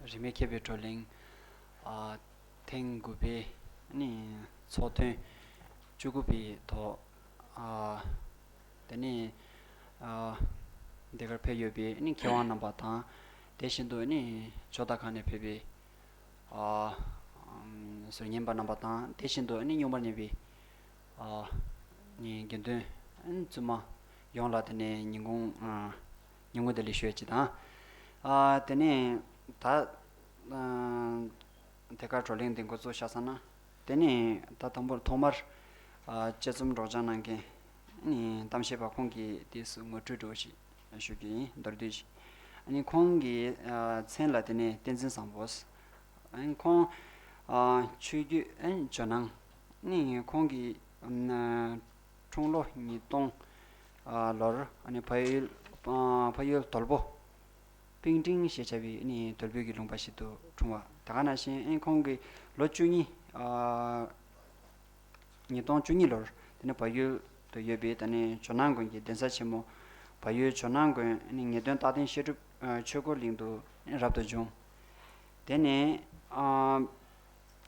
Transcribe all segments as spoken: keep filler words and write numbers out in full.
རིས་མེད་མཁས་པའི་བགྲོ་གླེང་ཨ་ཐེངས་དགུ་པའི་ནི་ཚོགས་ཐུན་བཅུ་དགུ་པའི་ཐོག་ཨ་དེ་ནི་ཨ་འདི་གར་ཕེབས་ཡོད་པའི་ནི་མཁས་དབང་རྣམ་པ་དང་། དེ་བཞིན་དུ་ནི་ཕྱོགས་མཐའ་ཁག་ནས་ཕེབས་པའི་ཨ་ཟུར་ཉན་པ་རྣམ་པ་དང་། དེ་བཞིན་དུ་ནི་སྙོམས་པར་གནས་པའི་ཨ་ནི་དགེ་འདུན་བཙུན་མ་ཡོངས་ལ་དེ་ནས་ཉིན་གུང་ཨ་ཉིན་གུང་བདེ་ལེགས་ཞུ་ཡ་ཅིག་དང་། ཨ་དེ་ནས་ད་ཨ་དེ་གར་བགྲོ་གླེང་འདི་འགོ་བཙུགས་བཞག་ཙ་ན། དེ་ནས་ད་དང་པོར་ཐོག་མར་ཨ་དཔྱད་རྩོམ་སྒྲོག་སྦྱང་གནང་མཁན་ནི་གཏམ་བཤད་པ་ཁོང་གིས་དེ་སུ་ངོ་སྤྲོད་འདྲ་བོ་ཞིག་ཞུ་རྒྱུ་ཡིན། མདོར་བསྡུས་ཤིག་ཨ་ནི་ཁོང་གི་ཨ་མཚན་ལ་དེ་ནས་བསྟན་འཛིན་བཟང་པོ། ཨ་ནི་ཁོང་ཨ་ཆོས་བརྒྱུད་ཨ་ནི་ཇོ་ནང་ནི་ཁོང་གི་ཨ་འཁྲུངས་ལོ་ཉིས་སྟོང་ཨ་ལོར་ཨ་ནི་བལ་ཡུལ་ཨ་བལ་ཡུལ་དོལ་པོ་པིང་ཀྲིང་ཞེས་བྱ་བའི་ཨ་ནི་དོལ་པོའི་གི་ལུང་པ་ཞིག་ཏུ་འཁྲུངས་པ། ད་ག་ནང་བཞིན་ཨ་ནི་ཁོང་གི་ལོ་བཅུ་གཉིས་ཨ་ཉིས་སྟོང་བཅུ་གཉིས་ལོར་དེ་ནས་བལ་ཡུལ་དུ་ཡོད་པའི་ད་ནི་ཇོ་ནང་དགོན་གྱི་གདན་ས་ཆེན་མོ་བལ་ཡུལ་ཇོ་ནང་དགོན་ནི་ངེས་དོན་རྟག་བརྟན་བཤད་སྒྲུབ་ཆོས་འཁོར་གླིང་དུ་རབ་ཏུ་བྱུང་། དེ་ནས་ཨ་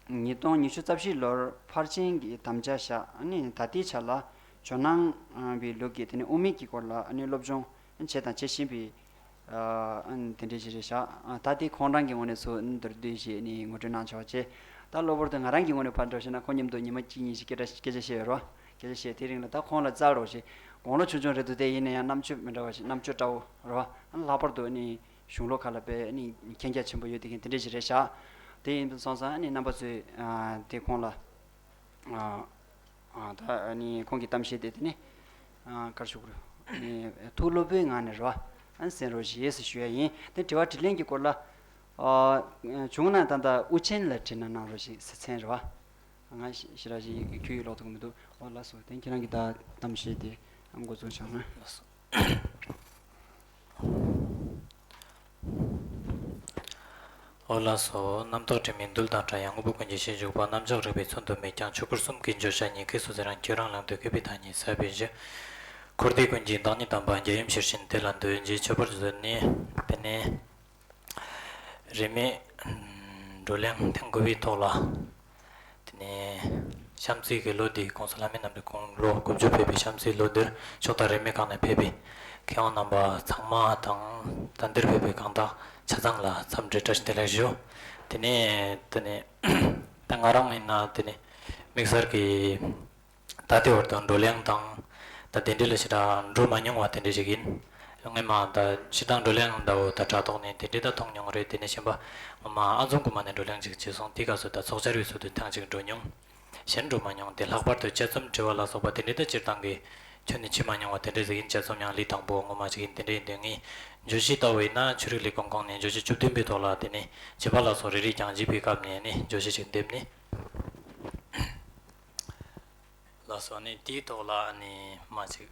ཉིས་སྟོང་ཉི་ཤུ་རྩ་བཞི་ལོར་ཕར་ཕྱིན་གྱི་དམ་བཅའ་བཞག་ནི་ད་ལྟའི་ཆ་ལ་ཇོ་ནང་པའི་ལུགས་ཀྱི་དེ་ནས་དབུ་མའི་དཀྱིལ་འཁོར་ལ་ནི་སློབ་སྦྱོང་བྱས་དང་བྱེད་བཞིན་པའི་ཨ་དེ་འདྲའི་ཞིག་རེད་ཤག་ཨ་ད་དེ་ཁོང་རང་གི་ངོས་ནས་ཚུར་མདོར་བསྡུས་ཞིག་ནི་ངོ་སྤྲོད་གནང་ཆོག་ཅེས། ད་གློ་བུར་དུ་ང་རང་གི་ངོས་ནས་ཕར་འགྲོ་ཤེས་ན་ཁོང་མཉམ་དུ་ཉི་མ་གཅིག་གཉིས་ཤིག་སྐད་ཆ་སྐད་ཆ་བཤད་ཡོད་རེད་བ། སྐད་ཆ་བཤད་དེ་རིང་ལ་ད་ཁོང་ལ་རྩར་རོགས་ཞེས། དགུང་ལོ་ཆུང་ཆུང་རེད་འདུག་དེ་ཡིན་ན་ཡང་རྣམ་དཔྱོད་མི་འདྲ་བ་ཞིག་རྣམ་དཔྱོད་བཀྲ་བོ་རེད་བ། ལྷག་པར་དུ་ནི་གཞུང་ལུགས་ཁག་ལ་དཔེ་ནི་མཁྱེན་རྒྱ་ཆེན་པོ་ཡོད་དེ་མཁན་དེ་འདྲ་ཞིག་རེད་ཤག་དེ་ཡིན་དུས་སོང་ཙང་ནི་རྣམ་པ་ཚོས་ཨ་དེ་ཁོང་ལ་ཨ་ཨ་ད་ནི་ཁོང་གི་གཏམ་བཤད་དེ་དེ་ནི་ཨ་ག་རེ་ཞུ་དགོས་རེད། ནི་ཐུགས་སློབ་པོའི་ངང་ནས་རེད་བ། ཨ་གསན་རོགས་ཞེས་ཞུ་ཡ་ཡིན། དེ་དྲི་བ་དྲིས་ལན་གྱི་སྐོར་ལ་ཨ་བྱུང་ན་ད་ལྟ་དབུ་ཆེན་ལ་དྲིས་ན་གནང་རོགས་ཞེས་ཟེར་མཚན་རེད་བ། ང་ཞི་ཞི་ར་ཞིག་ཁྱོད་ཡིག་ཀློག་ཐུབ་ཀྱི་མི་འདུག་ཨོ་ལགས་སོ། དེ་ཁྱེད་རང་གིས་ད་གཏམ་བཤད་དེ་འགོ་ཚུགས་བྱུང་ན། ལགས་སོ། ཨོ་ལགས་སོ། རྣམ་རྟོག་དྲི་མེད་རྡུལ་དང་འདྲ། ཡང་དངོས་པོ་ཀུན་གྱི་ཞིང་འཇུག་པ། རྣམ་གཞག་རིག་པའི་ཚོན་དུ་མེད་ཀྱང་། ཆོས་སྐུར་གསུམ་གྱི་བརྗོད་བྱ་ཉིད། སྐད་སོགས་ཚེ་རིང་ཁྱོད་རང་ལེགས་འདོད། བསྐལ་པའི་བདག་ཉིད་ཟད་པའི་གཞི། འཁོར་འདས་ཀུན་གྱི་བདག་ཉིད་དམ་པ། རྒྱལ་ཡུམ་ཤེར་ཕྱིན་དེ་ལ་འདུད། ཅེས་མཆོད་པར་བརྗོད་ནས་དེ་ནས། རིས་མེད་བགྲོ་གླེང་ཐེངས་དགུ་པའི་ཐོག་ལ། དེ་ནས་གཤམ་གསལ་གྱི་ལོ་འདིའི་གོང་ས་ལྷ་མི་རྣམས་ཀྱི་དགུང་ལོ་དགུ་བཅུ་ཕེབས་པའི་གཤམ་གསལ་ལོ་འདིར་ཕྱོགས་མཐའ་རིས་མེད་ཁག་ནས་ཕེབས་པའི་མཁས་དབང་རྣམ་པ་ཚང་མ་དང་། ད་འདིར་ཕེབས་པའི་གང་དག་ཆ་ཚང་ལ་འཚམས་འདྲི་བཀྲ་ཤིས་བདེ་ལེགས་ཞུ། དེ་ནས་དེ་ནས་ད་ང་རང་ཡིན་ན་དེ་ནས་དམིགས་བསལ་གྱི། ད་ལྟའི་བར་དུ་བགྲོ་གླེང་དང་། ད་དེ་འདྲ་ལ་ཞེ་དྲག་འགྲོ་མ་མྱོང་བ་དེ་འདྲ་ཞིག་ཡིན། སྔོན་མ་ད་སྤྱིར་བཏང་བགྲོ་གླེང་འདྲ་བོ་ད་དྲ་ཐོག་ནས་དེ་འདྲ་ད་མཐོང་མྱོང་རེད། དེ་ནས་གཞན་པ་ངོ་མ་ཨ་ཛོམ་དགོན་པ་ནས་བགྲོ་གླེང་ཅིག་བྱས་སོང་། དེ་སྐབས་སུ་ད་ཚོགས་བཅར་བའི་ཚུལ་དུ་ཐེངས་གཅིག་འགྲོ་མྱོང་། གཞན་འགྲོ་མ་མྱོང་། དེ་ལྷག་པར་དུ་དཔྱད་རྩོམ་འབྲི་བ་ལ་སོགས་པ་དེ་འདྲ་ད་སྤྱིར་བཏང་གི་ཁྱོན་ནས་བྱེད་མ་མྱོང་བ་དེ་འདྲ་ཟིག་ཡིན། དཔྱད་རྩོམ་ཡང་ལས་དང་པོ་ངོ་མ་ཅིག་ཡིན། དེ་འདྲ་ཡིན་དུས་ངས་བརྗོད་གཞི་ལྟ་བུ་ཡིན་ན་ཆོས་རིག་ལས་ཁུངས་ཁོངས་ནས་བརྗོད་གཞི་བཅུ་བདུན་པའི་ཐོག་ལ་དེ་ནས་བྱིས་པ་ལ་སོགས་རེ་རེ་རྐྱང་བྱིས་པའི་སྐབས་ནས་ནི་བརྗོད་གཞི་ཅིག་འདེམས་ནས། ལགས་སོ། ནི་དེའི་ཐོག་ལ་ནི་མ་ཅིག་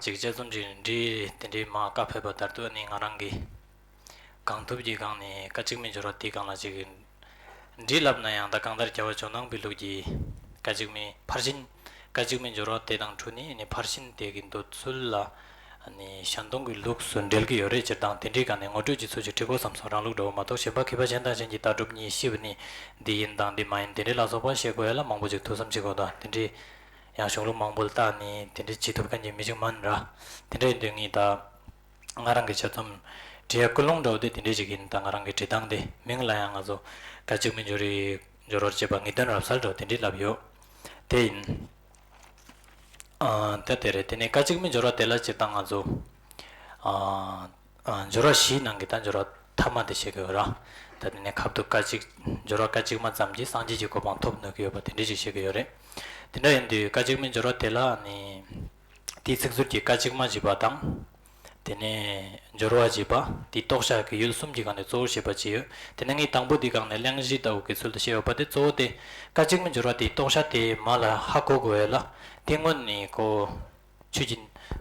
ཅིག་དཔྱད་རྩོམ་ཅིག་འབྲི་དེ་འདྲའི་མ་བཀའ་ཕེབས་པ་ལྟར་དུ་ནི་ང་རང་གིས་གང་ཐུབ་ཀྱིས་གང་ནས་སྐད་ཅིག་མའི་སྦྱོར་བ་དེའི་སྒང་ལ་ཅིག་འབྲི་ལབ་ན་ཡང་ད་གང་ལྟར་རྒྱལ་བ་ཇོ་ནང་པའི་ལུགས་ཀྱི་སྐད་ཅིག་མའི་ཕར་ཕྱིན་སྐད་ཅིག་མའི་སྦྱོར་བ་དེ་དང་འཁྲུལ་ནས་ནི་ཕར་ཕྱིན་དེ་གི་འདོད་ཚུལ་ལ། ནི་ཞལ་འདོན་གྱི་ལུགས་སུ་འགྲེལ་གྱི་ཡོད་རེད། སྤྱིར་བཏང་དེ་འདྲའི་སྒང་ནས་ངོ་སྤྲོད་ཀྱི་ཚུལ་ཞིག་བྲིས་དགོས་བསམ་སོང་། རང་ལུགས་འདྲ་བོ་མ་གཏོགས་གཞན་པ་མཁས་པ་གཞན་དང་གཞན་གྱིས་ལྟ་གྲུབ་གཉིས་ཤེས་པ་ནི་འདི་ཡིན་དང་འདི་མ་ཡིན་དེ་འདྲའི་ལ་སོགས་པ་བཤད་དགོས་ཡ་ལ་མང་པོ་ཅིག་ཐུགས་བསམ་བཞེས་དགོས་དང་། དེ་འདྲའི་ཡང་གཞུང་ལུགས་མང་པོ་ལ་བལྟས་ནས་དེ་འདྲའི་བྱེད་ཐུབ་མཁན་གྱི་མི་ཞིག་མིན་ར། དེ་འདྲ་ཡིན་དུས་ངས་ད་ང་རང་གི་དཔྱད་རྩོམ་བྲིས་ཡ་ཀུན་སློང་འདྲ་བོ་དེ་དེ་འདྲ་ཞིག་ཡིན། ད་ང་རང་གི་བྲིས་སྟངས་དེ་མིང་ལ་ཡང་ང་ཚོ་སྐད་ཅིག་མའི་སྦྱོར་བའི་སྦྱོར་བར་བྱེད་པ་ངེས་དོན་རབ་གསལ་འདྲ་བོ་དེ་འདྲ་ལབ་ཡོད། དེ་ཡིན། ཨ་ད་དེ་རེད། དེ་ནས་སྐད་ཅིག་མའི་སྦྱོར་བ་དེ་ལ་སྤྱིར་བཏང་ང་ཚོ་ཨ་ཨ་སྦྱོར་བ་བཞིའི་ནང་གི་ད་སྦྱོར་བ་ཐ་མ་དེ་བཤད་ཀྱི་ཡོད་ར། ད་དེ་ནས་ཁབ་ཏུ་སྐད་ཅིག་སྦྱོར་བ་སྐད་ཅིག་མ་ཙམ་གྱིས་སངས་རྒྱས་ཀྱི་གོ་འཕང་ཐོབ་ནུས་ཀྱི་ཡོད་པ་དེ་འདྲ་ཞིག་བཤད་ཀྱི་ཡོད་རེད། དེ་འདྲ་ཡིན་དུས་སྐད་ཅིག་མའི་སྦྱོར་བ་དེ་ལ་ནི་དེའི་ཚིག་ཟུར་གྱི་སྐད་ཅིག་མ་ཞེས་པ་དང་། དེ་ནས་སྦྱོར་བ་ཞེས་པ་དེའི་རྟོགས་བྱ་གི་ཡུལ་གསུམ་གྱི་སྒང་ནས་གཙོ་བོར་བཤད་པ་ཅིག་ཡོད། དེ་ནས་ངས་དང་པོ་དེའི་སྒང་ནས་གླེང་གཞི་ལྟ་བུ་གི་ཚུལ་དུ་བཤད་ཡོད་པ་དེ་གཙོ་བོ་དེ་སྐད་ཅིག་མའི་སྦྱོར་བ་དེའི་རྟོགས་བྱ་དེ་མ་ལ་ཧ་གོ་དགོས་ཡ་ལ་དེ་སྔོན་ནས་གོ་ཆོས་ཀྱི་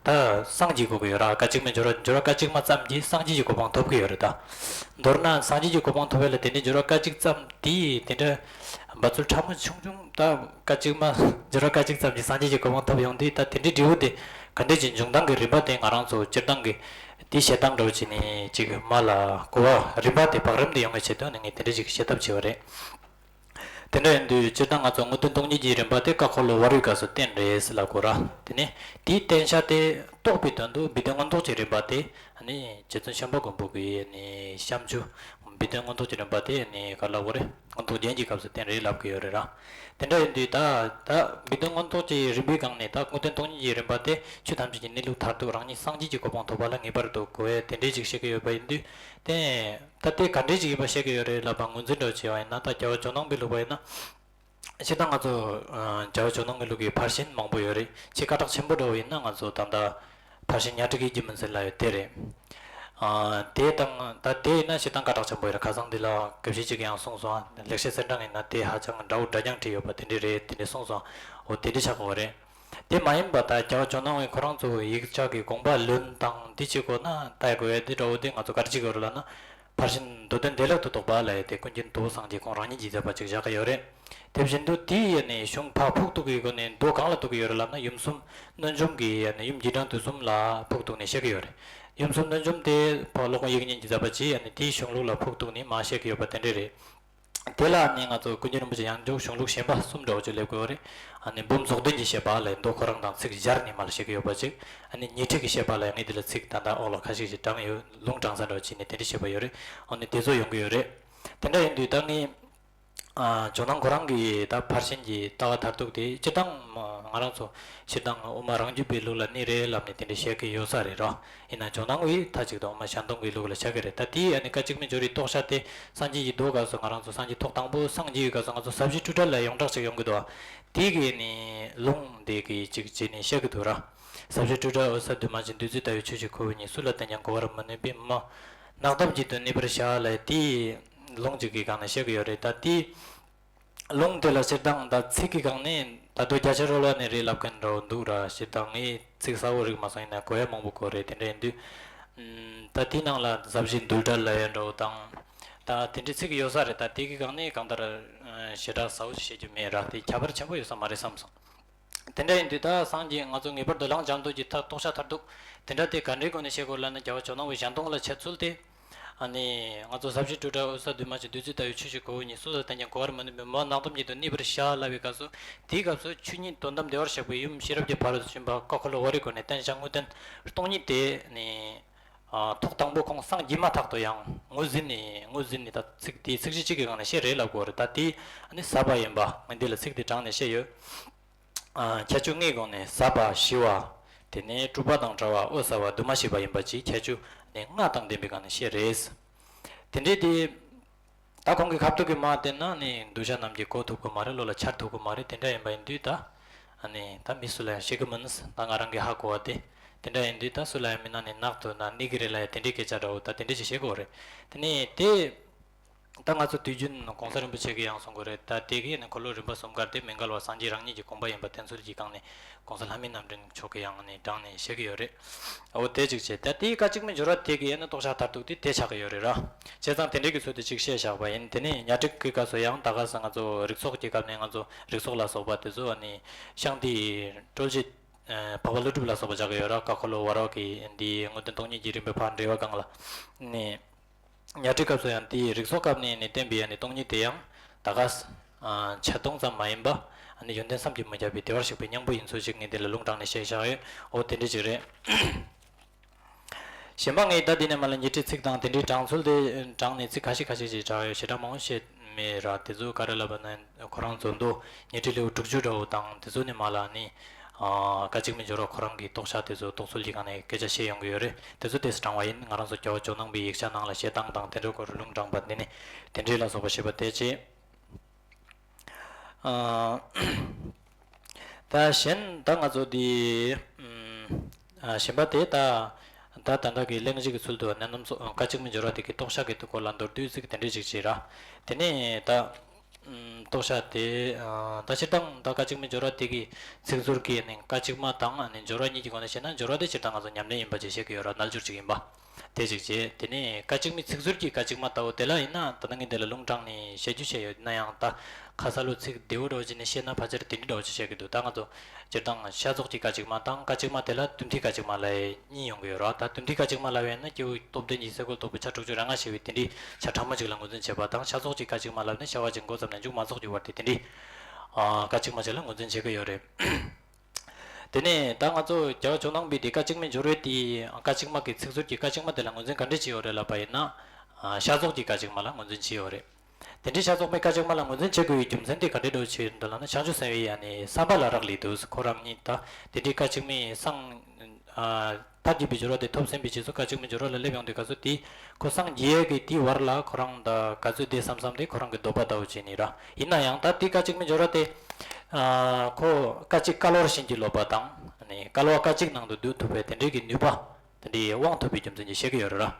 ད་སངས་རྒྱས་དགོས་ཀྱི་ཡོད་ར། སྐད་ཅིག་མའི་སྦྱོར་བ་སྦྱོར་བ་སྐད་ཅིག་མ་ཙམ་གྱིས་སངས་རྒྱས་ཀྱི་གོ་འཕང་ཐོབ་ཀྱི་ཡོད་རེད་ད། མདོར་ན་སངས་རྒྱས་ཀྱི་གོ་འཕང་ཐོབ་ཡ་ལ་དེ་འདྲའི་སྦྱོར་བ་སྐད་ཅིག་ཙམ་དེ་དེ་འདྲ་འབད་རྩོལ་ཕྲ་མོ་ཆུང་ཆུང་ད་སྐད་ཅིག་མ་སྦྱོར་བ་སྐད་ཅིག་ཙམ་གྱིས་སངས་རྒྱས་ཀྱི་གོ་འཕང་ཐོབ་ཡོང་དུས་ད་དེ་འདྲའི་འབྲས་བུ་དེ་ ག་འདྲ་ཅིག་འབྱུང་སྟངས་ཀྱི་རིམ་པ་དེ་ང་རང་ཚོ་སྤྱིར་བཏང་གི་དེ་བཤད་སྟངས་འདྲ་བོ་བྱས་ནས་ཅིག་མ་ལ་གོ་བ་རིམ་པ་དེ་བག་རིམ་དེ་ཡོང་བའི་ཆེད་དུ་ནས་ངས་དེ་འདྲ་ཅིག་བཤད་ཐབས་བྱས་པ་རེད། དེ་འདྲ་ཡིན་དུས་སྤྱིར་བཏང་ང་ཚོ་དངོས་བསྟན་སྟོང་ཉིད་ཀྱི་རིམ་པ་དེ་ཀ་ཁོ་ལོ་བ་རུའི་སྐབས་སུ་བསྟན་རེད་ཟེར་ལབ་དགོས་ར། དེ་ནས་དེའི་བསྟན་བྱ་དེ་རྟོགས་པའི་དོན་དུ་བི་དོན་མངོན་རྟོགས་ཀྱི་རིམ་པ་དེ་ནི་རྗེ་བཙུན་ཤམ་པ་མགོན་པོ་གི་ནི་བཤམས་ཆུ། བི་དོན་མངོན་རྟོགས་ཀྱི་རིམ་པ་དེ་ནི་ག་ལབ་དགོས་རེད། མངོན་རྟོགས་རྒྱན་གྱི་སྐབས་སུ་བསྟན་རེད་ལབ་ཀྱི་ཡོད་རེད་ར། དེ་འདྲ་ཡིན་དུས་ད་ད་བི་དོན་མངོན་རྟོགས་ཀྱི་རིམ་པའི་སྒང་ནས་ད་དངོས་བསྟན་སྟོང་ཉིད་ཀྱི་རིམ་པ་དེ་ཆོས་ཐམས་ཅད་ཀྱི་གནས་ལུགས་མཐར་ཐུག་རང་ཉིད་སངས་རྒྱས་ཀྱི་གོ་འཕང་ཐོབ་པ་ལ་ངེས་པར་དུ་གོ་བས་དེ་འདྲའི་ཅིག་བཤད་ཀྱི་ཡོད་པ་ཡིན་དུས། དེ་ད་དེ་ག་འདྲའི་ཅིག་ཡིན་པ་བཤད་ཀྱི་ཡོད་རེད་ལབ་པ་ངོས་འཛིན་འདྲ་བྱས་པ་ཡིན་ན། ད་རྒྱལ་བ་ཇོ་ནང་པའི་ལུགས་པ་ཡིན་ན། སྤྱིར་བཏང་ང་ཚོ་ཨ་རྒྱལ་བ་ཇོ་ནང་གི་ལུགས་ཀྱི་ཕར་ཕྱིན་མང་པོ་ཡོད་རེད། ཆེས་སྐད་གྲགས་ཆེན་པོ་འདྲ་བོ་ཡིན་ན་ང་ཚོ་ད་ལྟ་ཕར་ཕྱིན་གཉའ་ཁྲི་གི་རྒྱུད་མི་འཛིན་ལབ་ཡོད་དེ་རེད། ཨ་དེ་དང་ད་དེ་ཡིན་ན་སྤྱིར་བཏང་སྐད་གྲགས་ཆེན་པོ་ཡོད་རེད། ཁ་སང་འདི་ལ་དགེ་བཤེས་གཅིག་གིས་ཡང་གསུངས་སོང་། ལེགས་བཤད་གསེར་ཕྲེང་ཡིན་ན་དེ་ཧ་ཅང་འདྲ་བོ་འདྲ་རྐྱང་བྲིས་ཡོད་པ་དེ་འདྲ་རེད། དེ་འདྲ་གསུངས་སོང་། འོ་དེ་འདྲ་ཆགས་ཀྱི་ཡོད་རེད། དེ་མ་ཡིན་པ་ད་རྒྱལ་བ་ཇོ་ནང་པས་ཁོ་རང་ཚོ་ཡིག་ཆ་གི་དགོངས་པ་ལོན་དང་འདི་བྱེད་དགོས་ན་ད་ཡ་གོ་ཡ་འདི་འདྲ་བོ་དེ་ང་ཚོ་ག་རེ་བྱེད་དགོས་རེད་ལབ་ན། ཕར་ཕྱིན་མདོ་དོན་བདེ་བླག་ཏུ་རྟོགས་པ་ལབ་ཡ་དེ་ཀུན་མཁྱེན་དུ་བོ་སངས་རྒྱས་ཁོང་རང་ཉིད་ཀྱིས་མཛད་པ་ཅིག་བཞག་གི་ཡོད་རེད། དེ་བཞིན་དུ་དེའི་ཡ་ནས་གཞུང་ཕར་ཕུགས་གཏུགས་ཀྱི་སྒོ་ནས་མདོ་གང་ལ་གཏུགས་ཀྱི་ཡོད་རེད་ལབ་ན། ཡུམ་གསུམ་གནོད་འཇོམས་ཀྱི་ཡ་ནས་ཡུམ་རྗེས་འབྲང་དུས་གསུམ་ལ་ཕུགས་གཏུགས་ནས་བཤད་ཀྱི་ཡོད་རེད། ཡུམ་གསུམ་གནོད་འཇོམས་དེ་ཕར་སློབ་དཔོན་ཡིད་བརྙན་གྱིས་མཛད་པ་ཅིག་ཡ་ནས་དེའི་གཞུང་ལུགས་ལ་ཕུགས་གཏུགས་ནས་མར་བཤད་ཀྱི་ཡོད་པ་དེ་འདྲ་རེད། དེ་ལ་ནི་ང་ཚོ་ཀུན་མཁྱེན་རིན་པོ་ཆེ་ཡང་འཇུག་གཞུང་ལུགས་གཞན་པ་གསུམ་འདྲ་བོ་ཅིག་སླེབས་དགོས་རེད། ཨ་ནི་འབུམ་རྫོགས་ལྡན་གྱི་བཤད་པ་ལས་མདོ་ཁོ་རང་དང་ཚིག་སྦྱར་ནས་མར་བཤད་ཀྱི་ཡོད་པ་ཅིག་ཨ་ནི་ཉི་ཁྲི་གི་བཤད་པ་ལ་ངས་འདི་ལ་ཚིག་ད་ལྟ་འོག་ལ་ཁ་ཤས་ཤིག་དྲངས་ཡོད། ལུང་དྲངས་ས་འདྲ་བོ་བྱས་ནས་དེ་འདྲ་བཤད་པ་ཡོད་རེད། ཨ་ནི་དེ་ཚོ་ཡོང་གི་ཡོད་རེད། དེ་འདྲ་ཡིན་དུས་ད་ངས་ཨ་ཇོ་ནང་ཁོ་རང་གི་ད་ཕར་ཕྱིན་གྱི་ལྟ་བ་མཐར་ཐུག་དེ་སྤྱིར་བཏང་ང་རང་ཚོ་སྤྱིར་བཏང་དབུ་མ་རང་རྒྱུད་པའི་ལུགས་ལ་གནས་རེད་ལབ་ནས་དེ་འདྲ་བཤད་ཀྱི་ཡོད་ས་རེད་ར། ཡིན་ན་ཇོ་ནང་བས་མཐའ་གཅིག་ཏུ་དབུ་མ་ཞལ་མཐོང་གི་ལུགས་ལ་ཆགས་ཀྱི་རེད། ད་དེའི་ཨ་ནི་བཀའ་གཅིག་མའི་སྦྱོར་བའི་རྟོགས་བྱ་དེ་སངས་རྒྱས་ཀྱི་མདོའི་སྐབས་སུ་ང་རང་ཚོ་སངས་རྒྱས་ཐོག་དང་པོ་སངས་རྒྱས་པའི་སྐབས་སུ་ང་ཚོ་ཟབ་ཞི་སྤྲོས་བྲལ་ལ་ཡོངས་གྲགས་ཅིག་ཡོང་གི་འདུག་དེ་གི་ནི་ལུང་དེ་གི་ཅིག་བྱས་ནས་བཤད་ཀྱི་འདུག་ར། ཟབ་ཞི་སྤྲོས་བྲལ་འོད་གསལ་འདུས་མ་བྱས། བདུད་རྩི་ལྟ་བུའི་ཆོས་ཀྱི་ཁོ་བོ་ཉིད། སུ་ལ་བསྟན་ཀྱང་གོ་བར་མི་ནུས་པས། མི་སྨྲ་རྣག་ཁྲག་བརྗིད་དུ་གནས་པར་བྱ་ལབ་དེའི་ལུང་ཅིག་གི་སྒང་ནས་བཤད་ཀྱི་ཡོད་རེད། ད་དེའི་ལུང་དེ་ལ་སྤྱིར་བཏང་ད་ཚིག་གི་སྒང་ནས་ད་དུང་རྒྱ་ཆེར་རོལ་བ་ནས་རེད་ལབ་མཁན་འདྲ་བོ་འདུག་ར། སྤྱིར་བཏང་ངས་ཚིག་གསལ་བོ་རིག་མ་སོང་། ཡིན་ན་གོ་ཡ་མང་པོ་གོ་རེད། དེ་འདྲ་ཡིན་དུས་ཨམ་ད་དེའི་ནང་ལ་ཟབ་ཞི་འདུལ་བྲལ་ལབ་ཡ་འདྲ་བོ་དང་། ད་དེ་འདྲའི་ཚིག་ཡོད་ས་རེད། ད་དེ་གི་སྒང་ནས་གང་ལྟར་ཨ་ཞེ་དྲག་ཟབ་པོ་ཞིག་བཤད་རྒྱུ་མེད་ར། དེ་ཁྱད་པར་ཆེན་པོ་ཡོད་ས་མ་རེད་བསམ་སོང་། དེ་འདྲ་ཡིན་དུས་ད་སངས་རྒྱས་ང་ཚོ་ངེས་པར་དུ་ལམ་སྦྱང་འདོད་ཀྱི་མཐར་རྟོགས་བྱ་མཐར་ཐུག་དེ་འདྲ་དེ་ག་འདྲའི་སྒོ་ནས་བཤད་དགོས་ལབ་ན། རྒྱལ་བ་ཇོ་ནང་པའི་ཞལ་མཐོང་ལ་འཆད་ཚུལ་དེ། ཨ་ནི་ང་ཚོ་ཟབ་ཞི་སྤྲོས་བྲལ་འོད་གསལ་འདུས་མ་བྱས། བདུད་རྩི་ལྟ་བུའི་ཆོས་ཀྱི་ཁོ་བོ་ཉིད། སུ་ལ་བསྟན་ཀྱང་གོ་བར་མི་ནུས་པས། མི་སྨྲ་རྣག་ཁྲག་བརྗིད་དུ་གནས་པར་བྱ་ལབ་པའི་སྐབས་སུ། དེའི་སྐབས་སུ་ཆོས་ཉིད་དོན་དམ་བདེ་བར་གཤེགས་པའི་ཡུམ་ཤེས་རབ་ཀྱི་ཕ་རོལ་ཏུ་ཕྱིན་པ་ཀ་ཁོ་ལོ་བ་རིའི་སྒོ་ནས་བསྟན་བྱ་དངོས་བསྟན་སྟོང་ཉིད་དེ་ནི་ཨ་ཐོག་དང་པོ་ཁོང་སངས་རྒྱས་མ་ཐག་ཏུ་ཡང་ངོས་ཟིན་ནས་ངོས་ཟིན་ནས་ད་ཚིག་དེའི་ཚིགས་བཅད་གཅིག་གི་སྒང་ནས་བཤད་རེད་ལབ་དགོས་རེད། ད་དེ་ཨ་ནི་ཟབ་པ་ཡིན་པ་ངས་འདི་ལ་ཚིག་དེ་དྲངས་ནས་བཤད་ཡོད། ཨ་ཁྱད་ཆོས་ལྔའི་སྒོ་ནས་ཟབ་པ་ཞི་བ། དེ་ནས་གྲུབ་པ་དང་བྲལ་བ། འོད་གསལ་བ། འདུ་མ་ཤེས་པ་ཡིན་པ་བཅས་ཁྱད་ཆོས་ནི་ལྔ་དང་ལྡན་པའི་སྒང་ནས་བཤད་རེད། དེ་འདྲའི་དེ། ད་ཁོང་གི་ཁ་ཐུག་གི་མ་བསྟན་ན་ནི་གདུལ་བྱ་རྣམས་ཀྱིས་གོ་ཐུབ་ཀྱི་མ་རེད། བློ་ལ་འཆར་ཐུབ་ཀྱི་མ་རེད། དེ་འདྲ་ཡིན་པ་ཡིན་དུས་ད་ཨ་ནི་ད་མི་སུ་ལ་ཡང་བཤད་ཀྱི་མིན། ད་ང་རང་གིས་ཧ་གོ་བ་དེ། དེ་འདྲ་ཡིན་དུས་ད་སུ་ལ་ཡང་མིན་ན་ནི་ནག་ཐུག་ན་གནས་ཀྱི་རེད་ལབ་ཡ་དེ་འདྲའི་སྐད་ཆ་འདྲ་བོ་ད་དེ་འདྲའི་ཅིག་བཤད་ཀྱི་ཡོད་རེད། དེ་ནས་དེ། ད་ང་ཚོ་དུས་རྒྱུན་གོང་ས་རིན་པོ་ཆེ་གིས་ཡང་གསུང་གི་རེད། ད་དེ་གི་ནི་འཁོར་ལོ་རིམ་པ་གསུམ་ཀར་དེ་མི་འགལ་བ་སངས་རྒྱས་རང་ཉིད་ཀྱི་དགོངས་པ་ཡིན་པ་བསྟན་ཚུལ་གྱི་སྒང་ནས་གོང་ས་ལྷ་མིའི་རྣམ་འདྲེན་མཆོག་གིས་ཡང་ནི་དྲངས་ནས་བཤད་ཀྱི་ཡོད་རེད། འོ་དེ་གཅིག་བྱས། ད་དེའི་བཀའ་གཅིག་མའི་སྦྱོར་བ་དེ་གི་ཡང་ནི་རྟོགས་བྱ་མཐར་ཐུག་དེ་དེ་ཆགས་ཀྱི་ཡོད་རེད་ར། བྱས་ཙང་དེ་འདྲའི་གི་ཚུལ་དུ་གཅིག་བཤད་བཞག་པ་ཡིན། དེ་ནས་ཉ་སྒྲིག་གི་སྐབས་སུ་ཡང་ད་ག་ས་ང་ཚོ་རིགས་ཚོགས་ཀྱི་སྐབས་ནས་ང་ཚོ་རིགས་ཚོགས་ལ་སོགས་པ་དེ་ཚོ་ཨ་ནི་ཤངས་ཏེའི་སྤྲོས་བརྗོད་འཕགས་པ་ཀླུ་སྒྲུབ་ལ་སོགས་པ་བཞག་གི་ཡོད་ར། ཀ་ཁོ་ལོ་བ་ར་གི་འདི་དངོས་བསྟན་སྟོང་ཉིད་ཀྱི་རིམ་པའི་ཕར་འགྲེལ་བ་སྒང་ལ་ནི། ཉ་སྒྲིག་སྐབས་སུ་ཡང་དེའི་རིགས་ཚོགས་སྐབས་ནས་ནི་བསྟན་པའི་ཡང་ནི་སྟོང་ཉིད་དེ་ཡང་ད་ག་ས་ཨ་འཆད་སྟོང་ཙམ་མ་ཡིན་པ། ཨ་ནི་ཡོན་ཏན་བསམ་གྱིས་མི་ཁྱབ་པའི་བདེ་བར་གཤེགས་པའི་སྙིང་པོ་ཡིན་ཚུལ་ཞིག་ངས་དེ་ལ་ལུང་དྲངས་ནས་བཤད་བཞག་ཡོད། འོ་དེ་འདྲ་ཅིག་རེད། གཞན་པ་ངས་ད་འདི་ནས་མར་ལ་ཉི་ཁྲི་ཚིག་དང་དེ་འདྲའི་དྲངས་ཚུལ་དེ་དྲངས་ནས་ཚིག་ཁ་ཤས་ཁ་ཤས་ཅིག་དྲངས་ཡོད། ཞེ་དྲག་མང་པོ་བཤད་མེད་ར། དེ་ཚོ་ག་རེ་ལབ་པ་ན་ཁོ་རང་ཚོ་མདོ་ཉི་ཁྲི་ལེའུ་དྲུག་ཅུ་འདྲ་བོ་དང་དེ་ཚོ་ནས་མར་ལ་ནི། ཨ་བཀའ་གཅིག་མའི་སྦྱོར་བ་ཁོ་རང་གི་རྟོགས་བྱ་དེ་ཚོ་རྟོགས་ཚུལ་གྱི་སྒང་ནས་སྐད་ཆ་བཤད་ཡོང་གི་ཡོད་རེད། དེ་ཚོ་ཏོག་ཙམ་དྲངས་པ་ཡིན། ང་རང་ཚོ་རྒྱལ་བ་ཇོ་ནང་པའི་ཡིག་ཆ་ནང་ལ་བཤད་སྟངས་དང་དེ་འདྲའི་སྐོར་ལུང་དྲངས་པ་འདི་ནི་དེ་འདྲའི་ལ་སོགས་པ་བཤད་པ་དེ་བྱས། ཨ་ད་གཞན་ད་ང་ཚོ་འདི་ཨ་གཞན་པ་དེ་ད་ད་ད་ལྟ་གི་གླེང་གཞི་གི་ཚུལ་དུ་གནད་རྣམ་སོ་བཀའ་གཅིག་མའི་སྦྱོར་བ་དེ་གི་རྟོགས་བྱ་གི་སྐོར་ལ་མདོར་བསྡུས་ཚིག་དེ་འདྲའི་ཅིག་བྱས་ར། དེ་ནས་ད། ཨུམ། རྟོགས་བྱ་དེ། ཨ་ད་སྤྱིར་བཏང་ད་བཀའ་གཅིག་མའི་སྦྱོར་བ་དེ་གི་ཚིག་ཟུར་གྱི་ནི་བཀའ་གཅིག་མ་དང་ནི་སྦྱོར་བ་གཉིས་ཀྱི་སྒོ་ནས་བཤད་ན། སྦྱོར་བ་དེ་སྤྱིར་བཏང་ང་ཚོ་ཉམས་ལེན་ཡིན་པ་ཅིག་བཤད་ཀྱི་ཡོད་ར། རྣལ་འབྱོར་ཅིག་ཡིན་པ། དེ་གཅིག་བྱས། དེ་ནས་སྐད་ཅིག་མའི་ཚིག་ཟུར་གྱི་སྐད་ཅིག་མ་ལྟ་བུ་དེ་ལ་ཡིན་ན། ད་ལྟ་ངས་འདི་ལ་ལུང་དྲངས་ནས་བཤད་རྒྱུ་བྱས་ཡོད་ན་ཡང་། ད་ཁ་ས་ལོ་ཚིག་བདེ་བོ་འདྲ་བོ་བྱས་ནས་བཤད་ན་ཕལ་ཆེར་དེ་འདྲ་འདྲ་བོ་ཅིག་བཤད་ཀྱི་འདུག་ད་ང་ཚོ་སྤྱིར་བཏང་ཤ་ཚོགས་ཀྱི་སྐད་ཅིག་མ་དང་སྐད་ཅིག་མ་དེ་ལ་དུམ་མཐའི་སྐད་ཅིག་མ་ལབ་གཉིས་ཡོང་གི་ཡོད་རེད། ད་དུམ་མཐའི་སྐད་ཅིག་མ་ལབ་ཡོད་ན་སྐྱེས་བུ་སྟོབས་ལྡན་གྱི་སེ་གོལ་གཏོགས་པའི་ཆ་དྲུག་ཅུ་རེ་ལྔ་ཞེས་པའི་དེ་འདྲའི་ཆ་ཕྲ་མོ་ཅིག་ལ་ངོས་འཛིན་བྱེད་པ་དང་། ཤ་ཚོགས་ཀྱི་སྐད་ཅིག་མ་ལབ་ན་ཤ་བ་གཅིག་མགོ་ཙམ་ནས་མཇུག་མ་རྫོགས་ཀྱི་བར་དེ་དེ་འདྲའི་ཨ་སྐད་ཅིག་མ་ཅིག་ལ་ངོས་འཛིན་བྱེད་ཀྱི་ཡོད་རེད། དེ་ནས་ད་ང་ཚོ་རྒྱལ་བ་ཇོ་ནང་པའི་དེ་སྐད་ཅིག་མའི་སྦྱོར་བའི་དེ་སྐད་ཅིག་མ་གི་ཚིག་ཟུར་གྱི་སྐད་ཅིག་མ་དེ་ལ་ངོས་འཛིན་ག་འདྲས་བྱས་ཡོད་རེད་ལབ་པ་ཡིན་ན། ཨ་ཤ་ཚོགས་ཀྱི་སྐད་ཅིག་མ་ལ་ངོས་འཛིན་བྱས་ཡོད་རེད། དེ་འདྲའི་ཤ་ཚོགས་མའི་སྐད་ཅིག་མ་ལ་ངོས་འཛིན་བྱེད་དགོས་པའི་རྒྱུ་མཚན་དེ་ག་འདྲས་འདྲ་བོ་ཅིག་ཡིན་འདུག་ལབ་ན། བྱང་ཆུབ་སེམས་དཔའི་ཡ་ནི་བསམ་པ་ལ་རག་ལས་འདུག་ཁོ་རང་གཉིས་ད་དེ་འདྲའི་སྐད་ཅིག་མའི་སངས་ཨ་མཐར་གྱིས་པའི་སྦྱོར་བ་དེ་ཐོབ་ཟིན་པའི་རྗེས་སུ་སྐད་ཅིག་མའི་སྦྱོར་བ་ལ་སླེབས་ཡོང་དུས་སྐབས་སུ། དེ་ཁོ་སངས་རྒྱས་ཀྱི་དེའི་བར་ལ་ཁོ་རང་ད་ག་ཚོད་བསྡད་བསམ་བསམ་དེ་ཁོ་རང་གི་འདོད་པ་ལྟ་བུ་བྱས་ནས་ར། ཡིན་ན་ཡང་ད་དེ་སྐད་ཅིག་མའི་སྦྱོར་བ་དེ་ཨ་ཁོ་སྐད་ཅིག་བསྐལ་པར་བྱིན་གྱིས་རློབ་པ་དང་། ཨ་ནི་བསྐལ་པ་སྐད་ཅིག་ནང་དུ་སྡུད་ཐུབ་པའི་དེ་འདྲའི་གི་ནུས་པ་དེ་འདྲའི་དབང་ཐོབ་པའི་རྒྱུ་མཚན་གྱིས་བཤད་ཀྱི་ཡོད་རེད་ར།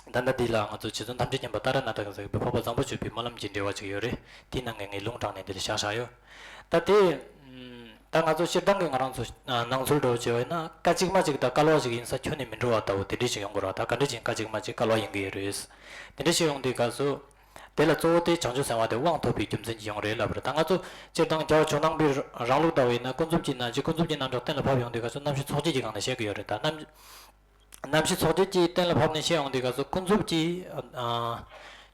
ད་ལྟ་འདི་ལ་ང་ཚོ་རྗེ་བཙུན་ཐམས་ཅད་མཁྱེན་པ་ཏཱ་ར་ནཱ་ཐ་གིས་གཟིགས་པའི་འཕགས་པ་བཟང་པོ་སྤྱོད་པའི་སྨོན་ལམ་གྱི་འགྲེལ་པ་ཅིག་ཡོད་རེད། དེའི་ནང་གི་ངས་ལུང་དྲངས་ནས་འདི་ལ་བཞག་བཞག་ཡོད། ད་དེ་ད་ང་ཚོ་སྤྱིར་བཏང་གི་ང་རང་ཚོ་སྣང་ཚུལ་འདྲ་བོ་བྱས་པ་ཡིན་ན། སྐད་ཅིག་མ་ཅིག་དང་བསྐལ་པ་ཅིག་ཡིན་ས་ཁྱོན་ནས་མི་འགྲོ་བ་ལྟ་བུ་དེ་འདྲས་ཅིག་ཡོང་གི་རེད་བ། ད་ག་འདྲས་ཅིག་སྐད་ཅིག་མ་ཅིག་བསྐལ་པ་ཡིན་གྱི་ཡོད་རེད། དེ་འདྲས་ཅིག་ཡོང་དུས་སྐབས་སུ། དེ་ལ་གཙོ་བོ་དེ་བྱང་ཆུབ་སེམས་དཔའ་དེ་དབང་ཐོབ་པའི་རྒྱུ་མཚན་གྱིས་ཡོང་རེད་ལབ་པ་རེད། ད་ང་ཚོ་སྤྱིར་བཏང་རྒྱལ་བ་ཇོ་ནང་པའི་རང་ལུགས་ལྟ་བུ་ཡིན་ན། ཀུན་རྫོབ་ཀྱི་རྣམ་གཞག་ཀུན་རྫོབ་ཀྱི་རྣམ་གཞག་གཏན་ལ་ཕབ་ཡོང་དུས་སྐབས་སུ་རྣམ་བཤད་ཚོགས་བརྒྱད་ཀྱི་སྒང་ནས་བཤད་ཀྱི་ཡོད་རེད། ད་རྣམ་རྣམ་བཤད་ཚོགས་བརྒྱད་ཀྱི་གཏན་ལ་ཕབ་ནས་བཤད་ཡོང་དུས་སྐབས་སུ། ཀུན་རྫོབ་ཀྱི་ཨ་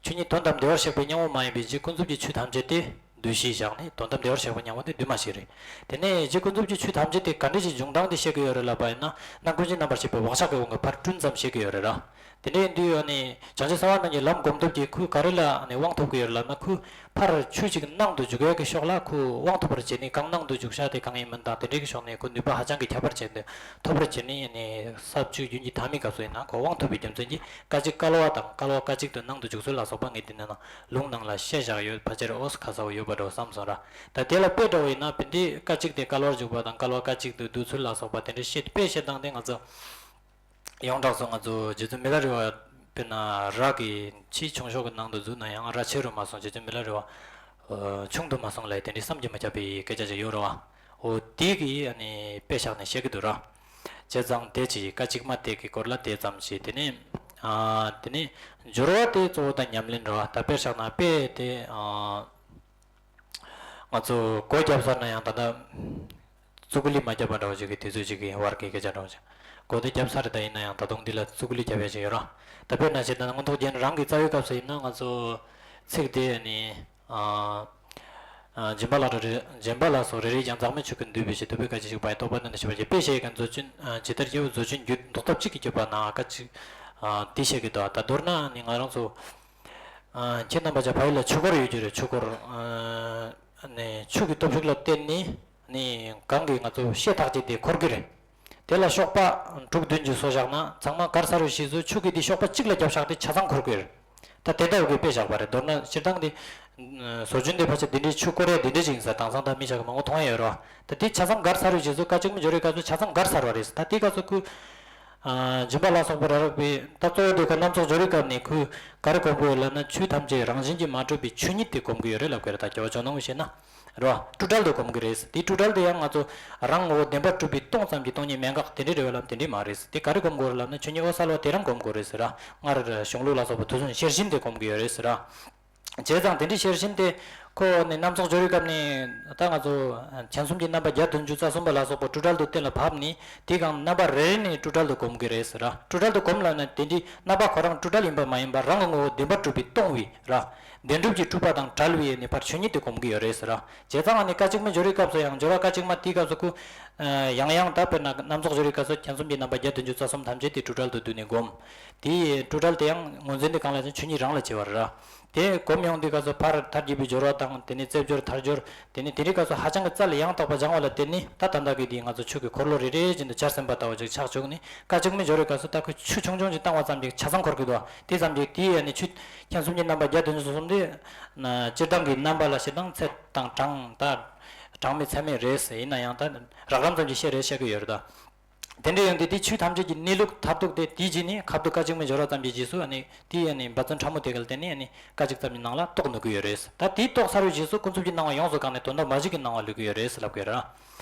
ཆོས་ཉིད་དོན་དམ་བདེ་བར་གཤེགས་པའི་སྙིང་པོ་མ་ཡིན་པའི་རྗེ་ཀུན་རྫོབ་ཀྱི་ཆོས་ཐམས་ཅད་དེ་འདུས་བྱས་བཞག་ནས། དོན་དམ་བདེ་བར་གཤེགས་པའི་སྙིང་པོ་དེ་འདུས་མ་བྱས་རེད། དེ་ནས་རྗེ་ཀུན་རྫོབ་ཀྱི་ཆོས་ཐམས་ཅད་དེ་ག་འདྲས་ཀྱི་འབྱུང་སྟངས་དེ་བཤད་ཀྱི་ཡོད་རེད་ལབ་པ་ཡིན་ན། རྣམ་ཀུན་གཞི་རྣམ་པར་ཤེས་པའི་བག་ཆགས་ཀྱི་དབང་གིས་ཕར་བསྐྲུན་ཙམ་བཤད་ཀྱི་ཡོད་རེད་ར། དེ་འདྲ་ཡིན་དུས་ཨ་ནི་བྱང་ཆུབ་སེམས་དཔའ་རྣམས་ཀྱི་ལམ་སྒོམ་སྟོབས་ཀྱིས་ཁོས་ག་རེ་ལ་ཨ་ནི་དབང་ཐོབ་ཀྱི་ཡོད་རེད་ལབ་ན། ཁོས་ཕར་ཆོས་ཅིག་སྣང་དུ་འཇུག་ཡག་གི་ཕྱོགས་ལ་ཁོས་དབང་ཐོབ་པར་བྱས་ནས། གང་སྣང་དུ་འཇུག་བྱ་དེ་གང་ཡིན་མིན་དང་དེ་འདྲའི་གི་ཕྱོགས་ནས་ཁོ་ནུས་པ་ཧ་ཅང་གི་ཁྱད་པར་ཅན་དེ་ཐོབ་པར་བྱས་ནས། ཨ་ནི་ས་བཅུ་རྒྱུན་གྱི་མཐའ་མའི་སྐབས་སུ་ཡིན་ན་ཁོ་དབང་ཐོབ་པའི་རྒྱུ་མཚན་གྱིས་སྐད་ཅིག་བསྐལ་པ་དང་བསྐལ་པ་སྐད་ཅིག་ཏུ་སྣང་དུ་འཇུག་ཚུལ་ལ་སོགས་པ་ངས་འདི་ནས་ནང་ལུང་ནང་ལ་བཤད་བཞག་ཡོད། ཕལ་ཆེར་ཨོ་ཁ་གསལ་པོ་ཡོད་པ་འདྲ་བོ་བསམ་སོང་ར། ད་དེ་ལ་དཔེ་འདྲ་བོ་ཡིན་ན། བན་དེ་སྐད་ཅིག་དེ་བསྐལ་པར་འཇུག་པ་དང་བསྐལ་པ་སྐད་ཅིག་ཏུ་སྡུད་ཚུལ་ལ་སོགས་པ་དེ་འདྲའི་བཤད། དཔེ་བཤད་སྟངས་དེ་ང་ཚོ་ཡོངས་གྲགས་སུ་ང་ཚོ་རྗེ་བཙུན་མི་ལ་རས་པ། དཔེར་ན་ར་གི་ཆེས་ཆུང་ཤོས་ཀྱི་ནང་དུ་འཛུལ་ན་ཡང་། ར་ཆེ་རུ་མ་སོང་། རྗེ་བཙུན་མི་ལ་རས་པ་ཆུང་དུ་མ་སོང་ལབ་དེ་འདྲའི་བསམ་གྱིས་མི་ཁྱབ་པའི་སྐད་ཆ་ཅིག་ཡོད་རེད་བ། འོ་དེ་གི་ཨ་ནི་དཔེ་བཞག་ནས་བཤད་ཀྱི་འདུག་ར། བྱས་ཙང་དེ་ཅིག་སྐད་ཅིག་མ་དེ་གི་སྐོར་ལ་དེ་ཙམ་ཞིག་དེ་ནས་ཨ་དེ་ནས་སྦྱོར་བ་དེ་གཙོ་བོ་དང་ཉམས་ལེན་རེད་བ། ད་དཔེ་བཞག་ན་དཔེ་དེ་ཨ། ང་ཚོ་སྒོ་བརྒྱབ་ཚར་ན་ཡང་ད་ལྟ་ཙུ་གུ་ལི་མ་བརྒྱབ་པ་འདྲ་བོ་ཅིག་གི་དུས་ཚོད་ཅིག་གི་བར་གྱི་སྐད་ཆ་འདྲ་བོ་ཅིག་སྒོ་དེ་བརྒྱབ་ཚར་རེད། ད་ཡིན་ན་ཡང་ད་དུང་འདི་ལ་ཙུ་གུ་ལི་བརྒྱབ་ཡ་ཅིག་ཡོད་ར། ད་དཔེར་ན་བཤད་ན་མངོན་རྟོགས་རྒྱན་རང་གི་རྩ་བའི་སྐབས་སུ་ཡིན་ན། ང་ཚོ་ཚིག་དེ་ནི་ཨ་ཨ་སྦྱིན་པ་ལ་རེ་རེ། སྦྱིན་པ་ལ་སོགས་རེ་རེ་ཀྱང་། འཛག་མེད་ཆོས་ཀུན་འདུས་པའི་ཕྱིར། ཐུབ་པས་སྐད་ཅིག་གཞུག་པ་ཡི། རྟོགས་པ་ནི་ནི་ཞེས་པ་ཡི་དཔེ་བཤད་ཡི་ག། མཛོད་ཆེན་ཇི་ལྟར་སྐྱེ་བོ་མཛོད་ཆེན་རྒྱུད། ལྡོག་ཐབས་གཅིག་གིས་བསྐྱེད་པ་ན། སྐད་ཅིག་ཨ་དེ་བཤད་ཀྱི་འདུག་ད་མདོར་ན་ནི་ང་རང་ཚོ། ཨ་ཁྱེད་རྣམ་པ་ཅག་ཕ་ཡུལ་ལ་ཆོས་འཁོར་ཡོད་རྒྱུ་རེད། ཆོས་འཁོར། ཨ་ནི་ཆོས་ཀྱི་སྟོབས་ཤུགས་ལ་བརྟེན་ནས་ནི་གང་གིས་ང་ཚོ་བཤད་ཐག་བཅད་དེ་འཁོར་གྱི་རེད། དེ་ལ་གཤོག་པ་དྲུག་བདུན་ཅིག་བཟོ་བཞག་ན། ཚང་མ་གར་ས་རུ་ཞིག་སུ་ཆོས་ཀྱི་དེ་གཤོག་པ་གཅིག་ལ་རྒྱབ་བཞག་སྟེ་ཆ་ཚང་འཁོར་གྱི་རེད། ད་དེ་ལྟ་བུ་གི་དཔེ་བཞག་པ་རེད། མདོར་ན་སྤྱིར་བཏང་དེ་བཟོ་སྐྲུན་དེ་ཕལ་ཆེར་དེ་འདྲའི་ཆོས་འཁོར་ཡ་དེ་འདྲའི་ཅིག་ཡིན་ས། དེང་སང་ད་མི་ཆ་གི་མང་པོ་མཐོང་ཡ་ཡོད་རེད་བ། ད་དེ་ཆ་ཚང་གར་ས་རུ་ཞིག་སུ་སྐད་ཅིག་མ་སྦྱོར་བའི་སྐབས་སུ་ཆ་ཚང་གར་ས་རུ་བ་རེད། ད་དེའི་སྐབས་སུ་ཁོས། ཨ་སྦྱིན་པ་ལ་སོགས་པ་རེ་རེ་བས། ད་གཙོ་བོ་དེ་ཁོ་རྣམ་རྫོགས་སྦྱོར་བའི་སྐབས་ནས་ཁོས་ག་རེ་སྒོམ་གྱི་ཡོད་ལབ་ན། ཆོས་ཐམས་ཅད་རང་བཞིན་གྱིས་མ་གྲུབ་པའི་ཆོས་ཉིད་དེ་སྒོམ་གྱི་ཡོད་རེད་ལབ་ཀྱི་རེད། ད་རྒྱལ་བ་ཇོ་ནང་པས་བཤད་ན་རེད་བ། སྤྲོས་བྲལ་དུ་སྒོམ་གྱི་རེད། དེ་སྤྲོས་བྲལ་དེ་ཡང་ང་ཚོ་རང་ངོ་བོ་བདེན་པར་གྲུབ་པའི་སྟོང་ཙམ་གྱི་སྟོང་ཉིད་མན་ངག་དེ་འདྲའི་རེད་བ་ལབ་ན་དེ་འདྲའི་མ་རེད། དེ་ག་རེ་སྒོམ་དགོས་རེད་ལབ་ན། ཆོས་ཉིད་འོད་གསལ་བ་དེ་རང་སྒོམ་དགོས་རེད་ཟེར་ར། སྔར་གཞུང་ལུགས་ལ་སོགས་པ་དུས་གསུམ་ཤེར་ཕྱིན་དེ་སྒོམ་གྱི་ཡོད་རེད་ཟེར་ར། བྱས་ཙང་དེ་འདྲའི་ཤེར་ཕྱིན་དེ་ཁོ་ནི་རྣམ་རྫོགས་སྦྱོར་བའི་སྐབས་ནས། ད་ང་ཚོ་མཁྱེན་གསུམ་གྱི་རྣམ་པ་བརྒྱ་བདུན་ཅུ་རྩ་གསུམ་པ་ལ་སོགས་པ་སྤྲོས་བྲལ་དུ་གཏན་ལ་ཕབ་ནས། དེའི་སྒང་རྣམ་པ་རེ་རེ་ནས་སྤྲོས་བྲལ་དུ་སྒོམ་གྱི་རེད་ཟེར་ར། སྤྲོས་བྲལ་དུ་སྒོམ་ལབ་ན་དེ་འདྲའི་རྣམ་པ་ཁོ་རང་སྤྲོས་བྲལ་ཡིན་པ་མ་ཡིན་པར་རང་གི་ངོ་བོ་བདེན་པར་གྲུབ་པའི་སྟོང་བའི་ར། བདེན་གྲུབ་ཀྱི་སྤྲོས་པ་དང་བྲལ་བའི་ནི་ཕར་ཆོས་ཉིད་དེ་སྒོམ་གྱི་ཡོད་རེད་ཟེར་ར། བྱས་ཙང་ནི་སྐད་ཅིག་མ་སྦྱོར་བའི་སྐབས་སུ་ཡང་། སྦྱོར་བ་སྐད་ཅིག་མ་དེའི་སྐབས་སུ་ཁོ། ཡང་ཡང་ད་དཔེར་ན་རྣམ་རྫོགས་སྦྱོར་བའི་སྐབས་སུ་མཁྱེན་གསུམ་གྱི་རྣམ་པ་བརྒྱ་བདུན་ཅུ་རྩ་གསུམ་ཐམས་ཅད་དེ་སྤྲོས་བྲལ་དུ་བསྡུས་ནས་སྒོམ། དེའི་སྤྲོས་བྲལ་དེ་ཡང་ངོས་འཛིན་དེ་གང་ལ་ཟེར་ན་ཆོས་ཉིད་རང་ལ་བྱེད་པ་རེད་ར། དེ་སྒོམ་ཡོང་དུས་སྐབས་སུ་ཕར་མཐར་གྱིས་པའི་སྦྱོར་བ་དང་། དེ་ནས་རྩེ་སྦྱོར་མཐར་སྦྱོར། དེ་ནས་དེ་རིང་སྐབས་སུ་ཧ་ཅང་གི་རྩལ་ཡང་དག་པ་སྦྱང་བ་ལ་བརྟེན་ནས། ད་ད་ལྟ་གི་དེ་ང་ཚོ་ཆོས་ཀྱི་འཁོར་ལོ་རེ་རེ་བཞིན་དུ་འཆར་ཟིན་པ་ལྟ་བུ་ཅིག་ཆགས་བཅུག་ནས། སྐད་ཅིག་མའི་སྦྱོར་བའི་སྐབས་སུ་ད་ཁོས་ཆུ་ཆུང་ཆུང་ཅིག་བཏང་བ་ཙམ་གྱིས་ཆ་ཚང་འཁོར་གྱི་འདུག་དེ་ཙམ་གྱིས་དེའི་ཡ་ནི་ཆོས་མཁྱེན་གསུམ་གྱི་རྣམ་པ་བརྒྱ་བདུན་ཅུ་རྩ་གསུམ་དེ་ན། སྤྱིར་བཏང་གི་རྣམ་པ་ལ་བྱེད་སྟངས་ཚད་དང་གྲངས། ད་གྲངས་མེད་ཚད་མེད་རེད་ཟེར། ཡིན་ན་ཡང་ད་རགས་རིམ་ཙམ་གྱིས་བཤད་རེད་བཤད་ཀྱི་ཡོད་རེད་ད། དེ་འདྲ་ཡོང་དུས་དེ་ཆོས་ཐམས་ཅད་ཀྱི་གནས་ལུགས་མཐར་ཐུག་དེ་དེའི་རྗེས་ནས་ཁ་ཐུག་སྐད་ཅིག་མའི་སྦྱོར་བ་ཙམ་གྱི་རྗེས་སུ། ཨ་ནི་དེ་ཨ་ནི་འབད་བརྩོན་ཕྲ་མོ་དེ་ག་ལ་བརྟེན་ནས་ཨ་ནི་སྐད་ཅིག་ཙམ་གྱི་ནང་ལ་རྟོགས་ནུས་ཀྱི་ཡོད་རེད། ད་དེ་རྟོགས་ཚར་བའི་རྗེས་སུ་ཀུན་རྫོབ་ཀྱི་སྣང་བ་ཡོངས་སུ་གང་ནས་དོན་དམ་མ་བྱས་ཀྱི་སྣང་བ་ལུས་ཀྱི་ཡོད་རེད་ལབ་ཀྱི་ཡོད་རེད།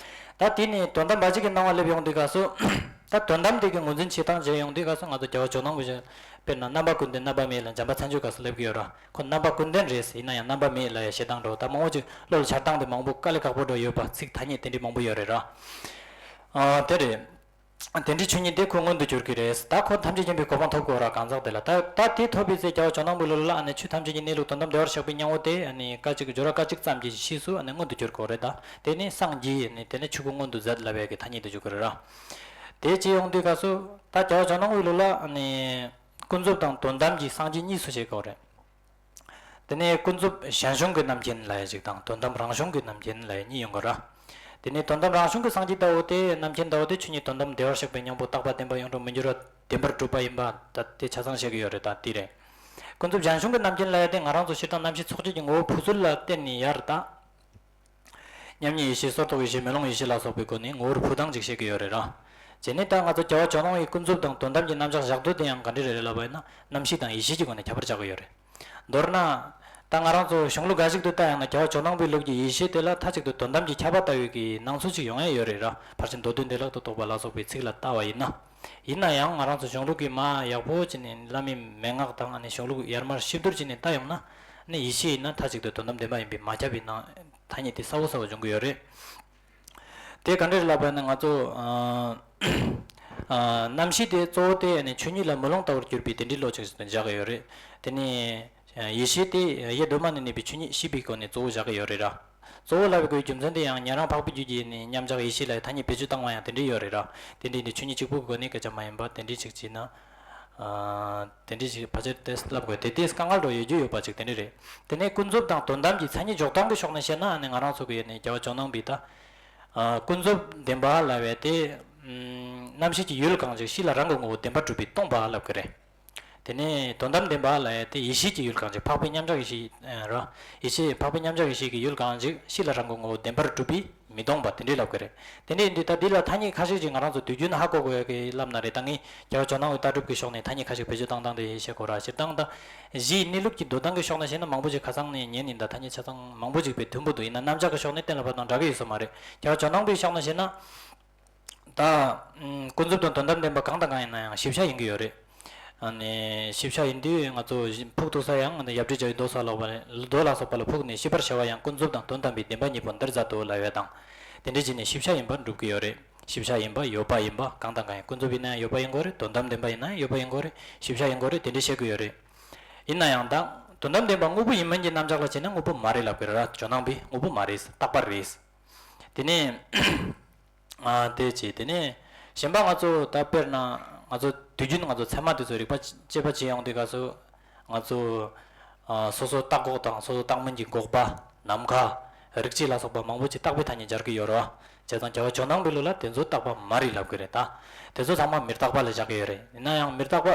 ད་དེ་ནས་དོན་དམ་བ་ཅིག་གི་སྣང་བ་སླེབས་ཡོང་དུས་སྐབས་སུ། ད་དོན་དམ་དེ་གི་ངོས་འཛིན་བྱེད་སྟངས་བྱེད་ཡོང་དུས་སྐབས་སུ་ང་ཚོ་རྒྱལ་བ་ཇོ་ནང་པོ་ཞིག་དཔེར་ན་རྣམ་པ་ཀུན་ལྡན་རྣམ་པ་མེད་ལ་འཇམ་དཔལ་མཚན་བརྗོད་སྐབས་སུ་སླེབས་ཀྱི་ཡོད་ར། ཁོ་རྣམ་པ་ཀུན་ལྡན་རེད། ཡིན་ན་ཡང་རྣམ་པ་མེད་ལབ་ཡ་བཤད་སྟངས་འདྲ་བོ་ད་མང་པོ་ཅིག་བློ་ལ་འཆར་སྟངས་དེ་མང་པོ་དཀའ་ལས་ཁག་པོ་འདྲ་ཡོད་པ། ཚིག་ཐ་སྙད་དེ་འདྲའི་མང་པོ་ཡོད་རེད་ར། ཨ་དེ་རེད། དེ་འདྲའི་ཆོས་ཉིད་དེ་ཁོ་མངོན་དུ་གྱུར་གྱི་རེད། ད་ཁོ་ཐམས་ཅད་མཁྱེན་པའི་གོ་འཕང་ཐོབ་དགོས་ར། གང་ཟག་དེ་ལ་ད་ད་དེ་ཐོབ་པའི་ཚེ་རྒྱལ་བ་ཇོ་ནང་པོའི་ལུགས་ལ་ཨ་ནི་ཆོས་ཐམས་ཅད་ཀྱི་གནས་ལུགས་དོན་དམ་བདེ་བར་གཤེགས་པའི་སྙིང་པོ་དེ་ཨ་ནི་སྐད་ཅིག་སྦྱོར་བ་སྐད་ཅིག་ཙམ་གྱི་ཕྱིས་སུ་ཨ་ནི་མངོན་དུ་གྱུར་དགོས་རེད། ད་དེ་ནི་སངས་རྒྱས་ཨ་ནི་དེ་ནི་ཆོས་སྐུ་མངོན་དུ་མཛད་ལབ་ཡ་གི་ཐ་སྙད་དེ་འཇུག་གི་རེད་ར། དེ་བྱས་ཡོང་དུས་སྐབས་སུ་ད་རྒྱལ་བ་ཇོ་ནང་པོའི་ལུགས་ལ་ཨ་ནི་ཀུན་རྫོབ་དང་དོན་དམ་གྱི་སངས་རྒྱས་གཉིས་སུ་ཕྱེ་དགོས་རེད། དེ་ནས་ཀུན་རྫོབ་གཞན་བྱུང་གི་རྣམ་མཁྱེན་ལབ་ཡ་ཅིག་དང་དོན་དམ་རང་བྱུང་གི་རྣམ་མཁྱེན་ལབ་ཡ་གཉིས་ཡོང་གི་ར། དེ་ནས་དོན་དམ་རང་བྱུང་གི་སངས་རྒྱས་ལྟ་བུ་དེ་རྣམ་མཁྱེན་ལྟ་བུ་དེ་ཆོས་ཉིད་དོན་དམ་བདེ་བར་གཤེགས་པའི་སྙིང་པོ་རྟག་པ་བདེན་པ་ཡུན་རིང་མི་འགྱུར་བ་བདེན་པར་གྲུབ་པ་ཡིན་པ་ད་དེ་ཆ་ཚང་བཤད་ཀྱི་ཡོད་རེད། ད་དེ་རེད། ཀུན་རྫོབ་གཞན་བྱུང་གི་རྣམ་མཁྱེན་ལབ་ཡ་དེ་ང་རང་ཚོ་སྤྱིར་བཏང་རྣམ་ཤེས་ཚོགས་བརྒྱད་ཀྱི་ངོ་བོ་ཕུགས་ཚུལ་ལ་བརྟེན་ནས་ཡར་ད། མཉམ་ཉིད་ཡེ་ཤེས་སོར་རྟོག་ཡེ་ཤེས་མེ་ལོང་ཡེ་ཤེས་ལ་སོགས་པའི་སྒོ་ནས་ངོ་བོར་ཕུག་སྟངས་ཅིག་བཤད་ཀྱི་ཡོད་རེད་ར། བྱས་ནས་ད་ང་ཚོ་རྒྱལ་བ་ཇོ་ནང་པའི་ཀུན་རྫོབ་དང་དོན་དམ་གྱི་རྣམ་གཞག་བཞག་འདོད་དེ་ཡང་ག་འདྲ་རེད་རེད་ལབ་པ་ཡིན་ན་རྣམ་ཤེས་དང་ཡེ་ཤེས་ཀྱི་སྒོ་ནས་ཁྱད་པར་ཆགས་ཀྱི་ཡོད་རེད། མདོར་ན། ད་ང་རང་ཚོ་གཞུང་ལུགས་འགའ་ཞིག་ཏུ་ལྟ་ཡང་ན་རྒྱལ་བ་ཇོ་ནང་པའི་ལུགས་ཀྱི་ཡེ་ཤེས་དེ་ལ་མཐའ་གཅིག་ཏུ་དོན་དམ་གྱི་ཁྱབ་པ་ལྟ་བུའི་གི་སྣང་ཚུལ་ཅིག་ཡོང་ཡ་ཡོད་རེད་ར། ཕར་ཕྱིན་མདོ་སྡེ་འདི་ལག་ཏུ་གཏོགས་པ་ལ་སོགས་པའི་ཚིག་ལ་ལྟ་བ་ཡིན་ན། ཡིན་ན་ཡང་ང་རང་ཚོ་གཞུང་ལུགས་ཀྱི་མ་ཡག་པོ་བྱས་ནས་བླ་མའི་མན་ངག་དང་ཨ་ནི་གཞུང་ལུགས་ཡར་མར་ཞིབ་བསྡུར་བྱས་ནས་ལྟ་ཡོང་ན། ཨ་ནི་ཡེ་ཤེས་ཡིན་ན་མཐའ་གཅིག་ཏུ་དོན་དམ་བདེན་པ་ཡིན་པའི་མ་ཁྱབ་པའི་ནང་ཐ་སྙད་དེ་གསལ་པོ་གསལ་པོ་འབྱུང་གི་ཡོད་རེད། དེ་ག་འདྲ་རེད་ལབ་པ་ཡིན་ན་ང་ཚོ་ཨ་ཨ་རྣམ་ཤེས་དེ་གཙོ་བོ་དེ་ཨ་ནི་ཆོས་ཉིད་ལ་མེ་ལོང་ལྟ་བུར་གྱུར་པའི་དེ་འདྲའི་བློ་ཅིག་བཞག་གི་ཡོད་རེད། དེ་ནས་ཡེ་ཤེས་དེ་ཡེ་གདོད་མ་ནས་གནས་པའི་ཆོས་ཉིད་ཤེས་པའི་སྒོ་ནས་གཙོ་བོ་བཞག་གི་ཡོད་རེད་ར། གཙོ་བོ་ལབ་པའི་རྒྱུ་མཚན་དེ་ཡང་ཉན་རང་འཕགས་པའི་རྒྱུད་ཀྱི་ནི་མཉམ་གཞག་ཡེ་ཤེས་ལ་ཐ་སྙད་བེད་སྤྱོད་བཏང་བ་ཡང་དེ་འདྲའི་ཡོད་རེད་ར། དེ་འདྲའི་ནི་ཆོས་ཉིད་གཅིག་པུའི་སྒོ་ནས་སྐད་ཆ་མ་ཡིན་པ་དེ་འདྲའི་ཅིག་བྱས་ན། ཨ་དེ་འདྲའི་ཅིག་ཕལ་ཆེར་དེ་ལབ་དགོས་དེ་དེས་དཀའ་ངལ་འགྲོ་ཡོད་རྒྱུ་ཡོད་པ་ཅིག་དེ་འདྲ་རེད། དེ་ནས་ཀུན་རྫོབ་དང་དོན་དམ་གྱི་མཚན་ཉིད་འཇོག་སྟངས་ཀྱི་ཕྱོགས་ནས་བཤད་ན་ཨ་ནི་ང་རང་ཚོ་གི་ཡོད་ནི་རྒྱལ་བ་ཇོ་ནང་པའི་ད། ཨ་ཀུན་རྫོབ་བདེན་པ་ལབ་པའི་དེ། ཨམ་རྣམ་ཤེས་ཀྱི་ཡུལ་གང་ཞིག་གཤིས་ལ་རང་གི་ངོ་བོ་བདེན་པར་གྲུབ་པས་སྟོང་པ་ལབ་ཀྱི་རེད། དེ་ནས་དོན་དམ་བདེན་པ་ལབ་ཡ་དེ་ཡེ་ཤེས་ཀྱི་ཡུལ་གང་ཞིག་འཕགས་པའི་མཉམ་གཞག་ཡེ་ཤེས་ཨ་ར། ཡེ་ཤེས་འཕགས་པའི་མཉམ་གཞག་ཡེ་ཤེས་ཀྱི་ཡུལ་གང་ཞིག་གཤིས་ལ་རང་གི་ངོ་བོ་བདེན་པར་གྲུབ་པས་མི་སྟོང་པ་དེ་འདྲའི་ལབ་ཀྱི་རེད། དེ་འདྲ་ཡིན་དུས་ད་འདི་ལ་ཐ་སྙད་ཁ་ཤས་ཅིག་ང་རང་ཚོ་དུས་རྒྱུན་ཧ་གོ་དགོས་ཡ་གི་ལབ་ན་རེད། ད་ངས་རྒྱལ་བ་ཇོ་ནང་པའི་ལྟ་གྲུབ་ཀྱི་ཕྱོགས་ནས་ཐ་སྙད་ཁ་ཤས་བེད་སྤྱོད་བཏང་སྟངས་དེ་བཤད་དགོས་ར། སྤྱིར་བཏང་ད་གཞིའི་གནས་ལུགས་ཀྱི་འདོད་སྟངས་ཀྱི་ཕྱོགས་ནས་བཤད་ན་མང་པོ་ཅིག་ཁ་སང་ནས་ཉན་ཡིན། ད་ཐ་སྙད་ཆ་ཚང་མང་པོ་ཅིག་དཔེ་མཐུན་པོ་འདུག་ཡིན་ན་རྣམ་གཞག་གི་ཕྱོགས་ནས་གཏན་ལ་ཕབ་སྟངས་འདྲ་གི་ཡོད་ས་མ་རེད། རྒྱལ་བ་ཇོ་ནང་པའི་ཕྱོགས་ནས་བཤད་ན། ད། ཨམ་ཀུན་རྫོབ་དང་དོན་དམ་བདེན་པ་གང་དང་གང་ཡིན་ན་ཡང་ཞིབ་ཆ་ཡིན་གྱི་ཡོད་རེད། ཨ་ནི་ཞིབ་ཆ་ཡིན་དུས་ང་ཚོ་ཕུགས་གཏུགས་ས་ཡང་ཨ་ནི་ཡབ་སྲས་བརྒྱ་པའི་མདོ་ས་ལ་སོགས་པ་མདོ་ལ་སོགས་པ་ལ་ཕུགས་ནས་ཤེས་པར་བྱ་བ་ཡང་ཀུན་རྫོབ་དང་དོན་དམ་པའི་བདེན་པ་གཉིས་པོ་འདིར་མཛད་དོ་ལབ་ཡ་དང་། དེ་འདྲ་བྱས་ནས་ཞིབ་ཆ་ཡིན་པར་འགྲུབ་ཀྱི་ཡོད་རེད། ཞིབ་ཆ་ཡིན་པ་ཡོད་པ་ཡིན་པ་གང་དང་གང་ཡིན། ཀུན་རྫོབ་ཡིན་ན་ཡང་ཡོད་པ་ཡིན་དགོས་རེད། དོན་དམ་བདེན་པ་ཡིན་ན་ཡང་ཡོད་པ་ཡིན་དགོས་རེད། ཞིབ་ཆ་ཡིན་དགོས་རེད། དེ་འདྲ་བཤད་ཀྱི་ཡོད་རེད། ཡིན་ན་ཡང་ད། དོན་དམ་བདེན་པ་དངོས་པོ་ཡིན་མིན་གྱི་རྣམ་གཞག་ལ་བྱས་ན་དངོས་པོ་མ་རེད་ལབ་ཀྱི་རེད་ར། ཇོ་ནང་པས་དངོས་པོ་མ་རེད། རྟག་པ་རེད། དེ་ནས། ཨ་དེ་བྱས་དེ་ནས་གཞན་པ་ང་ཚོ་ད་དཔེར་ན་ང་ཚོ་དུས་རྒྱུན་ང་ཚོ་ཚད་མ་དེ་ཚོ་རིག་པ་དཔྱད་པ་བྱེད་ཡོང་དུས་སྐབས་སུ་ང་ཚོ་ཨ་སོ་སོ་བརྟག་འགོག་དང་སོ་སོ་བརྟག་མིན་གྱི་འགོག་པ། ནམ་མཁའ། རིག་བྱེད་ལ་སོགས་པ་མང་པོ་ཅིག་རྟག་པའི་ཐ་སྙད་སྦྱར་གྱི་ཡོད་རེད་བ། བྱས་ཙང་རྒྱལ་བ་ཇོ་ནང་པའི་ལུགས་ལ་དེ་ཚོ་རྟག་པ་མ་རེད་ལབ་ཀྱི་རེད་ད། དེ་ཚོ་ཚང་མ་མི་རྟག་པ་ལ་བཞག་གི་ཡོད་རེད། ཡིན་ན་ཡང་མི་རྟག་པ།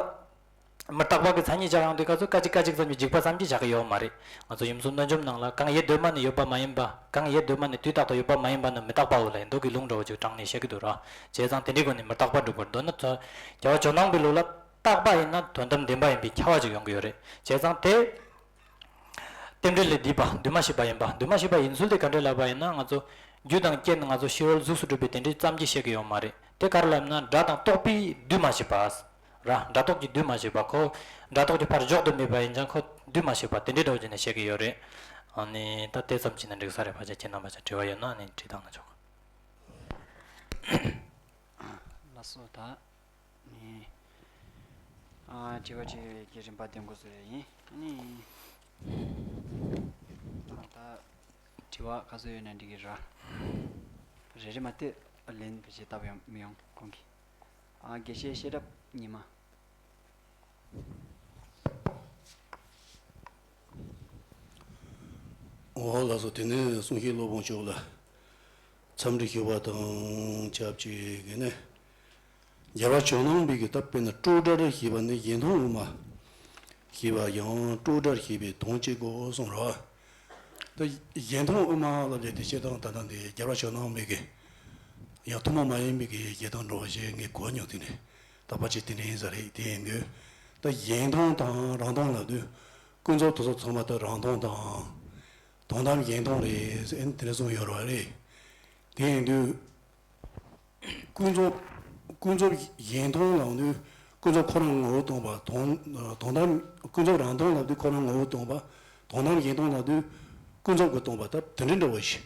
མི་རྟག་པ་གི་མཚན་ཉིད་སྦྱར་ཡོང་དུས་སྐབས་སུ་སྐད་ཅིག་སྐད་ཅིག་ཙམ་གྱི་འཇིགས་པ་ཙམ་གྱིས་བཞག་གི་ཡོད་མ་རེད། ང་ཚོ་ཡུམ་གསུམ་རྣལ་འབྱོར་ནང་ལ་གང་ཡེ་གདོད་མ་ནས་ཡོད་པ་མ་ཡིན་པ། གང་ཡེ་གདོད་མ་ནས་དུས་རྟག་ཏུ་ཡོད་པ་མ་ཡིན་པ་ནི་མི་རྟག་པའོ་ལབ་མདོ་གི་ལུང་འདྲ་བོ་ཅིག་དྲངས་ནས་བཤད་ཀྱི་འདུག་ར། བྱས་ཙང་དེ་འདྲའི་སྒོ་ནས་མི་རྟག་པ་འགྲུབ་པར་འདོད་ན་ཚོ། རྒྱལ་བ་ཇོ་ནང་པའི་ལུགས་ལ་རྟག་པ་ཡིན་ན་དོན་དམ་བདེན་པ་ཡིན་པའི་ཁྱབ་པ་ཅིག་ཡོང་གི་ཡོད་རེད། བྱས་ཙང་དེ། རྟེན་འབྲེལ་ལས་འདས་པ་འདུས་མ་བྱས་པ་ཡིན་པ། འདུས་མ་བྱས་པ་ཡིན་ཚུལ་དེ་ག་འདྲ་ལབ་པ་ཡིན་ན་ང་ཚོ་རྒྱུ་དང་རྐྱེན་ང་ཚོ་ཕྱི་རོལ་གཟུགས་སུ་གྲུབ་པའི་དེ་འདྲའི་ཙམ་གྱིས་བཤད་ཀྱི་ཡོད་མ་རེད། དེ་ག་རེ་ལབ་ན་སྒྲ་དང་རྟོག་པས་འདུས་མ་བྱས་པ། ར་སྒྲ་རྟོག་གིས་འདུས་མ་བྱས་པ། ཁོ་སྒྲ་རྟོག་གི་ཕར་འཇོག་ཏུ་མེད་པ་ཡིན་ཙང་ཁོ་འདུས་མ་བྱས་པ་དེ་འདྲའི་འདྲ་བོ་བྱས་ནས་བཤད་ཀྱི་ཡོད་རེད། ཨ་ནི་ད་དེ་ཙམ་བྱས་ན་འགྲིག་ས་རེད། ཕལ་ཆེར་ཁྱེད་རྣམ་པ་ཚོ་དྲི་བ་ཡོད་ན་ཨ་ནི་དྲིས་བཏང་ན་ཆོག་གི། ལགས་སོ་ད། ནི། ཨ་དྲི་བ་དྲི་བའི་རིམ་པ་འདོན་དགོས་སུ་ཡིན། ཨ་ནི། ད་དྲི་བ་ག་ཚོད་ཡོད་ན་འགྲིག་གི་ར། རེ་རེ་མ་གཏོགས་ལན་བེད་སྤྱོད་བཏབ་ཡོང་མི་ཡོང་ཁོང་གིས། ཨ་དགེ་བཤེས་ཤེས་རབ་ཉི་མ། འོ་ལགས་སོ། དེ་ནས་གསུང་བཤད་སློབ་དཔོན་མཆོག་ལ་འཚམས་འདྲི་ཞུ་བ་དང་ཆབས་ཅིག་གི་ནས། རྒྱལ་བ་ཇོ་ནང་པའི་གི་ད་དཔེར་ན་སྤྲོས་བྲལ་ཞེས་པ་ནི་གཞན་སྟོང་དབུ་མ་ཞེས་པ་ཡང་སྤྲོས་བྲལ་ཞེས་པའི་དོན་བྱེད་དགོས་གསུངས་རོ། ད་གཞན་སྟོང་དབུ་མ་ལབ་ཡ་དེ་བཤད་སྟངས་ད་ལྟ་འདི་རྒྱལ་བ་ཇོ་ནང་པའི་གི་ཡང་ཐུན་མོང་མ་ཡིན་པའི་གི་བཤད་སྟངས་འགྲོ་བ་ཞིག་ངས་གོ་མྱོང་། དེ་ནས་ད་ཕལ་ཆེར་དེ་འདྲ་ཡིན་ས་རེད། དེ་ཡིན་དུས་ད་གཞན་སྟོང་དང་རང་སྟོང་ལབ་དུས་ཀུན་རྫོབ་དེ་ཚོ་ཚང་མ་ད་རང་སྟོང་དང་དོན་དམ་གཞན་སྟོང་རེད་ཟེར་དེ་འདྲ་གསུངས་ཡོད་རེད་བ་རེད། དེ་ཡིན་དུས། ཀུན་རྫོབ། ཀུན་རྫོབ་གཞན་སྟོང་ལབ་དུས་ཀུན་རྫོབ་ཁོ་རང་ངོ་བོ་སྟོང་པ། དོན་དོན་དམ། ཀུན་རྫོབ་རང་སྟོང་ལབ་དུས་ཁོ་རང་ངོ་བོ་སྟོང་པ། དོན་དམ་གཞན་སྟོང་ལབ་དུས་ཀུན་རྫོབ་ཀྱིས་སྟོང་པ། ད་དེ་འདྲ་འདྲ་བོ་ཞིག་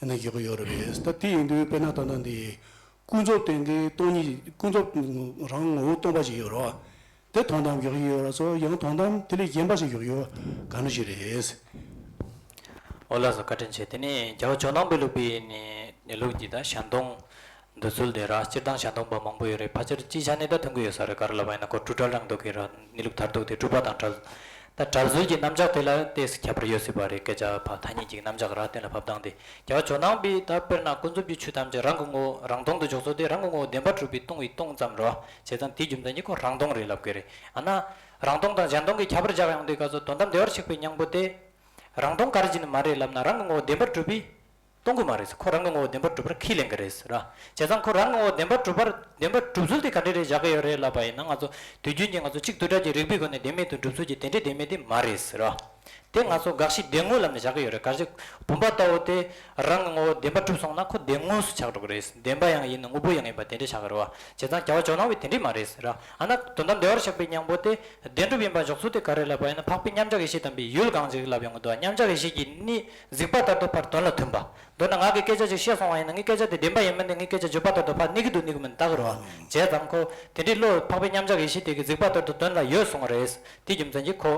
ཨ་ནི་བཞག་གི་ཡོད་རེད་པས། ད་དེ་ཡིན་དུས་དཔེར་ན་ད་ལྟ་འདི་ཀུན་རྫོབ་སྟེང་གི་སྟོང་ཉིད། ཀུན་རྫོབ་རང་ངོ་བོ་སྟོང་པ་ཞིག་ཡོད་རེད་བ། དེ་དོན་དམ་བཞག་གི་ཡོད་རེད་སོ། ཡང་དོན་དམ་དེ་ལས་གཞན་པ་ཞིག་བཞག་ཡོད་ག་འདྲ་ཞིག་རེད། ཨོ་ལགས་སོ། བཀའ་དྲིན་ཆེ། དེ་ནས་རྒྱལ་བ་ཇོ་ནང་པའི་ལུགས་པའི་ནི་གནས་ལུགས་ཀྱི་ད་གཞན་སྟོང་འདོད་ཚུལ་དེ་ར། སྤྱིར་བཏང་གཞན་སྟོང་པ་མང་པོ་ཡོད་རེད། ཕལ་ཆེར་སྤྱིའི་ཆ་ནས་ད་མཐོང་གི་ཡོད་ས་རེད། ག་རེ་ལབ་པ་ཡིན་ན་ཁོ་སྤྲོས་བྲལ་རང་ལྡོག་གི་ར། གནས་ལུགས་མཐར་ཐུག་དེ་སྤྲོས་པ་དང་བྲལ། ད་བྲལ་ཚུལ་གྱི་རྣམ་གཞག་དེ་ལ་ཏོག་ཙམ་ཁྱད་པར་ཡོད་སྲིད་པ་རེད། སྐད་ཆ་ཕར་ཐ་སྙད་ཀྱི་རྣམ་གཞག་ར་གཏན་ལ་ཕབ་སྟངས་དེ། རྒྱལ་བ་ཇོ་ནང་པའི་ད་དཔེར་ན་ཀུན་རྫོབ་ཀྱི་ཆོས་ཐམས་ཅད་རང་གི་ངོ་བོ་རང་སྟོང་དུ་འཇོག་ཚུལ་དེ་རང་གི་ངོ་བོ་བདེན་པར་གྲུབ་པའི་སྟོང་བའི་སྟོང་ཙམ་རེད་བ། བྱས་ཙང་དེའི་རྒྱུ་མཚན་གྱིས་ཁོ་རང་སྟོང་རེད་ལབ་ཀྱི་རེད། ཨ་ན་རང་སྟོང་དང་གཞན་སྟོང་གི་ཁྱད་པར་སྦྱར་ཡོང་དུས་སྐབས་སུ་དོན་དམ་བདེ་བར་གཤེགས་པའི་སྙིང་པོ་དེ་རང་སྟོང་ག་རེ་བྱས་ནས་མ་རེད་ལབ་ན། རང་གི་ངོ་བོ་བདེན་པར་གྲུབ་པས་སྟོང་གི་མ་རེད། ཁོ་རང་གི་ངོ་བོ་བདེན་པར་གྲུབ་པར་ཁས་ལེན་གྱི་རེད་ཟེར་ར། བྱས་ཙང་ཁོ་རང་གི་ངོ་བོ་བདེན་པར་གྲུབ་པར། བདེན་པར་གྲུབ་ཚུལ་དེ་ག་འདྲ་རེད་བཞག་གི་ཡོད་རེད་ལབ་པ་ཡིན་ན། ང་ཚོ་དུས་རྒྱུན་གྱི་ང་ཚོ་གཅིག་དུས་དྲུག་གི་རིགས་པའི་སྒོ་ནས་བདེན་མེད་དུ་གྲུབ་ཚུལ་གྱི་དེ་འདྲའི་བདེན་མེད་དེ་མ་རེད་ཟེར་ར། དེ་ང་ཚོ་དགག་གཞི་བདེན་དངོས་ལབ་ནས་བཞག་གི་ཡོད་རེད། གལ་སྲིད་བུམ་པ་ལྟ་བུ་དེ་རང་གི་ངོ་བོ་བདེན་པར་གྲུབ་སོང་ན་ཁོ་བདེན་དངོས་སུ་ཆགས་འགྲོ་གི་རེད། བདེན་པ་ཡང་ཡིན། དངོས་པོ་ཡང་ཡིན་པ་དེ་འདྲ་ཆགས་ཀྱི་རེད་བ། བྱས་ཙང་རྒྱལ་བ་ཇོ་ནང་པས་དེ་འདྲ་མ་རེད་ཟེར་ར། ཨ་ན་དོན་དམ་བདེ་བར་གཤེགས་པའི་སྙིང་པོ་དེ་བདེན་གྲུབ་ཡིན་པ་འཇོག་ཚུལ་དེ་ག་རེ་ལབ་པ་ཡིན་ན། འཕགས་པའི་མཉམ་གཞག་ཡེ་ཤེས་དམ་པའི་ཡུལ་གང་ཞིག་ལབ་ཡོང་གི་འདུག་མཉམ་གཞག་ཡེ་ཤེས་ཀྱི་གནས་གཟིགས་པ་ལྟར་དུ་ཕར་དོན་ལ་མཐུན་པ། མདོར་ན་ངག་གི་སྐད་ཆ་ཅིག་བཤད་སོང་བ་ཡིན་ན། ངའི་སྐད་ཆ་དེ་བདེན་པ་ཡིན་མིན་དེ་ངའི་སྐད་ཆ་བརྗོད་པ་ལྟར་དུ་ཕར་གནས་ཀྱི་འདུག་གནས་ཀྱི་མིན་བལྟ་གི་རེད་བ། བྱས་ཙང་ཁོ་དེ་འདྲའི་བློ་འཕགས་པའི་མཉམ་གཞག་ཡེ་ཤེས་དེ་གི་གཟིགས་པ་ལྟར་དུ་དོན་ལ་ཡོད་གསུངས་པ་རེད། དེ་རྒྱུ་མཚན་གྱིས་ཁོ།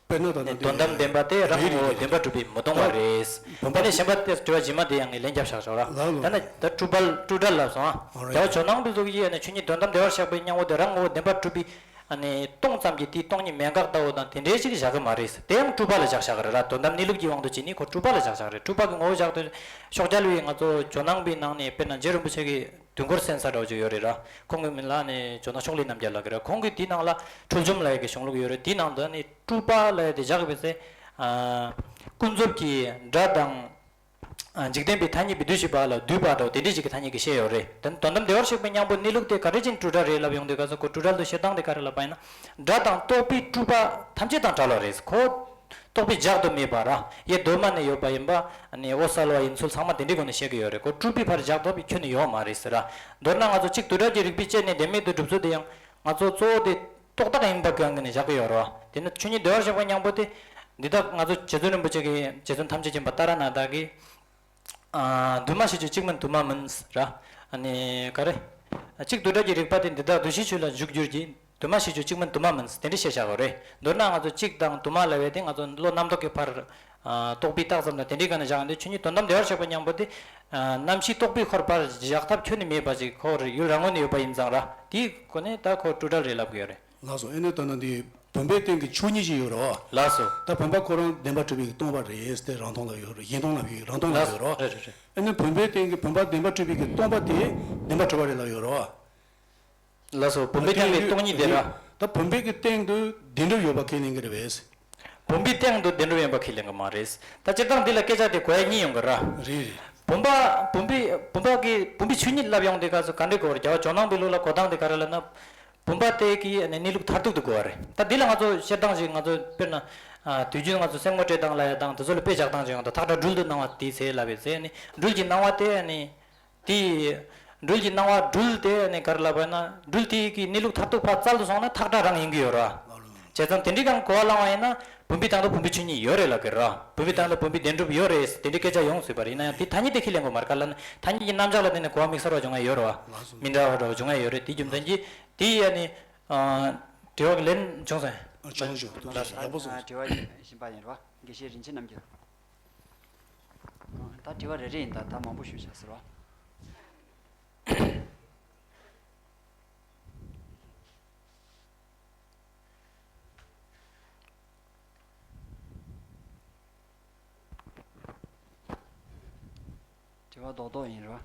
དཔེར་ན་ད་ལྟ་ནས་འདི་དོན་དམ་བདེན་པ་དེ་རང་གི་ངོ་བོ་བདེན་པར་གྲུབ་པས་མི་སྟོང་བ་རེད། བུམ་པ། དེ་ནས་གཞན་པ་དེ་དྲི་བ་རྗེས་མ་དེ་ཡང་ངས་ལན་རྒྱབ་བཞག་ཆོག་ར། ལགས་ལགས། ད་ནི་ད་སྤྲོས་བྲལ། སྤྲོས་བྲལ་ལབ་སོང་ཨ། ཨོ་རེད། རྒྱལ་བ་ཇོ་ནང་པའི་ལུགས་ཀྱི་ནི་ཆོས་ཉིད་དོན་དམ་བདེ་བར་གཤེགས་པའི་སྙིང་པོ་དེ་རང་ངོ་བོ་བདེན་པར་གྲུབ་པས་ཨ་ནི་སྟོང་ཙམ་གྱིས་དེའི་སྟོང་ཉིད་མེད་དགག་ལྟ་བུ་དང་དེ་འདྲའི་ཞིག་བཞག་གི་མ་རེད། དེ་ཡང་སྤྲོས་པ་ལ་བཞག་བཞག་གི་རེད་ར། དོན་དམ་གནས་ལུགས་ཀྱི་དབང་དུ་བྱས་ནས་ཁོ་སྤྲོས་པ་ལ་བཞག་བཞག་རེད། སྤྲོས་པ་གི་ངོ་བོ་བཞག་དུས་ཕྱོགས་རྒྱལ་བའི་ང་ཚོ་ཇོ་ནང་པའི་ནང་ནས་དཔེར་ན་རྗེ་རིན་པོ་ཆེ་གི་དུས་འཁོར་གསན་ས་འདྲ་བོ་ཅིག་ཡོད་རེད་ར། ཁོང་གི་མིང་ལ་ནི་ཇོ་ནང་ཤོག་ལེབ་རྣམ་རྒྱལ་ལབ་ཀྱི་རེད། ཁོང་གིས་དེའི་ནང་ལ་འཁྲུལ་འཇོམས་ལབ་ཡག་གི་གཞུང་ལུགས་ཡོད་རེད། དེའི་ནང་དུ་ནི་སྤྲོས་པ་ལབ་ཡག་དེ་བཞག་པའི་ཚེ། ཨ། ཀུན་རྫོབ་ཀྱི་སྒྲ་དང་། ཨ། འཇིག་རྟེན་པའི་ཐ་སྙད་པའི་བསྡུས་བཞི་པ་ལ་བསྡུས་པ་འདྲ་བོ་དེ་འདྲའི་ཞིག་གི་ཐ་སྙད་ཀྱིས་བཤད་ཡོད་རེད། དོན་དོན་དམ་བདེ་བར་གཤེགས་པའི་སྙིང་པོ་གནས་ལུགས་དེ་ག་རེ་བྱས་ནས་སྤྲོས་བྲལ་རེད་ལབ་ཡོང་དུས་སྐབས་སུ་ཁོ་སྤྲོས་བྲལ་དུ་བཤད་སྟངས་དེ་ག་རེ་ལབ་པ་ཡིན་ན། སྒྲ་དང་རྟོག་པས་སྤྲོས་པ་ཐམས་ཅད་དང་བྲལ་བ་རེད། ཁོ་རྟོག་པས་བཞག་ཏུ་མེད་པ་ར། ཡེ་གདོད་མ་ནས་ཡོད་པ་ཡིན་པ། ཨ་ནི་འོད་གསལ་བ་ཡིན་ཚུལ་ཚང་མ་དེ་འདྲའི་སྒོ་ནས་བཤད་ཀྱི་ཡོད་རེད། ཁོ་སྤྲོས་པའི་ཕར་བཞག་ཐུབ་པའི་ཁྱོན་ནས་ཡོད་མ་རེད་ཟེར་ར། མདོར་ན་ང་ཚོ་གཅིག་དུས་དྲུག་གི་རིགས་པས་དཔྱད་ནས་བདེན་མེད་དུ་སྒྲུབ་ཚུལ་དེ་ཡང་ང་ཚོ་གཙོ་བོ་དེ་རྟོག་བཏགས་ཡིན་པ་གང་གི་ནས་བཞག་གི་ཡོད་རེད་བ། དེ་ནི་ཆོས་ཉིད་བདེ་བར་གཤེགས་པའི་སྙིང་པོ་དེ་འདི་དག་ང་ཚོ་རྗེ་བཙུན་རིན་པོ་ཆེ་གིས། རྗེ་བཙུན་ཐམས་ཅད་མཁྱེན་པ་ཏཱ་ར་ནཱ་ཐ་གིས། ཨ། འདུས་མ་བྱས་ཆོས་གཅིག་མིན་དུ་མ་མིན་ཟེར་ར། ཨ་ནི་ག་རེ། གཅིག་དུས་དྲུག་གི་རིགས་པ་དེ་འདི་དག་འདུས་བྱས་ཆོས་ལ་འཇུག་འགྱུར་གྱི། འདུས་མ་བྱས་ཆོས་གཅིག་མིན་དུ་མ་མིན་དེ་འདྲ་བཤད་བཞག་གི་རེད། མདོར་ན་ང་ཚོ་གཅིག་དང་དུ་མ་ལབ་ཡག་དེ་ང་ཚོ་བློ་རྣམ་རྟོག་གི་ཕར། ཨ། རྟོག་པས་བཏགས་ཙམ་དང་དེ་འདྲའི་སྒང་ནས་བཞག་ཡོང་དུས་ཆོས་ཉིད་དོན་དམ་བདེ་བར་གཤེགས་པའི་སྙིང་པོ་དེ། ཨ། རྣམ་ཤེས་རྟོག་པས་ཁོ་རང་ཕར་བཞག་ཐབས་ཁྱོན་ནས་མེད་པ་ཅིག་ཁོ་རང་ཡུལ་རང་ངོས་ནས་ཡོད་པ་ཡིན་ཙང་ར། དེའི་སྒོ་ནས་ད་ཁོ་སྤྲོས་བྲལ་རེད་ལབ་ཀྱི་ཡོད་རེད། ལགས་སོ། ཨ་ནི་ད་ནི་འདི་བུམ་པའི་སྟེང་གི་ཆོས་ཉིད་ཅིག་ཡོད་རེད་བ། ལགས་སོ། ད་བུམ་པ་ཁོ་རང་བདེན་པར་གྲུབ་པའི་སྟོང་པ་རེད་ཟེར་རང་སྟོང་ལབ་ཡོད་རེད། གཞན་སྟོང་ལབ་ཡོད། རང་སྟོང་ལབ་ཡོད་རེད་བ། རེད་རེད་རེད། ཨ་ནི་བུམ་པའི་སྟེང་གི་བུམ་པ་བདེན་པར་གྲུབ་པའི་གི་སྟོང་པ་དེ་བདེན་པར་གྲུབ་པ་རེད་ལབ་ཡོད་རེད་བ། ལགས་སོ། བུམ་པའི་སྟེང་གི་སྟོང་ཉིད་དེ་ར། ད་བུམ་པའི་གི་སྟེང་དུ་བདེན་གྲུབ་ཡོད་པ་ཁས་ལེན་གྱི་རེད་པས། བུམ་པའི་སྟེང་དུ་བདེན་གྲུབ་ཡོད་པ་ཁས་ལེན་གྱི་མ་རེད། ད་སྤྱིར་བཏང་འདི་ལ་སྐད་ཆ་དེ་གོ་ཡག་གཉིས་ཡོང་གི་ར། རེད་རེད། བུམ་པ། བུམ་པའི། བུམ་པ་གི། བུམ་པའི་ཆོས་ཉིད་ལབ་ཡོང་དུས་སྐབས་སུ་ག་འདྲ་གོ་བ་རེད། རྒྱལ་བ་ཇོ་ནང་པའི་ལུགས་ལ་གོ་སྟངས་དེ་ག་རེ་ལབ་ན། བུམ་པ་དེ་གི་གནས་ལུགས་མཐར་ཐུག་ཏུ་གོ་བ་རེད། ད་འདི་ལ་ང་ཚོ་བཤད་སྟངས་ཤིག་ང་ཚོ་དཔེར་ན། ཨ། དུས་རྒྱུན་ང་ཚོ་སེན་མོ་བཀྲེས་སྟངས་ལབ་ཡག་དང་དེ་ཚོ་ལ་དཔེ་བཞག་སྟངས་ཤིག་ཡོང་། ད་ཐག་ཁྲ་སྦྲུལ་དུ་སྣང་བ་དེའི་ཚེ་ལབ་པའི་ཚེ་ནི་སྦྲུལ་གྱི་སྣང་བ་དེ་ནི། དེ། སྦྲུལ་གྱི་སྣང་བ་སྦྲུལ་དེ་ནི་ག་རེ་ལབ་པ་ཡིན་ན། སྦྲུལ་དེ་གི་གནས་ལུགས་མཐར་ཐུག་ཕར་བཙལ་དུ་སོང་ན་ཐག་ཁྲ་རང་ཡིན་གྱི་ཡོད་ར། བྱས་ཙང་དེ་འདྲའི་སྒང་གོ་བ་བླངས་པ་ཡིན་ན་བུམ་པའི་སྟེང་དུ་བུམ་པའི་ཆོས་ཉིད་ཡོད་རེད་ལབ་ཀྱི་ར། བུམ་པའི་སྟེང་དུ་བུམ་པའི་བདེན་གྲུབ་ཡོད་རེད་དེ་འདྲའི་སྐད་ཆ་ཡོང་སྲིད་པ་རེད། ཡིན་ན་ཡང་དེ་ཐ་སྙད་དེ་ཁས་ལེན་དགོས་མ་རེད། ག་ལབ་ན་ཐ་སྙད་ཀྱི་རྣམ་གཞག་ལ་བརྟེན་ནས་གོ་བ་དམིགས་བསལ་བ་བྱུང་ཡ་ཡོད་རེད་བ། མི་འདྲ་བ་འདྲ་བ་བྱུང་ཡ་ཡོད་རེད། དེའི་རྒྱུ་མཚན་གྱིས་དེ་ཡ་ནི། ཨ། དྲི་བ་གི་ལན་བྱུང་སོང་། ཨ། བྱུང་བྱུང་། ཐུགས་རྗེ་ཆེ། ཡག་པོ་གསུངས་སོང་། དྲི་བ་གཞན་པ་ཡིན་རེད་བ། དགེ་བཤེས་རིན་ཆེན་རྣམ་རྒྱལ། ད་དྲི་བ་རེ་རེ་ཡིན། ད་ད་མང་པོ་ཞུས་བཞག་ཟེར་བ། དྲི་བ་རྡོག་རྡོག་ཡིན་རེད་བ།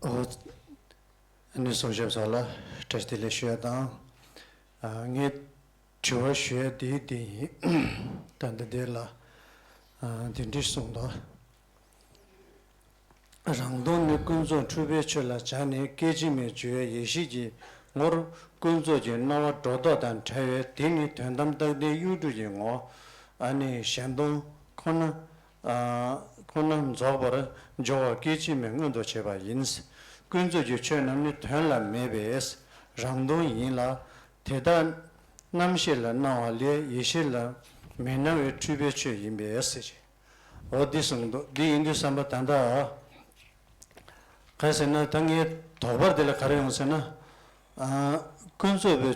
ཨོ། ཨ་ནི་གསུང་ཞབས་ཚོ་ལ་བཀྲ་ཤིས་བདེ་ལེགས་ཞུ་ཡ་དང་། ཨ། ངས་དྲི་བ་ཞུ་ཡ་དེ་དེ་ཡིན། ད་འདི་དེ་ལ། ཨ། དེ་འདྲ་གསུངས་འདུག་རང་སྟོང་ནི་ཀུན་རྫོབ་འཁྲུལ་པའི་ཆོས་ལ་སྦྱར་ནས་སྐད་ཅིག་མའི་སྦྱོར་བའི་ཡེ་ཤེས་ཀྱི་ ངོར་ཀུན་རྫོབ་ཀྱི་སྣང་བ་སྒྲོ་འདོགས་དང་བྲལ་བས། དེ་ནི་དོན་དམ་རྟག་བདེའི་གཡུང་དྲུང་གི་ངོ་། ཨ་ནི་གཞན་སྟོང་ཁོ་ན། ཨ་ཁོ་ན་རྫོགས་པར་སྦྱོར་བ་སྐད་ཅིག་མའི་སྔོན་དུ་བྱེད་པ་ཡིན། ཀུན་རྫོབ་ཀྱི་ཆོས་རྣམས་ནི་དོན་ལ་མེད་པས་རང་སྟོང་ཡིན་ལ། དེ་དག་རྣམ་ཤེས་ལ་སྣང་བ་ལས་ཡེ་ཤེས་ལ་མི་སྣང་བས་འཁྲུལ་པའི་ཆོས་ཡིན་པས་ཟེར་གྱི། འོ་འདི་གསུངས་འདུག་འདི་ཡིན་དུས་བསམ་པ་ད་ལྟ། ག་རེ་ཟེར་ན་ད་ངའི་དོགས་པ་འདི་ལ་ག་རེ་ཡོང་ཟེར་ན། ཨ་ཀུན་རྫོབ་པའི་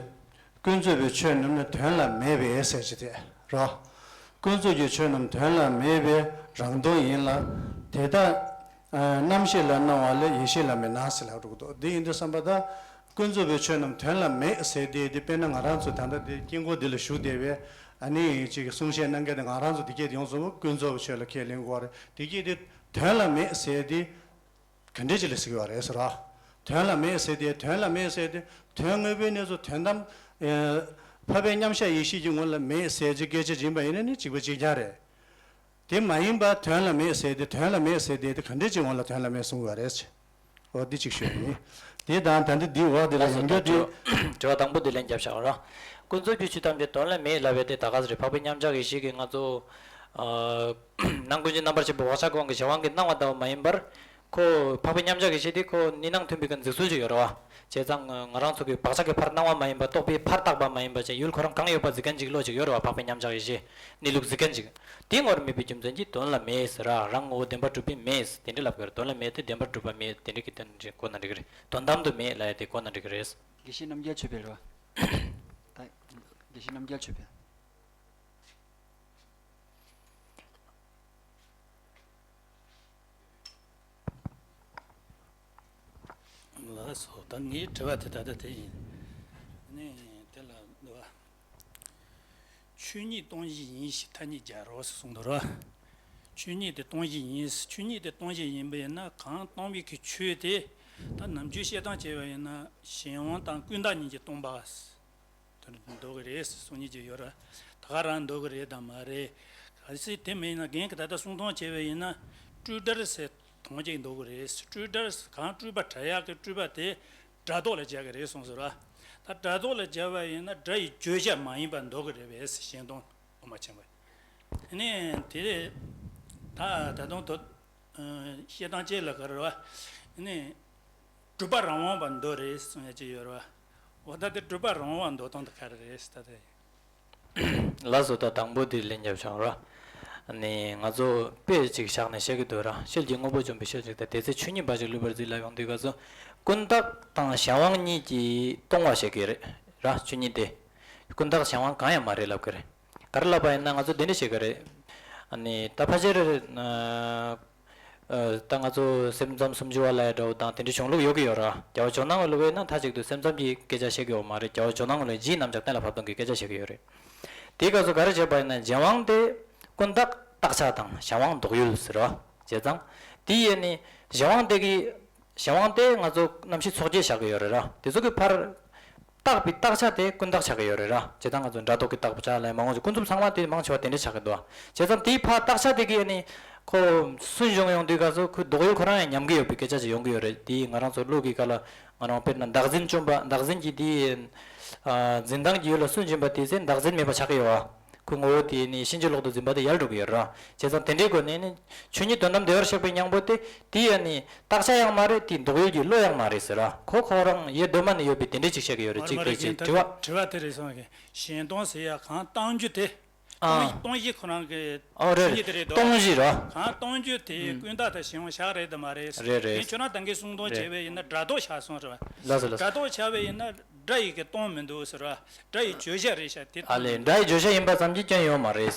ཀུན་རྫོབ་པའི་ཆོས་རྣམས་ནི་དོན་ལ་མེད་པས་ཟེར་གྱི་དེ་རོ། ཀུན་རྫོབ་ཀྱི་ཆོས་རྣམས་དོན་ལ་མེད་པས་རང་སྟོང་ཡིན་ལ། དེ་དག་ཨ་རྣམ་ཤེས་ལ་སྣང་བ་ལས་ཡེ་ཤེས་ལ་མི་སྣང་ཟེར་ལབ་འགྲོ་གི་འདུག་འདི་ཡིན་དུས་བསམ་པ་ད་ཀུན་རྫོབ་པའི་ཆོས་རྣམས་དོན་ལ་མེད་ཟེར་དེ་འདི་དཔེར་ན་ང་རང་ཚོ་ད་ལྟ་འདི་དཀྱིལ་འཁོར་འདི་ལ་བཞུགས་བསྡད་པས། ཨ་ནི་ཅིག་གསུང་བཤད་གནང་མཁན་དེ་ང་རང་ཚོ་འདི་སྐད་དེ་ཡོངས་སུ་ཀུན་རྫོབ་པའི་ཆོས་ལ་ཁས་ལེན་དགོས་པ་རེད། འདི་སྐད་དེ་དོན་ལ་མེད་ཟེར་དེ། ག་འདྲས་ཅིག་ལ་ཟེར་གྱི་ཡོད་རེད་ཟེར་ར། དོན་ལ་མེད་ཟེར་ཏེ། དོན་ལ་མེད་ཟེར་ཏེ། དོན་དངོས་པོའི་གནས་ཚུལ་དོན་དམ། ཨེ། འཕགས་པའི་མཉམ་གཞག་ཡེ་ཤེས་ཀྱི་ངོ་ལ་མེད་ཟེར་གྱི་སྐད་ཆ་ཡིན་པ་ཡིན་ན་ནི་གཅིག་པ་གཅིག་རྐྱང་རེད། དེ་མ་ཡིན་པ་དོན་ལ་མེད་ཟེར་ཏེ། དོན་ལ་མེད་ཟེར་ཏེ་དེ་ག་འདྲས་ཅིག་ངོ་ལ་དོན་ལ་མེད་གསུང་གི་ཡོད་རེད། འོ་འདི་གཅིག་ཞུ་ཡ་ཡིན། དེ་དང་ད་འདི་འདིའི་འོག་འདི་ལ་ཡོང་རྒྱུ་འདི། དྲི་བ་དང་པོ་འདི་ལན་རྒྱབ་བཞག་ར། ཀུན་རྫོབ་ཀྱི་ཆོས་ཐམས་ཅད་དོན་ལ་མེད་ལབ་པའི་དེ་ད་ག་ཟེ་རེད། འཕགས་པའི་མཉམ་གཞག་ཡེ་ཤེས་ཀྱི་ང་ཚོ། ཨ། སྣང་ཀུན་གཞི་རྣམ་པར་ཤེས་པ་བག་ཆགས་ཀྱི་དབང་གིས་གཞན་དབང་གིས་སྣང་བ་ལྟ་བུ་མ་ཡིན་པར། ཁོ་འཕགས་པའི་མཉམ་གཞག་ཡེ་ཤེས་དེ་ཁོ་གཉིས་སྣང་མཐུན་པའི་གི་འཇུག་ཚུལ་ཅིག་ཡོད་རེད་བ། བྱས་ཙང་ང་རང་ཚོ་གི་བག་ཆགས་ཀྱི་ཕར་སྣང་བ་མ་ཡིན་པ། རྟོག་པའི་ཕར་བཏགས་པ་མ་ཡིན་པ་བྱས་ཡུལ་ཁོ་རང་གང་ཡོད་པ་གཟིགས་མཁན་ཅིག་བློ་ཅིག་ཡོད་རེད་བ། འཕགས་པའི་མཉམ་གཞག་ཡེ་ཤེས་གནས་ལུགས་གཟིགས་མཁན་ཅིག་དེ་ངོར་མེད་པའི་རྒྱུ་མཚན་གྱིས་དོན་ལ་མེད་ཟེར་ར། རང་ངོ་བོ་བདེན་པར་གྲུབ་པའི་མེད་དེ་འདྲ་ལབ་དགོས་རེད། དོན་ལ་མེད་དེ་བདེན་པར་གྲུབ་པ་མེད་དེ་འདྲ་གི་དོན་འདྲ་གོ་ན་འགྲིག་གི་རེད། དོན་དམ་དུ་མེད་ལབ་ཡ་དེ་གོ་ན་འགྲིག་གི་རེད། དགེ་བཤེས་རྣམ་རྒྱལ་ཆོས་འཕེལ་རེད་བ། ད་དགེ་བཤེས་རྣམ་རྒྱལ་ཆོས་འཕེལ། ལགས་སོ། ད་ངའི་དྲི་བ་དེ་ད་ལྟ་དེ་ཡིན། ནས་དེ་ལ་འདུག་བ། ཆོས་ཉིད་སྟོང་བཞི་ཡིན་ཞེས་ཐ་སྙད་སྦྱར་རོ་ཞེས་གསུངས་འདུག་ར། ཆོས་ཉིད་དེ་སྟོང་བཞི་ཡིན། ཆོས་ཉིད་དེ་སྟོང་བཞི་ཡིན་པ་ཡིན་ན། གང་སྟོང་བའི་གི་ཆོས་དེ། ད་ནམ་རྒྱུན་བཤད་སྟངས་བྱས་པ་ཡིན་ན་གཞན་དབང་དང་ཀུན་བཏགས་གཉིས་ཀྱིས་སྟོང་པ། དེ་འདོད་གི་རེད་གསུང་མཁན་ཅིག་ཡོད་ར། ད་ག་རང་འདོད་གི་རེད་དམ་མ་རེད། གལ་སྲིད་དེ་མིན་ན་རྒན་གྱིས་ད་ལྟ་གསུང་སྟངས་བྱས་པ་ཡིན་ན། སྤྲོས་བྲལ་ཟེར་སྟོང་ཅིག་འདོད་གི་རེད། སྤྲོས་བྲལ་གང་སྤྲོས་པ་བྲལ་ཡག་གི་སྤྲོས་པ་དེ་སྒྲ་རྟོག་ལ་སྦྱར་གི་རེད་གསུངས་སོང་ར། ད་སྒྲ་རྟོག་ལ་སྦྱར་བ་ཡིན་ན་སྒྲ་ཡི་བརྗོད་བྱ་མ་ཡིན་པ་འདོད་གི་རེད་པས་གཞན་སྟོང་དབུ་མ་ཆེན་པོ། ནས་དེ་ད་ད་དུང་དོ། བཤད་སྟངས་གཅིག་ལ་ག་རེ་རེད་བ། ནས་སྒྲུབ་པ་རང་དབང་བ་འདོད་རེད་གསུང་ཡ་གཅིག་ཡོད་རེད་བ། འོ་ད་དེ་སྒྲུབ་པ་རང་དབང་བ་འདོད་སྟངས་དེ་ག་རེ་རེད་ཟེར་ད་དེ། ལགས་སོ། ད་དང་པོ་དེ་ལན་རྒྱབ་བྱུང་ར། ནས་ང་ཚོ་དཔེ་ཅིག་བཞག་ནས་བཤད་ཀྱི་འདུག་ར། ཤེལ་གྱི་དངོས་པོ་བཅོམ་པའི་ཤེལ་ཅིག་དང་། དེ་ཚེ་ཆོས་ཉིད་འབའ་ཞིག་བསླུས་པར་བརྩིས་ལབ་ཡོང་དུས་སྐབས་སུ། ཀུན་བརྟགས་དང་གཞན་དབང་གཉིས་ཀྱིས་སྟོང་བ་བཤད་ཀྱི་རེད་ར། ཆོས་ཉིད་དེ་ཀུན་བརྟགས་གཞན་དབང་གང་ཡང་མ་རེད་ལབ་ཀྱི་རེད། ག་རེ་ལབ་པ་ཡིན་ན་ང་ཚོ་དེ་འདྲ་བཤད་ཀྱི་རེད། ཨ་ནི་ད་ཕལ་ཆེར། ཨ། ཨ། ད་ང་ཚོ་སེམས་ཙམ་སུམ་ཅུ་པ་ལབ་ཡ་འདྲ་བོ་དང་དེ་འདྲའི་གཞུང་ལུགས་ཡོད་ཀྱི་ཡོད་ར། རྒྱལ་བ་ཇོ་ནང་ལ་བལྟས་ན་མཐའ་གཅིག་ཏུ་སེམས་ཙམ་གྱི་སྐད་ཆ་བཤད་ཀྱི་ཡོད་མ་རེད། རྒྱལ་བ་ཇོ་ནང་ལ་རྗེའི་རྣམ་གཞག་གཏན་ལ་ཕབ་སྟངས་ཀྱི་སྐད་ཆ་བཤད་ཀྱི་ཡོད་རེད། དེའི་སྐབས་སུ་ག་རེ་བྱས་པ་ཡིན་ན། གཞན་དབང་དེ་ཀུན་བརྟགས་བརྟག་བྱ་དང་གཞན་དབང་འདོགས་ཡུལ་ཟེར་ར། བྱས་ཙང་དེ་ཡས་ནི་གཞན་དབང་དེ་གི་གཞན་དབང་དེ་ང་ཚོ་རྣམ་ཤེས་ཚོགས་བརྒྱད་བཞག་གི་ཡོད་རེད་ར། དེ་ཚོ་གི་ཕར་བརྟགས་པའི་བརྟག་བྱ་དེ་ཀུན་བརྟགས་ཆགས་ཀྱི་ཡོད་རེད་ར། བྱས་ཙང་ང་ཚོ་སྒྲ་རྟོག་གི་བརྟག་བྱ་ལ་མ་འོངས་ཀྱི་ཀུན་རྫོབ་ཚང་མ་དེ་མང་ཆེ་བ་དེ་འདྲ་ཆགས་ཀྱི་འདུག། བྱས་ཙང་དེའི་ཕར་བརྟག་བྱ་དེ་གིས་ནི་ཁོ་སུན་བྱུང་ཡོང་དུས་སྐབས་སུ་ཁོའི་འདོགས་ཡུལ་ཁོ་རང་ཡང་ཉམས་ཀྱི་ཡོད་པའི་སྐད་ཆ་ཅིག་ཡོང་གི་ཡོད་རེད། དེ་ང་རང་ཚོ་བློ་གི་སྐབས་ལ་ང་རང་དཔེར་ན་བདག་འཛིན་བཅོམ་པ། བདག་འཛིན་གྱི་དེ། ཨ། འཛིན་སྟངས་ཀྱི་ཡུལ་ལ་སུན་འབྱིན་པ་དེ་ཚེ་བདག་འཛིན་མེད་པ་ཆགས་ཀྱི་ཡོད་བ། ཁོའི་ངོ་བོ་དེ་ནི་ཕྱིན་ཅི་ལོག་ཏུ་འཛིན་པ་དེ་ཡལ་འགྲོ་གི་ཡོད་ར། བྱས་ཙང་དེ་འདྲའི་སྒོ་ནས་ནི་ཆོས་ཉིད་དོན་དམ་བདེ་བར་གཤེགས་པའི་སྙིང་པོ་དེ། དེ་ཡང་ནི་བརྟག་བྱ་ཡང་མ་རེད། དེ་འདོགས་ཡུལ་གྱི་བློ་ཡང་མ་རེད་ཟེར་ར། ཁོ་ཁོ་རང་ཡེ་གདོད་མ་ནས་ཡོད་པའི་དེ་འདྲ་ཅིག་བཤད་ཀྱི་ཡོད་རེད། མ་རེད་ཅིག་མ་རེད། དེ་ཅིག་དྲི་བ། དྲི་བ་དེ་རེད་སོང་གི། གཞན་སྟོང་ཟེར་ཡ་གང་སྟོང་རྒྱུ་དེ། ཨ། སྟོང་སྟོང་གཞི་ཁོ་རང་གི། ཨོ་རེད་རེད། ཆོས་ཉིད་དེ་རེད་དོ། སྟོང་གཞི་ར། གང་སྟོང་རྒྱུ་དེ་ཀུན་བརྟགས་དང་གཞན་དབང་བཞག་རེད་དམ་མ་རེད། རེད་རེད། དེ་ཁྱོད་རང་ད་གིན་གསུང་དོན་རེད། བྱས་པ་ཡིན་ན་སྒྲ་རྟོག་ཆགས་སོང་རེད་བ། ལགས་སོ་ལགས་སོ། སྒྲ་རྟོག་ཆགས་པ་ཡིན་ན། སྒྲ་ཡི་གི་སྟོང་མི་འདུག་ཟེར་བ། སྒྲ་ཡི་བརྗོད་བྱ་རེད་ཤག་དེ། ཨ་ལས། སྒྲ་ཡི་བརྗོད་བྱ་ཡིན་པ་ཙམ་གྱིས་སྐྱོན་ཡོད་མ་རེད།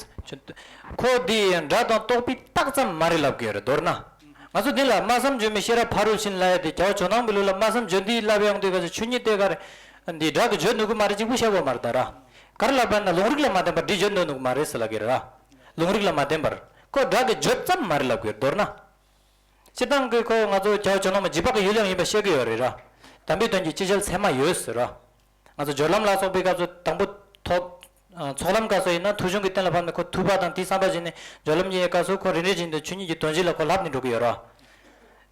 ཁོ་འདི་སྒྲ་དང་རྟོག་པའི་རྟགས་ཙམ་མ་རེད་ལབ་ཀྱི་ཡོད་རེད། མདོར་ན། ང་ཚོ་འདི་ལ་སྨྲ་བསམ་བརྗོད་མེད་ཤེས་རབ་ཕ་རོལ་ཕྱིན་ལབ་ཡ་དེ། རྒྱལ་བ་ཇོ་ནང་པའི་ལུགས་ལ་སྨྲ་བསམ་བརྗོད་འདི་ལབ་ཡོང་དུས་སྐབས་སུ་ཆོས་ཉིད་དེ་ག་རེ། འདི་སྒྲ་གིས་བརྗོད་ནུས་ཀྱི་མ་རེད། གཅིག་པུ་བཤད་དགོས་མ་རེད་ད་ར། ག་རེ་ལབ་པ་ན་ལུང་རིགས་ལ་མ་བརྟེན་པར་འདི་བརྗོད་འདོད་ནུས་ཀྱི་མ་རེད་ཟེར་ལབ་ཀྱི་རེད་ར། ལུང་རིགས་ལ་མ་བརྟེན་པར་ཁོ་སྒྲ་གིས་བརྗོད་ཙམ་མ་རེད་ལབ་ཀྱི་ཡོད་རེད། མདོར་ན། སྤྱིར་བཏང་གི་ཁོ་ང་ཚོ་རྒྱལ་བ་ཇོ་ནང་མ་འཇིགས་པ་གི་ཡུལ་ཡང་ཡིན་པ་བཤད་ཀྱི་ཡོད་རེད་ར། དམ་པའི་དོན་གྱི་ཅི་བྱེད་ཚད་མ་ཡོད་ཟེར་ར། ང་ཚོ་སྦྱོར་ལམ་ལ་སོགས་པའི་སྐབས་སུ་དང་པོ་ཐོབ། ཨ། ཚོགས་ལམ་སྐབས་སུ་ཡིན་ན་ཐོས་བྱུང་གི་རྟེན་ལ་ཕབ་ནས་ཁོ་ཐོས་པ་དང་དེའི་བསམ་པ་བྱས་ནས་སྦྱོར་ལམ་གཉིས་ཀྱི་སྐབས་སུ་ཁོ་རེ་རེ་བཞིན་དུ་ཆོས་ཉིད་ཀྱི་དོན་གཞི་ལ་ཁོ་ལྷབ་ནས་འགྲོ་གི་ཡོད་ར།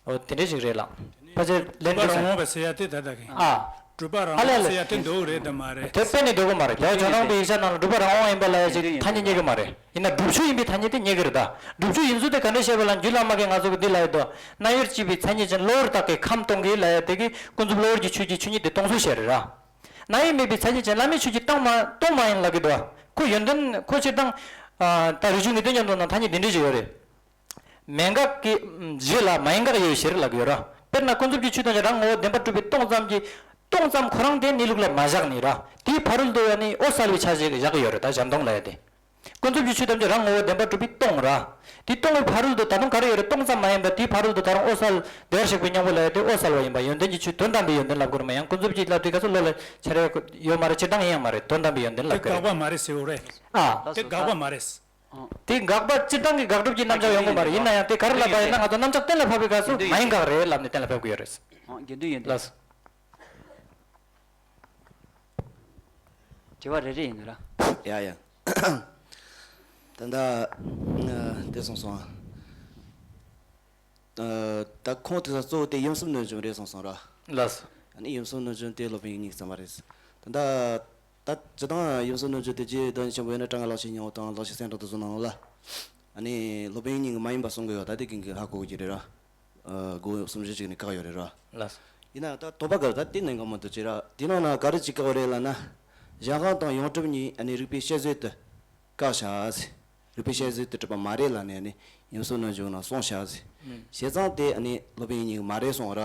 འོ་དེ་འདྲ་ཞིག་རེད་ལགས། ཕལ་ཆེར་ལན་ཐུབ་སོང་། རང་དབང་བ་ཟེར་ཡ་དེ་ད་ལྟ་གི། ཨ། གྲུབ་པ་རང་དབང་ཟེར་ཡ་དེ་འདོད་རེད་དམ་མ་རེད། དེ་གཏན་ནས་འདོད་གི་མ་རེད། རྒྱལ་བ་ཇོ་ནང་པའི་ཡིག་ཆ་ནང་ལ་གྲུབ་པ་རང་དབང་ཡིན་པ་ལབ་ཡ་ཅིག་ཐ་སྙད་རྙེད་གི་མ་རེད། ཡིན་ན་སྒྲུབ་ཆོས་ཡིན་པའི་ཐ་སྙད་དེ་རྙེད་གི་རེད་ད། སྒྲུབ་ཆོས་ཡིན་ཚུལ་དེ་ག་འདྲ་བཤད་པ་ལ་རྒྱུད་བླ་མ་གིས་ང་ཚོ་གི་འདི་ལབ་ཡོད་དོ། རྣལ་འབྱོར་སྐྱེས་པའི་མཚན་ཉིད་ཅན། གློ་བུར་བཏགས་པའི་ཁམས་སྟོང་གི་ལབ་ཡ་དེ་གིས་ཀུན་རྫོབ་གློ་བུར་གྱི་ཆོས་ཀྱི་ཆོས་ཉིད་དེ་སྟོང་ཚུལ་བཤད་རེད་ར། རྣལ་འབྱོར་མེད་པའི་མཚན་ཉིད་ཅན། བླ་མེད་ཆོས་ཀྱི་སྟོང་མ་སྟོང་མ་ཡིན་ལབ་གི་འདུག་ཁོ་ཡོན་ཏན་ཁོ་སྤྱིར་བཏང་ད་རིག་གཞུང་ངེས་དོན་ཉམས་ལེན་ནང་ཐ་སྙད་འདི་འདྲ་ཞིག་ཡོད་རེད། མན་ངག་གི་རྗེས་ལ་མ་ཡན་ངག་ཡོད་ཕྱིར་ལབ་ཀྱི་ཡོད་ར། དཔེར་ན་ཀུན་རྫོབ་ཀྱི་ཆོས་ཐམས་ཅད་རང་ངོ་བོ་བདེན་པར་གྲུབ་པས་སྟོང་ཙམ་གྱིས་སྟོང་ཙམ་ཁོ་རང་དེ་གནས་ལུགས་ལ་མ་བཞག་ནས་ར། དེའི་ཕ་རོལ་ཏུ་ཡང་ནི་འོད་གསལ་བའི་ཆ་ཞིག་བཞག་གི་ཡོད་རེད། ད་གཞན་སྟོང་ལབ་ཡ་དེ། ཀུན་རྫོབ་ཀྱི་ཆོས་ཐམས་ཅད་རང་ངོ་བོ་བདེན་པར་གྲུབ་པས་སྟོང་ར། དེ་སྟོང་བའི་ཕ་རོལ་ཏུ་ད་དུང་ག་རེ་ཡོད་རེད། སྟོང་ཙམ་མ་ཡིན་པ། དེའི་ཕ་རོལ་ཏུ་ད་རུང་འོད་གསལ་བདེ་བར་གཤེགས་པའི་སྙིང་པོ་ལབ་ཡ་དེ་འོད་གསལ་བ་ཡིན་པ། ཡོན་ཏན་གྱི་ཆོས་དོན་དམ་པའི་ཡོན་ཏན་ལབ་དགོས་རེད་མ། ཡང་ཀུན་རྫོབ་ཀྱི་ལབ་དུས་སྐབས་སུ་བློ་ལ་འཆར་ཡ་ཡོད་མ་རེད། སྤྱིར་བཏང་ཡིན་ཡང་མ་རེད། དོན་དམ་པའི་ཡོན་ཏན་ལབ་དགོས་རེད། དགག་པ་མ་རེད་ཟེར་བ་རེད། ཨ། དེ་དགག་པ་མ་རེད། དེ་དགག་པ་སྤྱིར་བཏང་གི་དགག་སྒྲུབ་ཀྱི་རྣམ་གཞག་ཡོང་གི་མ་རེད། ཡིན་ན་ཡང་དེ་ག་རེ་ལབ་པ་ཡིན་ན། ང་ཚོ་རྣམ་གཞག་གཏན་ལ་ཕབ་པའི་སྐབས་སུ་མ་ཡན་གར་རེད་ལབ་ནས་གཏན་ལ་ཕབ་ཀྱི་ཡོད་རེད། དགེ་འདུན་ཡོན་ཏན། ལགས་སོ། དྲི་བ་རེ་རེ་ཡིན་ནི་ར། ཡ་ཡ། ད་ལྟ་དེ་སོང་སོང་། ད་ཁོང་དེ་ས་གཙོ་བོ་དེ་ཡུམ་གསུམ་གནོད་འཇོམས་རེད་སོང་སོང་ར། ལགས་སོ། ཨ་ནི་ཡུམ་གསུམ་གནོད་འཇོམས་དེ་སློབ་དཔོན་དབྱིག་གཉེན་གྱི་བསམ་པ་རེད། ད་ལྟ་ད་སྤྱིར་བཏང་ཡུམ་གསུམ་གནོད་འཇོམས་དེ་རྗེ་བདག་ཉིད་ཆེན་པོ་ཡོད་ན་གྲངས་ལྔ་ལག་ཤེས་སྙིང་པོ་དང་ལག་ཤེས་སེང་བྲག་ཏུ་གསུངས་གནང་ལ། ཨ་ནི་སློབ་དཔོན་དབྱིག་གཉེན་གྱི་མ་ཡིན་པ་གསུང་གི་ཡོད། ད་དེ་ཀུན་གྱིས་ཧ་གོ་གི་རེད་ར། སྒོ་གསུམ་བཞི་ཅིག་ནས་བཀག་ཡོད་རེད་ར། ལགས་སོ། ཡིན་ན་ད་དོགས་པ་ག་ད་དེ་ནས་འགའ་མ་གཏོགས་ཅི་ར། དེ་ནང་ན་ག་རེ་ཅིག་བཀག་ཡོད་རེད་ལབ་ན། གཞན་དབང་དང་ཡོངས་གྲུབ་གཉིས་ཨ་ནི་རིགས་པས་དཔྱད་བཟོད་དུ་བཀག་བཞག་ཟེར། རིགས་པས་དཔྱད་བཟོད་དུ་གྲུབ་པ་མ་རེད་ལབ་ནས་ཨ་ནི་ཡུམ་གསུམ་གནོད་འཇོམས་ནང་གསུངས་བཞག་ཟེར། བྱས་ཙང་དེ་ཨ་ནི་སློབ་དཔོན་དབྱིག་གཉེན་གྱི་མ་རེད་གསུངས་ར།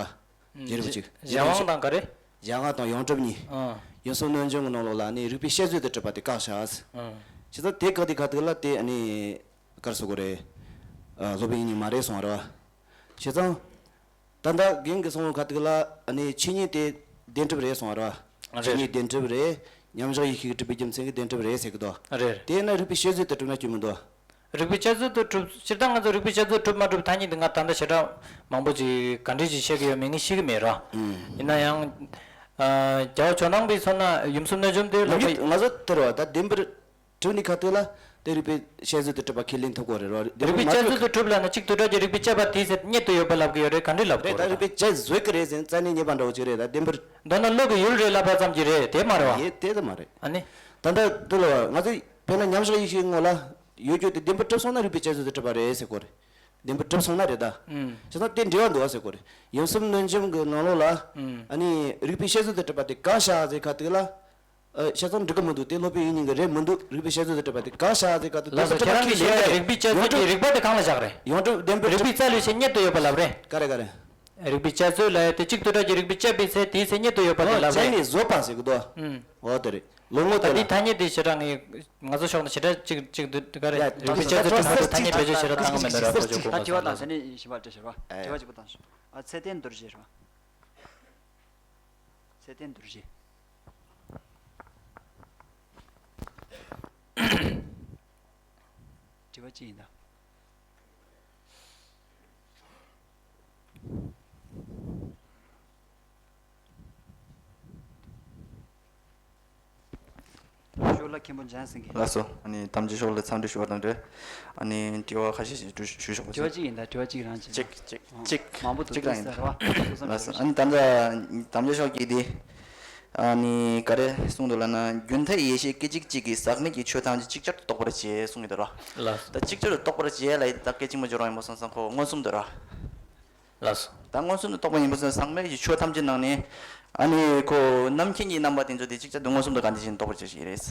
རྒྱལ་རབས་ཅིག་གཞན་དབང་དང་ག་རེ། གཞན་དབང་དང་ཡོངས་གྲུབ་གཉིས། ཨ། ཡུམ་གསུམ་གནོད་འཇོམས་ཀྱི་ནང་ལོགས་ལ་ནི་རིགས་པས་དཔྱད་བཟོད་དུ་གྲུབ་པ་དེ་བཀག་བཞག་ཟེར། ཨ། བྱས་ཙང་དེ་བཀག་དེ་ཁ་ཐུག་ལ་དེ་ཨ་ནི་ག་རེ་ཟེར་དགོས་རེད། ཨ། སློབ་དཔོན་དབྱིག་གཉེན་མ་རེད་གསུངས་ར། བྱས་ཙང་། ད་ལྟ་རྒན་གྱིས་གསུངས་པ་ཁ་ཐུག་ལ་ཨ་ནི་ཆོས་ཉིད་དེ་བདེན་གྲུབ་རེད་གསུངས་པ་རེད། རེད། ཆོས་ཉིད་བདེན་གྲུབ་རེད། མཉམ་བཞག་ཡེ་ཤེས་ཀྱིས་གྲུབ་པའི་རྒྱུ་མཚན་གྱིས་བདེན་གྲུབ་རེད་ཟེར་གི་འདུག་རེད། དེས་ན་རིགས་པས་དཔྱད་བཟོད་དུ་གྲུབ་ན་སྐྱོན་མི་འདུག་རིགས་པས་དཔྱད་བཟོད་དུ་གྲུབ། སྤྱིར་བཏང་ང་ཚོ་རིགས་པས་དཔྱད་བཟོད་གྲུབ་མ་གྲུབ་ཐ་སྙད་འདི་ང་ད་ལྟ་ཞེ་དྲག་མང་པོ་ཅིག་ག་འདྲས་ཅིག་བཤད་ཀྱི་ཡོད་མེད་ངས་ཤེས་ཀྱི་མེད་ར། ཨུམ། ཡིན་ན་ཡང་། ཨ། རྒྱལ་བ་ཇོ་ནང་པའི་ཚོ་ན་ཡུམ་གསུམ་གནོད་འཇོམས་དེ་ལོག་པའི། ང་ཚོ་དེ་རེད་བ། ད་བདེན་པར་གྲུབ་ནས་ཁ་ཐུག་ལ་དེ་རིགས་པས་དཔྱད་བཟོད་དུ་གྲུབ་པ་ཁས་ལེན་ཐུབ་ཀྱི་རེད་རོ། རིགས་པས་དཔྱད་བཟོད་དུ་གྲུབ་ལབ་ན་གཅིག་དུ་སྒྲ་གི་རིགས་པས་དཔྱད་པ་དེའི་ཚེ་རྙེད་དུ་ཡོད་པ་ལབ་ཀྱི་ཡོད་རེད། ག་འདྲས་ལབ་དགོས་རེད། ད་རིགས་པས་དཔྱད་བཟོད་ཀྱི་རེད་ཟེར་ན་རྩ་ནས་རྙེད་པ་འདྲ་བོ་ཅིག་རེད། ད་བདེན་པར། མདོར་ན་བློ་གི་ཡུལ་རེད་ལབ་པ་ཙམ་གྱིས་རེད་དེ་མ་རེད་བ། ཡེ་དེ་ད་མ་རེད། ཨ་ནི། ད་ལྟ་འདི་ལ་ང་ཚོས་དཔེར་ན་མཉམ་བཞག་ཡེ་ཤེས་ངོ་ལ་ཡོད་རྒྱུ་དེ་བདེན་པར་གྲུབ་སོང་ན་རིགས་པས་དཔྱད་བཟོད་དུ་གྲུབ་པ་རེད་ཟེར་དགོས་རེད། བདེན་པར་གྲུབ་སོང་ན་རེད་ད། ཨུམ། བྱས་ཙང་དེ་འབྲེལ་བ་འདུག་བ་ཟེར་དགོས་རེད། ཡུམ་གསུམ་གནོད་འཇོམས་ཀྱི་ནང་ལོགས་ལ། ཨུམ། ཨ་ནི་རིགས་པས་དཔྱད་བཟོད་དུ་གྲུབ་པ་དེ་བཀག་བཞག་ཟེར་ཁ་ཐུག་ལ། ཨ། བྱས་ཙང་འགྲིག་གི་མི་འདུག་དེ་སློབ་དཔོན་དབྱིག་གཉེན་གྱི་རེད་མི་འདུག་རིགས་པས་དཔྱད་བཟོད་དུ་གྲུབ་པ་དེ་བཀག་བཞག་ཟེར་ཁ་ཐུག་ལ། བདེན་པར་གྲུབ་པ་ཁས་ལེན་གྱི་རེད། ཡོངས་གྲུབ་བདེན་པར་རིགས་པས་དེ་གང་ལ་བཞག་རེད། ཡོངས་གྲུབ་བདེན་པར་རིགས་པས་རྩ་ལས་བྱས་རྙེད་དུ་ཡོད་པ་ལབ་རེད། ག་རེ་ག་རེ། རིགས་པས་དཔྱད་བཟོད་ལབ་ཡ་དེ་གཅིག་ཏུ་སྒྲ་གི་རིགས་པས་དཔྱད་པའི་ཚེ་དེའི་ཚེ་རྙེད་དུ་ཡོད་པ་དེ་ལབ་རེད། ཨོ་དེ་རེད། ལོ་ངོ་དེ་ལ། ད་འདི་ཐ་སྙད་དེ་ཞེ་དྲག་ངས་ང་ཚོ་ཕྱོགས་ནས་ཞེ་དྲག་གཅིག་གཅིག་ཏུ་ག་རེ། ཡ། རིགས་པས་དཔྱད་བཟོད་གྲུབ་པ་དེ་ཐ་སྙད་བེད་སྤྱོད་ཞེ་དྲག་བཏང་གི་མེད་ད་ར། ཁོ་ཚོ་གོ་ད་དྲི་བ་དང་ཞེ་ནས་ཞིབ་པ་འདྲ་ཞིག་རེད་བ། དྲི་བ་གཅིག་པོ་དང་ཞིབ། ཨ། ཚེ་བརྟན་རྡོ་རྗེ་རེད་བ། ཚེ་བརྟན་རྡོ་རྗེ། དྲི་བ་ཅི་ཡིན་ད། ཤོ་ལ་མཁན་པོ་འཇམ་སེང་གེ། ལགས་སོ། ཨ་ནི་དམ་ཆོས་ཤོག་ལ་འཚམས་འདྲི་ཞུ་བ་དང་འབྲེལ། ཨ་ནི་དྲི་བ་ཁ་ཤས་ཤིག་ཞུ་ཞུ་ཆོག་པ། དྲི་བ་གཅིག་ཡིན་ད། དྲི་བ་གཅིག་རང་བྱེད། གཅིག་གཅིག་གཅིག་མང་པོ་འདུག་གཅིག་རང་ཡིན་ད། ལགས་སོ། ཨ་ནི་ད་ལྟ་དམ་ཆོས་ཤོག་གིས་འདི། ཨ་ནི་ག་རེ་གསུངས་འདུག་ལབ་ན། རྒྱུན་མཐའི་ཡེ་ཤེས་སྐད་ཅིག་གཅིག་གིས་ཟག་མེད་ཀྱི་ཆོས་ཐམས་ཅད་ཅིག་ཅར་དུ་རྟོགས་པར་བྱེད་གསུངས་ཀྱི་འདུག་ར། ལགས་སོ། ད་ཅིག་ཅར་དུ་རྟོགས་པར་བྱེད་ལ་ད་སྐད་ཅིག་མ་འབྱོར་བ་ཡིན་པ་སོང་ཙང་ཁོ་མངོན་སུམ་དུ་ར། ལགས་སོ། ད་མངོན་སུམ་དུ་རྟོགས་པ་ཡིན་པ་སོང་ཙང་ཟག་མེད་ཀྱི་ཆོས་ཐམས་ཅད་ནང་ནས། ཨ་ནི་ཁོ་རྣམ་མཁྱེན་གྱི་རྣམ་པ་དེ་ཚོ་དེ་ཅིག་ཅར་དུ་མངོན་སུམ་དུ་ག་འདྲ་ཞིག་རྟོགས་པར་བྱེད་ཀྱི་རེད།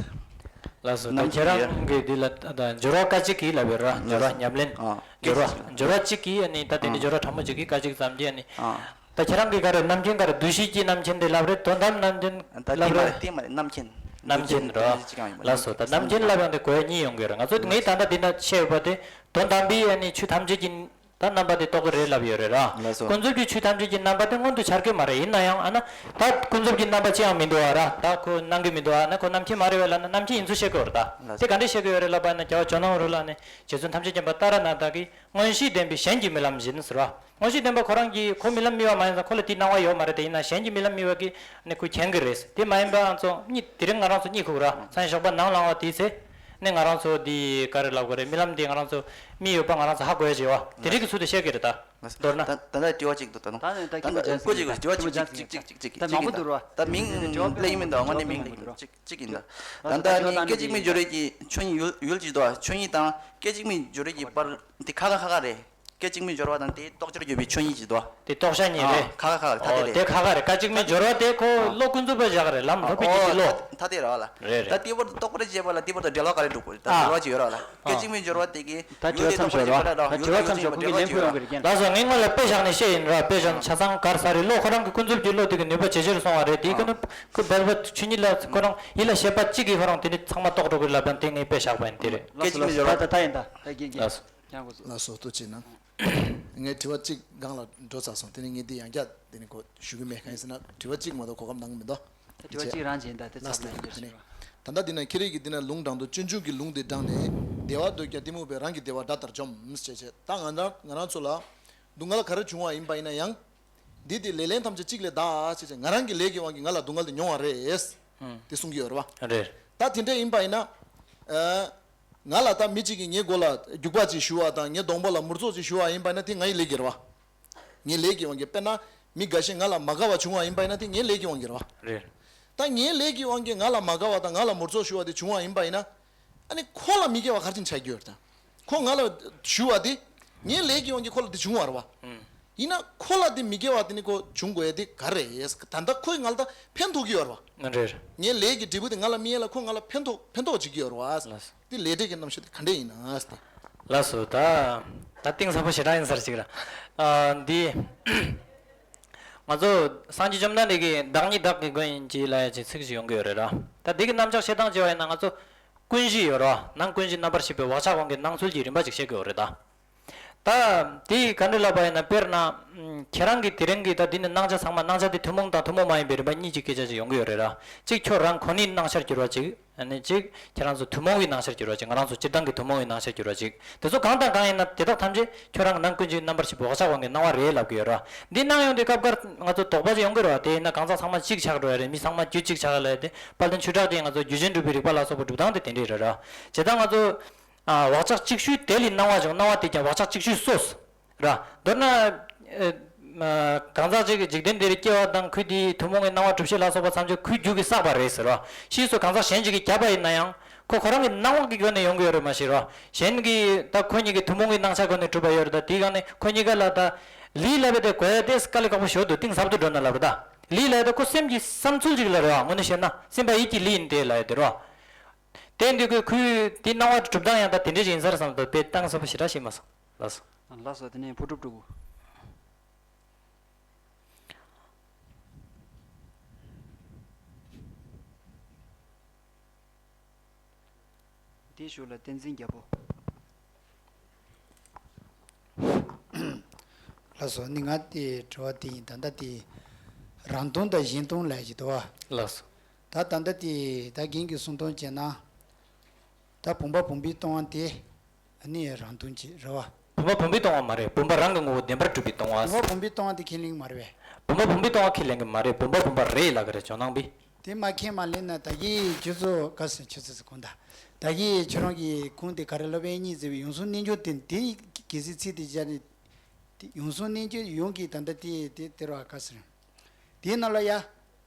ལགས་སོ། ད་རྣམ་ཁྱེད་མཁྱེན་རང་གི་འདི་ལ་ད་སྦྱོར་བ་སྐད་ཅིག་གིས་ལབ་པའི་ར། སྦྱོར་བ་ཉམས་ལེན། ཨ། སྦྱོར་བ་སྦྱོར་བ་གཅིག་གིས་ཨ་ནི་ད་དེ་འདྲ་སྦྱོར་བ་ཕྲ་མོ་གཅིག་གིས་སྐད་ཅིག་ཙམ་གྱིས་ཨ་ནི། ཨ། ད་ཁྱེད་རང་གི་ག་རེ་རྣམ་མཁྱེན་ག་རེ་འདུ་ཤེས་ཀྱི་རྣམ་མཁྱེན་དེ་ལབ་རེད། དོན་དམ་རྣམ་མཁྱེན་ད་དེ་ལབ་མ་རེད། རེད། དེ་མ་རེད། རྣམ་མཁྱེན། རྣམ་མཁྱེན་རོ། རྣམ་མཁྱེན་རོ། ལགས་སོ། ད་རྣམ་མཁྱེན་ལབ་ཡང་དེ་གོ་ཡ་གཉིས་ཡོང་གི་རེད། ང་ཚོ་ངས་ད་ལྟ་འདི་ན་བཤད་ཡོད་པ་དེ་དོན་དམ་པའི་ཨ་ནི་ཆོས་ཐམས་ཅད་ཀྱི་ད་རྣམ་པ་དེ་རྟོགས་ཀྱི་རེད་ལབ་ཡོད་རེད་ར། ལགས་སོ། ཀུན་རྫོབ་ཀྱི་ཆོས་ཐམས་ཅད་ཀྱི་རྣམ་པ་དེ་མངོན་དུ་འཆར་གི་མ་རེད། ཡིན་ན་ཡང་ཨ་ན་ད་ཀུན་རྫོབ་ཀྱི་རྣམ་པ་ཅི་ཡང་མི་འདུག་ཨ་ར། ད་ཁོ་སྣང་གི་མི་འདུག་ཨ་ན་ཁོ་རྣམ་མཁྱེན་མ་རེད་པས་ལབ་ན་རྣམ་མཁྱེན་ཡིན་ཚུལ་བཤད་ཀྱི་ཡོད་རེད་ད། ལགས་སོ། དེ་ག་འདྲས་བཤད་ཀྱི་ཡོད་རེད་ལབ་པ་ན་རྒྱལ་བ་ཇོ་ནང་རོལ་པ་ནི་རྗེ་བཙུན་ཐམས་ཅད་མཁྱེན་པ་ཏཱ་ར་ནཱ་ཐ་གིས། མངོན་ཤེས་ལྡན་པས་གཞན་གྱི་རྨི་ལམ་བཞིན་ཟེར་བ། མངོན་ཤེས་ལྡན་པ་ཁོ་རང་གིས་ཁོ་རྨི་ལམ་རྨི་བ་མ་ཡིན་ཙང་ཁོ་ལ་དེའི་སྣང་བ་ཡོད་མ་རེད་དེ། ཡིན་ན་གཞན་གྱིས་རྨི་ལམ་རྨི་བ་གིས་ནི་ཁོས་མཁྱེན་གི་རེད། དེ་མ་ཡིན་པའང་ཚོ་གཉིད་དེ་རིང་ང་རང་ཚོ་གཉིད་ཁུག་ར། མཚན་ཞོགས་པ་ནམ་ལངས་པ་དེའི་ཚེ། ནས་ང་རང་ཚོ་འདི་ག་རེ་ལབ་དགོས་རེད། རྨི་ལམ་འདི་ང་རང་ཚོ་མི་ཡོད་པ་ང་རང་ཚོ་ཧ་གོ་ཡ་ཅིག་ཡོད་པ་དེ་རིགས་ཀྱི་ཚུལ་དུ་བཤད་ཀྱི་རེད་ད། མདོར་ན། ད་ད་ལྟ་དྲི་བ་གཅིག་འདུག་ད་དུང་། ད་ནི་ད་ད་ཁྱི་མོ་ད་ཇན་སི་ཀོ་ཅིག་དྲི་བ་གཅིག་གཅིག་གཅིག་གཅིག་གཅིག་ད་གཅིག་མང་པོ་འདུག་ར། ད་མིང་ད་ལེན་མི་འདུག་དངོས་གནས་མིང་ལེན་གཅིག་གཅིག་ཡིན་ད། ད་ལྟ་ནི་སྐད་ཅིག་མའི་སྦྱོར་བའི་གི་ཆོས་ཉིད་ཡུལ་ཡུལ་གཅིག་འདུག་ཆོས་ཉིད་དང་སྐད་ཅིག་མའི་སྦྱོར་བའི་གི་བར་འདི་ཁ་ཁ་ཁ་ཁ་རེད། སྐད་ཅིག་མའི་སྦྱོར་བ་དང་དེའི་རྟོགས་བྱར་གྱུར་པའི་ཆོས་ཉིད་ཅིག་འདུག་དེ་རྟོགས་བྱ་ཉིད་རེད། ཁ་ཁ་ཁ་ཁ་ད་དེ་ཨོ་རེད། དེ་ཁ་ཁ་རེད། སྐད་ཅིག་མའི་སྦྱོར་བ་དེ་ཁོ་བློ་ཀུན་རྫོབ་པ་བཞག་རེད། ལམ་ལྷོད་པའི་ཉིད་ཀྱི་བློ། ད་དེ་རེད་བ་ལ། རེད་རེད། ད་དེ་བར་དུ་རྟོག་པར་བྱེད་པ་ལ་དེ་བར་དུ་འབྲེལ་བ་ག་རེ་འགྲོ་དགོས་རེད། ད་ཨ་འབྲེལ་བ་ཅིག་ཡོད་ར་ལ། ཨ་སྐད་ཅིག་མའི་སྦྱོར་བ་དེ་གིས་ད་དྲི་བ་མཚམས་ཞོག་ར། ད་དྲི་བ་མཚམས་ཞོག་ཁོང་གིས་ལན་ཕུལ་ཡོང་གི་རེད་ཀྱང་། ལགས་སོ། ངས་སྔོན་ལ་དཔེ་བཞག་ནས་བཤད་ཡིན་ར། དཔེ་བཞག་ན་ཆ་ཚང་ག་རེ་ཟེར་རེད། བློ་ཁོ་རང་གི་ཀུན་རྫོབ་ཀྱི་བློ་དེ་གི་ནུས་པ་ཇེ་ཆེར་སོང་བ་རེད། དེའི་ཁ་ན་ཁོ་བལ་བ་ཆོས་ཉིད་ལ་ཁོ་རང་ཡིད་ལ་བྱེད་པ་གཅིག་གིས་ཁོ་རང་དེ་ནི་ཚང་མ་རྟོགས་འགྲོ་གི་ལབ་ཀྱང་དེ་ངས་དཔེ་བཞག་པ་ཡིན། དེ་རེད། སྐད་ཅིག་མའི་སྦྱོར་བ། ད་ད་ད་ཡིན་ད་ད་རྒན་རྒན། ལགས་སོ། ལགས་སོ། ཐུགས་རྗེ་གནང་། ངས་དྲི་བ་གཅིག་སྒང་ལ་འགྲོ་ཚར་སོང་། དེ་ནི་ངས་འདི་ཡང་བསྐྱར་དེ་ནི་གོ་ཞུ་གི་མེད། གང་ཡིན་ཟེར་ན་དྲི་བ་གཅིག་མ་གཏོགས་གོ་སྐབས་གནང་གི་མི་འདུག་ད་དྲི་བ་གཅིག་རང་བྱས་ད་དེ་ཚར་ལ་ཡིན་ཞུ་རེད། ད་ལྟ་འདི་ན་ཁྱེད་རིགས་ཀྱི་འདི་ན་ལུང་དྲངས་འདུག་སྤྱོད་འཇུག་གི་ལུང་དེ་དྲངས་ནས། བདེ་བ་འདོད་ཀྱང་གཏི་མུག་པས། རང་གི་བདེ་བ་དགྲ་ལྟར་འཇོམས་ཞེས་བྱས། ད་ང་རང་ང་རང་ཚོ་ལ་སྡུག་བསྔལ་ག་རེ་བྱུང་བ་ཡིན་པ་ཡིན་ན་ཡང་། འདི་དེ་ལས་ལན་ཐམས་ཅད་གཅིག་ལས་འདའ་ཞེས་བྱས། ང་རང་གི་ལས་ཀྱི་དབང་གིས་ང་ལ་སྡུག་བསྔལ་དེ་མྱོང་བ་རེད། དེ་གསུང་གི་ཡོད་རེད་བ། རེད། ད་དེ་འདྲ་ཡིན་པ་ཡིན་ན། ཨ། ང་ལ་ད་མི་གཅིག་གིས་ངའི་མགོ་ལ་རྒྱུག་པ་ཅིག་གཞུ་བ་དང་ངའི་གདོང་པ་ལ་མུར་ཙོག་ཅིག་གཞུ་བ་ཡིན་པ་ཡིན་ན་དེ་ངའི་ལས་ཀྱི་རེད་བ། ངའི་ལས་ཀྱི་དབང་གིས། དཔེར་ན་མི་འགའ་ཤས་ང་ལ་མ་དགའ་བ་བྱུང་བ་ཡིན་པ་ཡིན་ན་དེ་ངའི་ལས་ཀྱི་དབང་གིས་རེད་བ། རེད། ད་ངའི་ལས་ཀྱི་དབང་གིས་ང་ལ་མ་དགའ་བ་དང་ང་ལ་མུར་ཙོག་གཞུ་བ་དེ་བྱུང་བ་ཡིན་པ་ཡིན་ན། ཨ་ནི་ཁོ་ལ་མི་དགེ་བ་ག་རེ་བྱས་ནས་བྱ་རྒྱུ་ཡོད་རེད་ད། ཁོ་ང་ལ་གཞུ་བ་དེ་ངའི་ལས་ཀྱི་དབང་གིས་ཁོ་ལ་དེ་བྱུང་བ་རེད་བ། ཡིན་ན་ཁོ་ལ་དེ་མི་དགེ་བ་དེ་ནི་ཁོ་བྱུང་དགོས་ཡ་དེ་ག་རེ་རེད། ད་ལྟ་ཁོས་ང་ལ་ད་ཕན་ཐོགས་ཀྱི་ཡོད་རེད་བ། རེད། ངའི་ལས་ཀྱི་འབྲས་བུ་དེ་ང་ལ་སྨིན་ཡ་ལ་ཁོ་ང་ལ་ཕན་ཐོགས་ཕན་ཐོགས་བྱེད་ཀྱི་ཡོད་རེད་བ། ལགས་སོ། དེ་ལས་འབྲས་ཀྱི་རྣམ་གཞག་དེ་ག་འདྲས་ཡིན་ན་ཟེར་ཏེ། ལགས་སོ། ད་ད་གཏིང་ཟབ་པོ་ཞེ་དྲག་ཡིན་ས་རེད་ཅིག་ར། ཨ། འདི་ང་ཚོ་སངས་རྒྱས་བཅོམ་ལྡན་འདས་ཀྱིས་བདག་ཉིད་བདག་གི་མགོན་ཡིན་གྱིས་ལབ་ཡ་ཅིག་ཚིག་ཅིག་ཡོང་གི་ཡོད་རེད་ར། ད་འདི་གི་རྣམ་གཞག་བཤད་སྟངས་བྱས་པ་ཡིན་ན་ང་ཚོ་ཀུན་གཞི་ཡོད་ར། ནང་ཀུན་གཞི་རྣམ་པར་ཤེས་པའི་བག་ཆགས་དབང་གིས་སྣང་ཚུལ་གྱི་རིམ་པ་ཅིག་བཤད་ཀྱི་ཡོད་རེད་ད། ད་དེ་ག་འདྲ་ལབ་པ་ཡིན་ན། དཔེར་ན་ཁྱེད་རང་གིས་དེ་རིང་གི་ད་འདི་ནི་སྣང་ཆ་ཚང་མ། སྣང་ཆ་དེ་ཐུན་མོང་དང་ཐུན་མོང་མ་ཡིན་པའི་རིམ་པ་གཉིས་ཀྱི་སྐད་ཆ་ཅིག་ཡོང་གི་ཡོད་རེད་ར། གཅིག་ཁྱོད་རང་ཁོ་ནའི་སྣང་ཆར་གྱུར་བ་ཅིག་ཨ་ནི་གཅིག་ཁྱེད་རང་ཚོ་ཐུན་མོང་བའི་སྣང་ཆར་གྱུར་བ་ཅིག་ང་རང་ཚོ་སྤྱིར་བཏང་གི་ཐུན་མོང་བའི་སྣང་ཆར་གྱུར་བ་ཅིག་དེ་ཚོ་གང་དང་གང་ཡིན་ན་དེ་དག་ཐམས་ཅད་ཁྱོད་རང་གི་ནང་ཀུན་གཞིའི་རྣམ་པར་ཤེས་པའི་བག་ཆགས་དབང་གིས་སྣང་བ་རེད་ལབ་ཀྱི་ཡོད་ར། འདི་སྣང་ཡོང་དུས་སྐབས་འགར་ང་ཚོ་དོགས་པ་ཅིག་ཡོང་གི་རེད་བ། དེ་ཡིན་ན་གང་ཟག་ཚང་མ་གཅིག་ཆགས་འགྲོ་ཡ་རེད། མི་ཚང་མ་རྒྱུད་གཅིག་ཆགས་ཡ་ལབ་ཡ་དེ། དཔལ་ལྡན་ཆོས་གྲགས་ཀྱིས་ང་ཚོ་རྒྱུད་གཞན་གྲུབ་པའི་རིགས་པ་ལ་སོགས་པ་སྒྲུབ་སྟངས་དེ་དེ་འདྲས་རེད་ར། བྱས་ཙང་ང་ཚོ་ཨ་བག་ཆགས་ཅིག་ཤོས་དེ་ལས་སྣང་བ་བྱུང་། སྣང་བ་དེས་ཀྱང་བག་ཆགས་ཅིག་ཤོས་གསོ། ར། མདོར་ན། ཨེ། མ། གང་ཟག་ཅིག་གིས་འཇིག་རྟེན་འདིར་སྐྱེ་བ་དང་ཁོས་དེའི་ཐུན་མོང་གི་སྣང་བ་གྲུབ་བྱེད་ལ་སོགས་པ་ཐམས་ཅད་ཁོའི་རྒྱུད་ཀྱིས་བསགས་པ་རེད་ཟེར་རོ། ཕྱིས་སུ་གང་ཟག་གཞན་ཅིག་གིས་བརྒྱབ་པ་ཡིན་ན་ཡང་ཁོ་ཁོ་རང་གི་སྣང་བ་གི་སྒོ་ནས་ཡོང་གི་ཡོད་རེད་མ་གཞི་རོ། གཞན་གྱིས་ད་ཁོ་གཉིས་ཀྱི་ཐུན་མོང་གི་སྣང་ཆ་སྒོ་ནས་གྲུབ་པ་ཡོད་རེད། ད་དེའི་སྒང་ནས་ཁོ་གཉིས་ཀ་ལ་ད་ལུས་ལབ་པ་དེ་གོ་ཡ་དེ་དཀའ་ལས་ཁག་པོ་ཞིག་འདུག་གཏིང་ཟབ་ཏུ་འགྲོ་ན་ལབ་རེད་ད། ལུས་ལབ་ཡ་དེ་ཁོ་སེམས་ཀྱི་བསམ་ཚུལ་ཅིག་ལ་རེད་བ། དངོས་གནས་བཤད་ན་སེམས་པ་ཡིད་ཀྱི་ལུས་ཡིན་ཏེ་ལབ་ཡ་དེ་རེད་བ། དེ་འདི་ཁོས་ཁོའི་དེའི་སྣང་བ་གྲུབ་སྟངས་ཡང་ད་དེ་འདྲས་ཅིག་ཡིན་ས་རེད་བསམ་སྟེ་དཔེ་གཏིང་ཟབ་པོ་ཞེ་དྲག་ཤེས་མ་སོང་། ལགས་སོ། ལགས་སོ། དེ་ནས་ཕུ་གྲུབ་སྤྲུལ་སྐུ། དེའི་གཞུག་ལ་བསྟན་འཛིན་རྒྱལ་པོ། ལགས་སོ། ནི་ང་དེ་དྲི་བ་དེ་ཡིན། ད་ལྟ་དེ་རང་སྟོང་དང་གཞན་སྟོང་ལབ་ཀྱི་འདུག་བ། ལགས་སོ། ད་ད་ལྟ་དེ་ད་རྒན་གྱིས་གསུང་སྟངས་བྱས་ན། ད་བུམ་པ་བུམ་པས་སྟོང་བ་དེ་ནི་རང་སྟོང་ཅིག་རེད་བ། བུམ་པ་བུམ་པས་སྟོང་བ་མ་རེད། བུམ་པ་རང་གི་ངོ་བོ་བདེན་པར་གྲུབ་པས་སྟོང་བ། བུམ་པ་བུམ་པས་སྟོང་བ་དེ་ཁས་ལེན་གྱི་མ་རེད་པས། བུམ་པ་བུམ་པས་སྟོང་བ་ཁས་ལེན་གྱི་མ་རེད། བུམ་པ་བུམ་པ་རེད་ལབ་ཀྱི་རེད། ཇོ་ནང་པས། དེ་མ་ཁས་མ་ལེན་ན་ད་གིན་ཁྱོད་ཚོ་ག་ཟེར། ཁྱོད་ཚོ་ཟེར་གོང་ད། ད་གིན་ཁྱོད་རང་གི་ཁུངས་དེ་ག་རེ་སློབ་དཔོན་དབྱིག་གཉེན་ཟེར་བའི་ཡུམ་གསུམ་རྣལ་འབྱོར་དེ། དེ་གལ་སྲིད་ཚིག་དེ་སྦྱར་ནས་དེ་ཡུམ་གསུམ་རྣལ་འབྱོར་ཡོངས་ཀྱི་ད་ལྟ་དེ་དེ་དེ་རེད་བ། ག་ཟེར། དེའི་ནང་ལ་ཡ།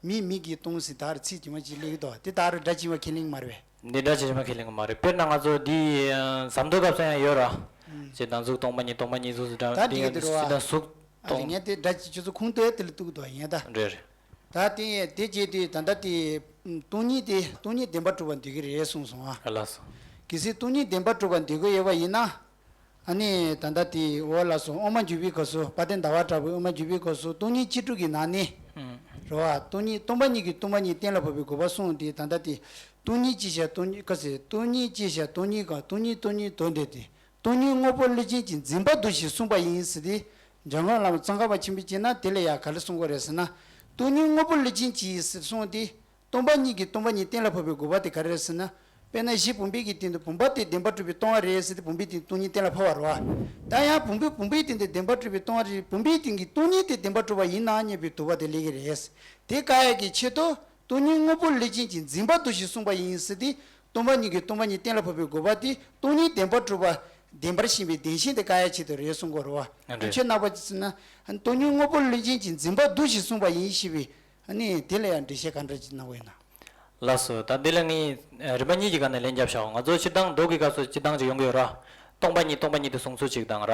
མིག་མིག་གིས་སྟོང་ཟེར་ད་རེ་ཚིག་དེ་མ་ཅིག་སླེབས་ཀྱི་འདུག་དེ་ད་རེ་སྒྲ་ཇི་མ་ཁས་ལེན་གྱི་མ་རེད་པས། འདི་སྒྲ་ཇི་མ་ཁས་ལེན་གྱི་མ་རེད། དཔེར་ན་ང་ཚོ་འདི་ཨ་ཟམ་གདོང་སྐབས་སུ་ཡང་ཡོད་ར། ཨུམ། ཅེས་དང་གཟུགས་སྟོང་པ་ཉིད། སྟོང་པ་ཉིད་གཟུགས་སུ་འདྲ། ད་འདི་དེ་ཡང་ག་འདི་རེད་བ། སྲིད་དང་གཟུགས་ཨ་ལས་སྟོང་། ངས་དེ་སྒྲ་ཇི་ཁྱོད་ཚོ་ཁུངས་གཏུགས་དེ་ལ་གཏུགས་འདུག་ཡིན་ད། རེད་རེད། ད་དེ་དེ་བྱས་དུས་ད་ལྟ་དེ་སྟོང་ཉིད་དེ་སྟོང་ཉིད་བདེན་པར་གྲུབ་པར་འདོད་ཀྱི་རེད་གསུངས་སོང་ཨ། ལགས་སོ། གལ་སྲིད་སྟོང་ཉིད་བདེན་པར་གྲུབ་པར་འདོད་ཀྱི་ཡོད་པ་ཡིན་ན། ཨ་ནི་ད་ལྟ་དེ་འོ་ལགས་སོ། དབུ་མ་འཇུག་པའི་སྐབས་སུ། དཔལ་ལྡན་ཟླ་བ་གྲགས་པའི་དབུ་མ་འཇུག་པའི་སྐབས་སུ་སྟོང་ཉིད་སྤྱི་སྒྲུབ་ཀྱི་ནང་ནས། ཨང་། རེད་བ། སྟོང་ཉིད་སྟོང་པ་ཉིད་ཀྱིས་སྟོང་པ་ཉིད་གཏན་ལ་ཕབ་པའི་དགོས་པ་གསུངས་ཏེ། ད་ལྟ་དེ་སྟོང་ཉིད་ཅེས་བྱ་སྟོང་ཉིད་ག་ཟེར། སྟོང་ཉིད་ཅེས་བྱ་སྟོང་ཉིད་གང་། སྟོང་ཉིད་སྟོང་ཉིད་དོན་དེ་སྟེ། སྟོང་ཉིད་དངོས་པོ་ལུས་ཅན་གྱི་འཛིན་པ་དུ་ཞིག་གསུངས་པ་ཡིན་ཟེར་ཏེ། འཇམ་མགོན་བླ་མ་ཙོང་ཁ་པ་ཆེན་པོས་བྱས་ན་དེ་ལ་ཡང་ག་རེ་གསུང་དགོས་རེད་ཟེར་ན། སྟོང་ཉིད་དངོས་པོ་ལུས་ཅན་གྱི་ཟེར་གསུངས་ཏེ། སྟོང་པ་ཉིད་ཀྱིས་སྟོང་པ་ཉིད་གཏན་ལ་ཕབ་པའི་དགོས་པ་དེ་ག་རེ་རེད་ཟེར་ན། དཔེར་ན་གཞི་བུམ་པའི་གི་སྟེང་དུ་བུམ་པ་དེ་བདེན་པར་གྲུབ་པས་སྟོང་བ་རེད་ཟེར་ཏེ་བུམ་པའི་སྟེང་དུ་སྟོང་ཉིད་གཏན་ལ་ཕབ་པ་རེད་བ། ད་ཡང་བུམ་པས་བུམ་པའི་སྟེང་དུ་བདེན་པར་གྲུབ་པས་སྟོང་བ་རེད། བུམ་པའི་སྟེང་གི་སྟོང་ཉིད་དེ་བདེན་པར་གྲུབ་པ་ཡིན་ན་སྙམ་པའི་དོགས་པ་དེ་སླེབས་ཀྱི་རེད། དེ་བཀག་ཡག་གི་ཆེད་དུ་སྟོང་ཉིད་དངོས་པོ་ལུས་ཅན་གྱི་འཛིན་པ་དུ་ཞིག་གསུངས་པ་ཡིན་ཟེར་ཏེ། སྟོང་པ་ཉིད་ཀྱིས་སྟོང་པ་ཉིད་གཏན་ལ་ཕབ་པའི་དགོས་པ་དེ་སྟོང་ཉིད་བདེན་པར་གྲུབ་པ་བདེན་པར་ཞེན་པའི་བདེན་ཞེན་དེ་བཀག་ཡ་ཆེད་དུ་རེད་གསུང་གི་ཡོད་རེད་བ། ཨ་རེད། ཁྱོད་རྣམ་པ་ཅི་ཟེར་ན། སྟོང་ཉིད་དངོས་པོ་ལུས་ཅན་གྱི་འཛིན་པ་འདུ་ཞེས་གསུངས་པ་ཡིན་ཞེས་པའི། ཨ་ནི་དེ་ལ་ཡང་འགྲེལ་བཤད་ག་འདྲ་ཅིག་གནང་བ་ཡིན་ན། ལགས་སོ། ད་འདི་ལ་ངས་རིམ་པ་གཉིས་ཀྱི་སྒང་ནས་ལན་བརྒྱབ་བཞག་ང་ཚོ་སྤྱིར་བཏང་མདོ་གི་སྐབས་སུ་སྤྱིར་བཏང་ཅིག་ཡོང་གི་ཡོད་ར། སྟོང་པ་ཉིད་སྟོང་པ་ཉིད་དུ་གསུངས་ཚུལ་ཅིག་དང་ར།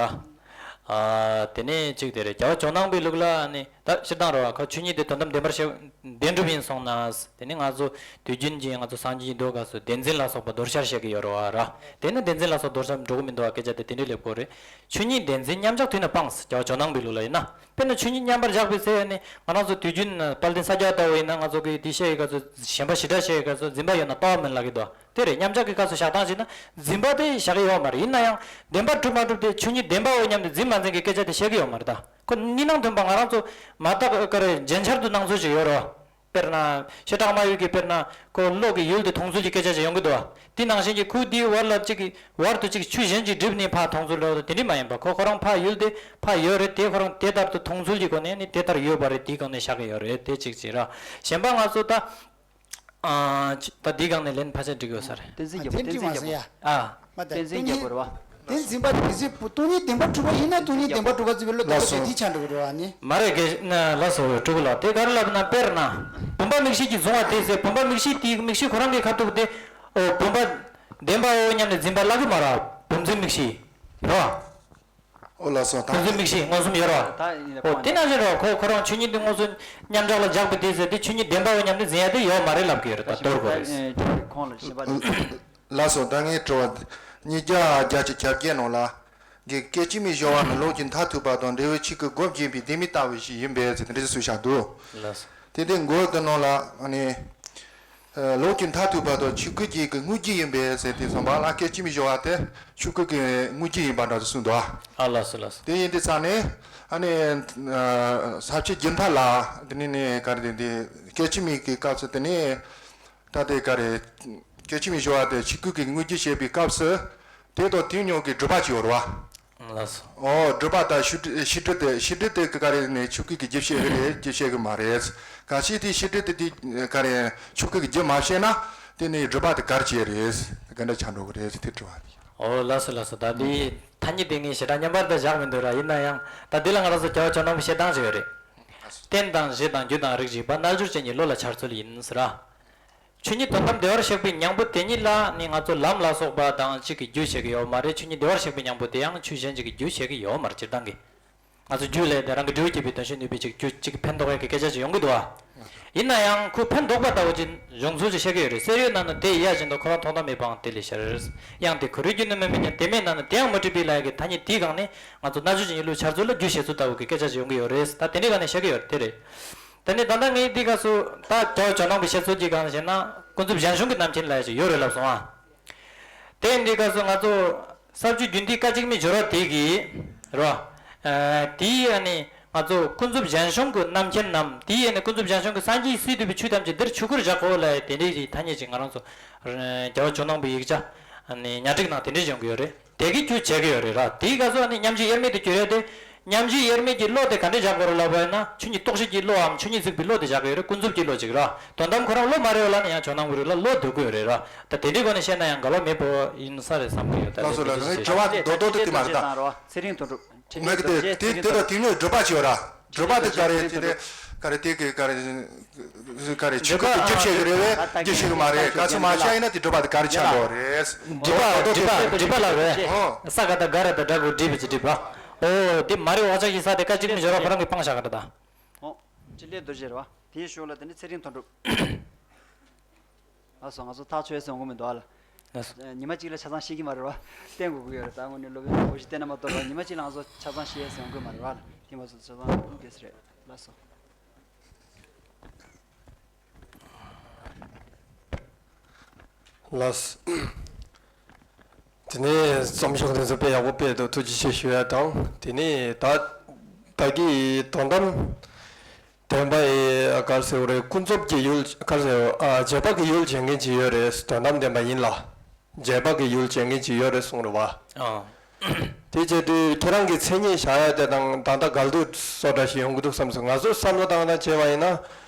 ཨ། དེ་ནས་གཅིག་དེ་རེད། རྒྱལ་བ་ཇོ་ནང་པའི་ལུགས་ལ་ནི་ད་སྤྱིར་བཏང་རེད་བ། ཁོ་ཆོས་ཉིད་དེ་དོན་དམ་བདེན་པར་ཤེས། བདེན་གྲུབ་ཡིན་སོང་ན། དེ་ནི་ང་ཚོ་དུས་རྒྱུན་གྱི་ང་ཚོ་སངས་རྒྱས་ཀྱི་མདོ་སྐབས་སུ་བདེན་འཛིན་ལ་སོགས་པ་དོར་ཤར་བཤད་ཀྱི་ཡོད་རེད་བ་ར། དེ་ནི་བདེན་འཛིན་ལ་སོགས་དོར་ཤར་འགྲོ་གི་མི་འདུག་བ། སྐད་ཆ་དེ་དེ་འདྲའི་སླེབས་ཀྱི་ཡོད་རེད། ཆོས་ཉིད་བདེན་འཛིན་མཉམ་བཞག་དུས་ན་སྤངས། རྒྱལ་བ་ཇོ་ནང་པའི་ལུགས་ལ་ཡིན་ན། དཔེར་ན་ཆོས་ཉིད་མཉམ་པར་བཞག་པའི་ཚེ་ནི་ང་རང་ཚོ་དུས་རྒྱུན་དཔལ་ལྡན་ས་སྐྱ་ལྟ་བུ་ཡིན་ན། ང་ཚོ་གི་དེ་བཤད་ཡི་སྐབས་སུ་ཞེན་པ་ཞེ་དྲག་བཤད་ཡི་སྐབས་སུ་འཛིན་པ་ཡོད་ན་ལྟ་བ་མིན་ལབ་ཀྱི་འདུག་དེ་རེད། མཉམ་བཞག་གི་སྐབས་སུ་བཞག་སྟངས་བྱས་ན་འཛིན་པ་དེ་བཞག་གི་ཡོད་མ་རེད། ཡིན་ན་ཡང་བདེན་པར་གྲུབ་མ་གྲུབ་དེ་ཆོས་ཉིད་བདེན་པའོ་སྙམ་སྟེ་འཛིན་མ་འཛིན་གྱི་སྐད་ཆ་དེ་བཤད་ཀྱི་ཡོད་མ་རེད་ད། ཁོ་གཉིས་སྣང་མཐུན་པ་ང་རང་ཚོ་མ་བརྟག་ག་རེ་རྗེན་ཆར་དུ་སྣང་ཚུལ་ཅིག་ཡོད་རེད། དཔེར་ན་བཤད་གྲྭ་མ་ཡོད་ཀྱི་དཔེར་ན་ཁོ་བློ་གི་ཡུལ་དེ་མཐོང་ཚུལ་གྱི་སྐད་ཆ་ཅིག་ཡོང་གི་འདུག་བ། དེ་ནང་བཞིན་གྱི་ཁོ་དེའི་བར་ལ་གཅིག་གི་བར་དུ་གཅིག་ཆོས་གཞན་གྱིས་བསྒྲིབས་ནས་ཕར་མཐོང་ཚུལ་ལ་དེ་འདྲ་མ་ཡིན་པ། ཁོ་ཁོ་རང་ཕར་ཡུལ་དེ་ཕར་ཡོད་རེད། དེ་ཁོ་རང་དེ་ལྟར་དུ་མཐོང་ཚུལ་གྱི་སྒོ་ནས་ནི་དེ་ལྟར་ཡོད་པ་རེད། དེའི་སྒང་ནས་བཞག་གི་ཡོད་རེད། དེ་གཅིག་བྱས་ར། གཞན་པ་ང་ཚོ་ད། ཨ། ད་འདིའི་སྒང་ནས་ལན་ཕལ་ཆེར་འགྲིག་ཡོད་ས་རེད། བསྟན་འཛིན་རྒྱལ་པོ། བསྟན་འཛིན་རྒྱལ་པོ། ཨ། མ་ད་བསྟན་འཛིན་རྒྱལ་པོ་རེད་བ། བསྟན་འཛིན་པ་དེ་ཚོས་སྟོང་ཉིད་བདེན་པར་གྲུབ་པ་ཡིན་ན་སྟོང་ཉིད་བདེན་པར་གྲུབ་པ་བརྩི་བའི་བློ་ལྟ་བུ་དེ་དེ་ཆགས་འགྲོ་གི་རེད་བ་ནི། མ་རེད། དགེ་ན་ལགས་སོ། སྤྲུལ་སྐུ་ལགས། དེ་ག་རེ་ལབ་ན། དཔེར་ན་བུམ་པ་མིག་ཤེས་ཀྱིས་བཟུང་བ་དེ་ཟེར། བུམ་པ་མིག་ཤེས་དེའི་མིག་ཤེས་ཁོ་རང་གི་ཁ་ཐུག་དེ། ཨོ། བུམ་པ་བདེན་པའོ་སྙམ་ནས་འཛིན་པ་ལབ་གི་མ་རེད། བུམ་འཛིན་མིག་ཤེས་རེད་བ། ཨོ་ལགས་སོ། ད་ཁོང་ཚོའི་མིག་ཤེས་མངོན་སུམ་ཡོད་རེད་བ། ད་ཡིན་ན་ཨོ་དེ་ནང་བཞིན་རེད་བ། ཁོ་ཁོ་རང་ཆོས་ཉིད་དེ་མངོན་སུམ་མཉམ་བཞག་ལ་བཞག་པའི་དུས་ཚོད་དེ་ཆོས་ཉིད་བདེན་པའོ་སྙམ་དུ་འཛིན་ཡ་དེ་ཡོད་མ་རེད་ལབ་ཀྱི་ཡོད་རེད། ད་དོར་དགོས་རེད། ཁོང་ལ་ཞིབ་པ། ལགས་སོ། ད་ངའི་དྲི་བ་ཉིས་བརྒྱ་བརྒྱད་ཅུ་གྱ་བརྒྱད་ནང་ལ་གི་སྐད་ཅིག་མའི་སྦྱོར་བ་ནི་ལོག་གི་མཐར་ཐུག་པ་དང་འབྲས་བུའི་ཆོས་སྐུ་སྒོམ་བྱེད་པའི་ལྡེ་མིག་ལྟ་བུ་ཞིག་ཡིན་པས་ཟེར་དེ་འདྲ་ཞིག་གསུངས་བཞག་འདུག་ལགས་སོ། དེ་དེ་མགོ་དེ་ནང་ལ་ནི། ལོག་གི་མཐར་ཐུག་པ་དང་ཆོས་སྐུ་གཅིག་གི་དངོས་གཞི་ཡིན་པས་ཟེར་དུས་ཙམ་པ་ལ་སྐད་ཅིག་མའི་སྦྱོར་བ་དེ་ཆོས་སྐུ་གི་དངོས་གཞི་ཡིན་པ་འདྲ་ཞིག་གསུངས་འདུག་ཨ་ལགས་སོ་ལགས་སོ། དེ་ཡིན་དུས་ཙང་ནས་ཨ་ནི་ས་བཅད་བརྒྱུད་མཐའ་ལ་དེ་ནས་ནི་ག་རེ་དེ་འདི་སྐད་ཅིག་མའི་གི་སྐབས་སུ་དེ་ནས་ད་དེ་ག་རེ་སྐད་ཅིག་མའི་སྦྱོར་བ་དེ་ཆོས་སྐུ་གི་དངོས་གཞི་བྱེད་པའི་སྐབས་སུ་དེ་དང་དེ་མཉམ་གྱི་སྒྲུབ་པ་ཅིག་ཡོད་རེད་བ། ལགས་སོ། ཨོ། སྒྲུབ་པ་དང་ཤེས་སྒྲིབ་ཤེས་སྒྲིབ་དེ་ཤེས་སྒྲིབ་དེ་ག་རེ་ནས་ཆོས་སྐུ་གི་རྒྱུ་བྱེད་ཀྱི་རེད། རྒྱུ་བྱེད་ཀྱི་མ་རེད། གལ་སྲིད་དེ་ཤེས་སྒྲིབ་དེ་དེ་ག་རེ་ཆོས་སྐུ་གི་རྒྱུ་མ་བྱས་ན་དེ་ནི་སྒྲུབ་པ་དེ་ག་རེ་བྱེད་རེད། ག་འདྲ་ཆགས་འགྲོ་གི་རེད། དེ་དྲི་བ་རེད། ཨོ་ལགས་སོ་ལགས་སོ། ད་དེ་ཐ་སྙད་དེ་ངས་ཞེ་དྲག་མཉམ་པར་དུ་བཞག་མི་འདུག་ར། ཡིན་ན་ཡང་ད་དེ་ལ་ང་རང་ཚོ་རྒྱལ་བ་ཇོ་ནང་པའི་བཤད་སྟངས་ཤིག་ཡོད་རེད། རྟེན་དང་གཞི་དང་རྒྱུ་དང་རིགས་ཞེས་པ་རྣལ་འབྱོར་ཅན་གྱི་བློ་ལ་འཆར་ཚུལ་ཡིན་ཟེར་ར། ཆོས་ཉིད་དོན་དམ་བདེ་བར་གཤེགས་པའི་སྙིང་པོ་དེ་ཉིད་ལ་ནི་ང་ཚོ་ལམ་ལ་སོགས་པ་དང་གཅིག་གིས་རྒྱུ་བྱེད་ཀྱི་ཡོད་མ་རེད། ཆོས་ཉིད་བདེ་བར་གཤེགས་པའི་སྙིང་པོ་དེ་ཡང་ཆོས་གཞན་གཅིག་གིས་རྒྱུ་བྱེད་ཀྱི་ཡོད་མ་རེད། སྤྱིར་བཏང་གི་ང་ཚོ་རྒྱུ་ལས་དེ་རང་གི་འབྲས་བུ་སྐྱེད་པའི་དོན་ཞིག་ནུས་པའི་ཅིག་རྒྱུ་གཅིག་ཕན་འདོགས་ཡག་གི་སྐད་ཆ་ཅིག་ཡོང་གི་འདུག་ཨ། ཡིན་ན་ཡང་ཁོས་ཕན་འདོགས་པ་ལྟ་བུ་ཅིག་འབྱུང་ཚུལ་ཅིག་བཤད་ཀྱི་ཡོད་རེད། གསེར་འོད་ནང་ན་དེ་ཡལ་བཞིན་དུ་ཁོ་རང་མཐོང་དམ་མེད་པའང་དེ་ལས་ཤར། དབྱངས་དེ་གུ་རུའི་རྒྱུད་ནི་མིན་པས་ཀྱང་། དེ་མེད་ན་ནི་དེ་ཡང་མི་འགྲུབ་པས་ལབ་ཡག་གི་ཐ་སྙད་དེའི་སྒང་ནས་ང་ཚོ་རྣལ་འབྱོར་གྱི་གཉིས་ལུགས་འཆར་ཚུལ་ལ་རྒྱུ་བྱེད་ཚུལ་ལྟ་བུ་གི་སྐད་ཆ་ཅིག་ཡོང་གི་ཡོད་རེད། ད་དེ་འདྲའི་སྒང་ནས་བཤད་ཀྱི་ཡོད་རེད། དེ་རེད། དེ་ནས་ད་ལྟ་ངས་འདི་སྐབས་སུ་ད་རྒྱལ་བ་ཇོ་ནང་པའི་བཤད་ཚུལ་གྱི་སྒང་བཤད་ན་ཀུན་རྫོབ་གཞན་བྱུང་གི་རྣམ་མཁྱེན་ལབ་ཡག་ཅིག་ཡོད་རེད་ལབ་སོང་ཨ། དེ་འདི་སྐབས་སུ་ང་ཚོ་ས་བཅད་རྒྱུན་མཐའི་སྐད་ཅིག་མའི་སྦྱོར་བ་དེ་གིས་རེད་བ། ཨ། དེའི་ཨ་ནི་ང་ཚོ་ཀུན་རྫོབ་གཞན་བྱུང་གི་རྣམ་མཁྱེན་ནམ། དེའི་ཨ་ནི་ཀུན་རྫོབ་གཞན་བྱུང་གི་སངས་རྒྱས་སྲིད་འདུས་པའི་ཆོས་ཐམས་ཅད་འདིར་ཆོས་སྐུར་བཞག་གོ་ལབ་ཡག་དེ་འདྲའི་ཐ་སྙད་ཅིག་ང་རང་ཚོ་རྒྱལ་བ་ཇོ་ནང་པའི་ཡིག་ཆ་ཨ་ནི་ཉ་སྒྲིག་ནང་དེ་འདྲའི་ཅིག་ཡོང་གི་ཡོད་རེད། དེ་གིས་རྒྱུ་བྱེད་ཀྱི་ཡོད་རེད་ར། དེའི་སྐབས་སུ་ཨ་ནི་མཉམ་རྗེས་དབྱེར་མེད་དུ་གྱུར་ཡག་དེ། མཉམ་རྗེས་དབྱེར་མེད་ཀྱི་བློ་དེ་ག་འདྲས་བཞག་དགོས་རེད་ལབ་པ་ཡིན་ན། ཆོས་ཉིད་རྟོགས་བྱེད་ཀྱི་བློའམ་ཆོས་ཉིད་གཟིགས་པའི་བློ་དེ་བཞག་གི་ཡོད་རེད། ཀུན་རྫོབ་ཀྱི་བློ་ཅིག་ར། དོན་དམ་ཁོ་རང་བློ་མ་རེད་པ་ལབ་ན་ཡང་ཇོ་ནང་པའི་རིགས་ལ་བློ་འདོད་ཀྱི་ཡོད་རེད་ར། ད་དེ་འདྲའི་སྒོ་ནས་བཤད་ན་ཡང་འགལ་བ་མེད་པོ་ཡིན་ས་རེད་བསམ་གྱི་ཡོད། ད་ལགས་སོ་ལགས་སོ། ངའི་དྲི་བ་རྡོག་རྡོག་དེ་དེ་མ་རེད་ད། ཚེ་རིང་དོན་གྲུབ། ངས་དེ་དེ་དེ་དང་དེ་ནས་སྒྲུབ་པ་ཅིག་ཡོད་ར། སྒྲུབ་པ་དེ་ག་རེ་ཅི་དེ་ག་རེ་དེ་གི་ག་རེ། ག་རེ་ཆོས་སྐུ་དེ་རྒྱུ་བྱེད་ཀྱི་རེད་པས། རྒྱུ་བྱེད་ཀྱི་མ་རེད། ག་ཚོད་མ་བྱས་ཡིན་ན་དེ་སྒྲུབ་པ་དེ་ག་རེ་ཆགས་འགྲོ་རེད། སྒྲིབ་པ་སྒྲིབ་པ་སྒྲིབ་པ་ལ་རེད། ཨོ། ས་ག་ད་ག་ར་ད་དྲག་གི་སྒྲིབ་པའི་སྒྲིབ་པ། ཨོ་དེ་མ་རེད། འོག་ཆ་ཞིག་ས་དེ་སྐད་ཅིག་མའི་སྦྱོར་བ་ཁོ་རང་གིས་སྤངས་བཞག་གི་རེད་ད། ཨོ། ཕྲིན་ལས་རྡོ་རྗེ་རེད་པ། དེའི་ཞོར་ལ་དེ་ནི་ཚེ་རིང་དོན་གྲུབ། ལགས་སོ། ང་ཚོ་ཐག་ཆོད་ཟེར་འོང་གི་མི་འདུག་ཨ་ལ། ལགས་སོ། ཉི་མ་གཅིག་ལ་ཆ་ཚང་ཤེས་ཀྱི་མ་རེད་པ། བསྟན་དགོས་ཀྱི་ཡོད་རེད། ད་དངོས་གནས་སློབ་དཔོན་གོ་ཤེས་བསྟན་ན་མ་གཏོགས་པ་ཉི་མ་གཅིག་ལ་ང་ཚོ་ཆ་ཚང་ཤེས་ཟེར་འོང་གི་མ་རེད་པ་ལ། དེ་མ་ཚོ་ཆ་ཚང་འོང་གི་རེད། ལགས་སོ། ལགས། དེ་ནས་རྩོམ་ཤོག་དེ་ཚོ་དཔེ་ཡག་པོ་སྤེལ་འདུག་ཐུགས་རྗེ་ཆེ་ཞུ་ཡ་དང་། དེ་ནས་ད་ད་གི་དོན་དམ་བདེན་པ་ཡི་ག་རེ་ཟེར་དགོས་རེད། ཀུན་རྫོབ་ཀྱི་ཡུལ་ག་རེ་ཟེར། ཨ། རྗེས་དཔག་གི་ཡུལ་བྱེད་མཁན་ཅིག་ཡོད་རེད། དོན་དམ་བདེན་པ་ཡིན་ལ་རྗེས་དཔག་གི་ཡུལ་བྱེད་མཁན་ཅིག་ཡོད་རེད་གསུངས་རེད་པ། ཨ། དེ་བྱས་དུས་ཁྱེད་རང་གི་མཚན་ཉིད་བཞག་ཡ་དེ་དང་ད་ལྟ་འགལ་འདུ་བཟོ་འདྲ་ཞིག་ཡོང་གི་འདུག་བསམ་སོང་། ང་ཚོ་བསམ་བློ་བཏང་ན་བྱས་པ་ཡིན་ན།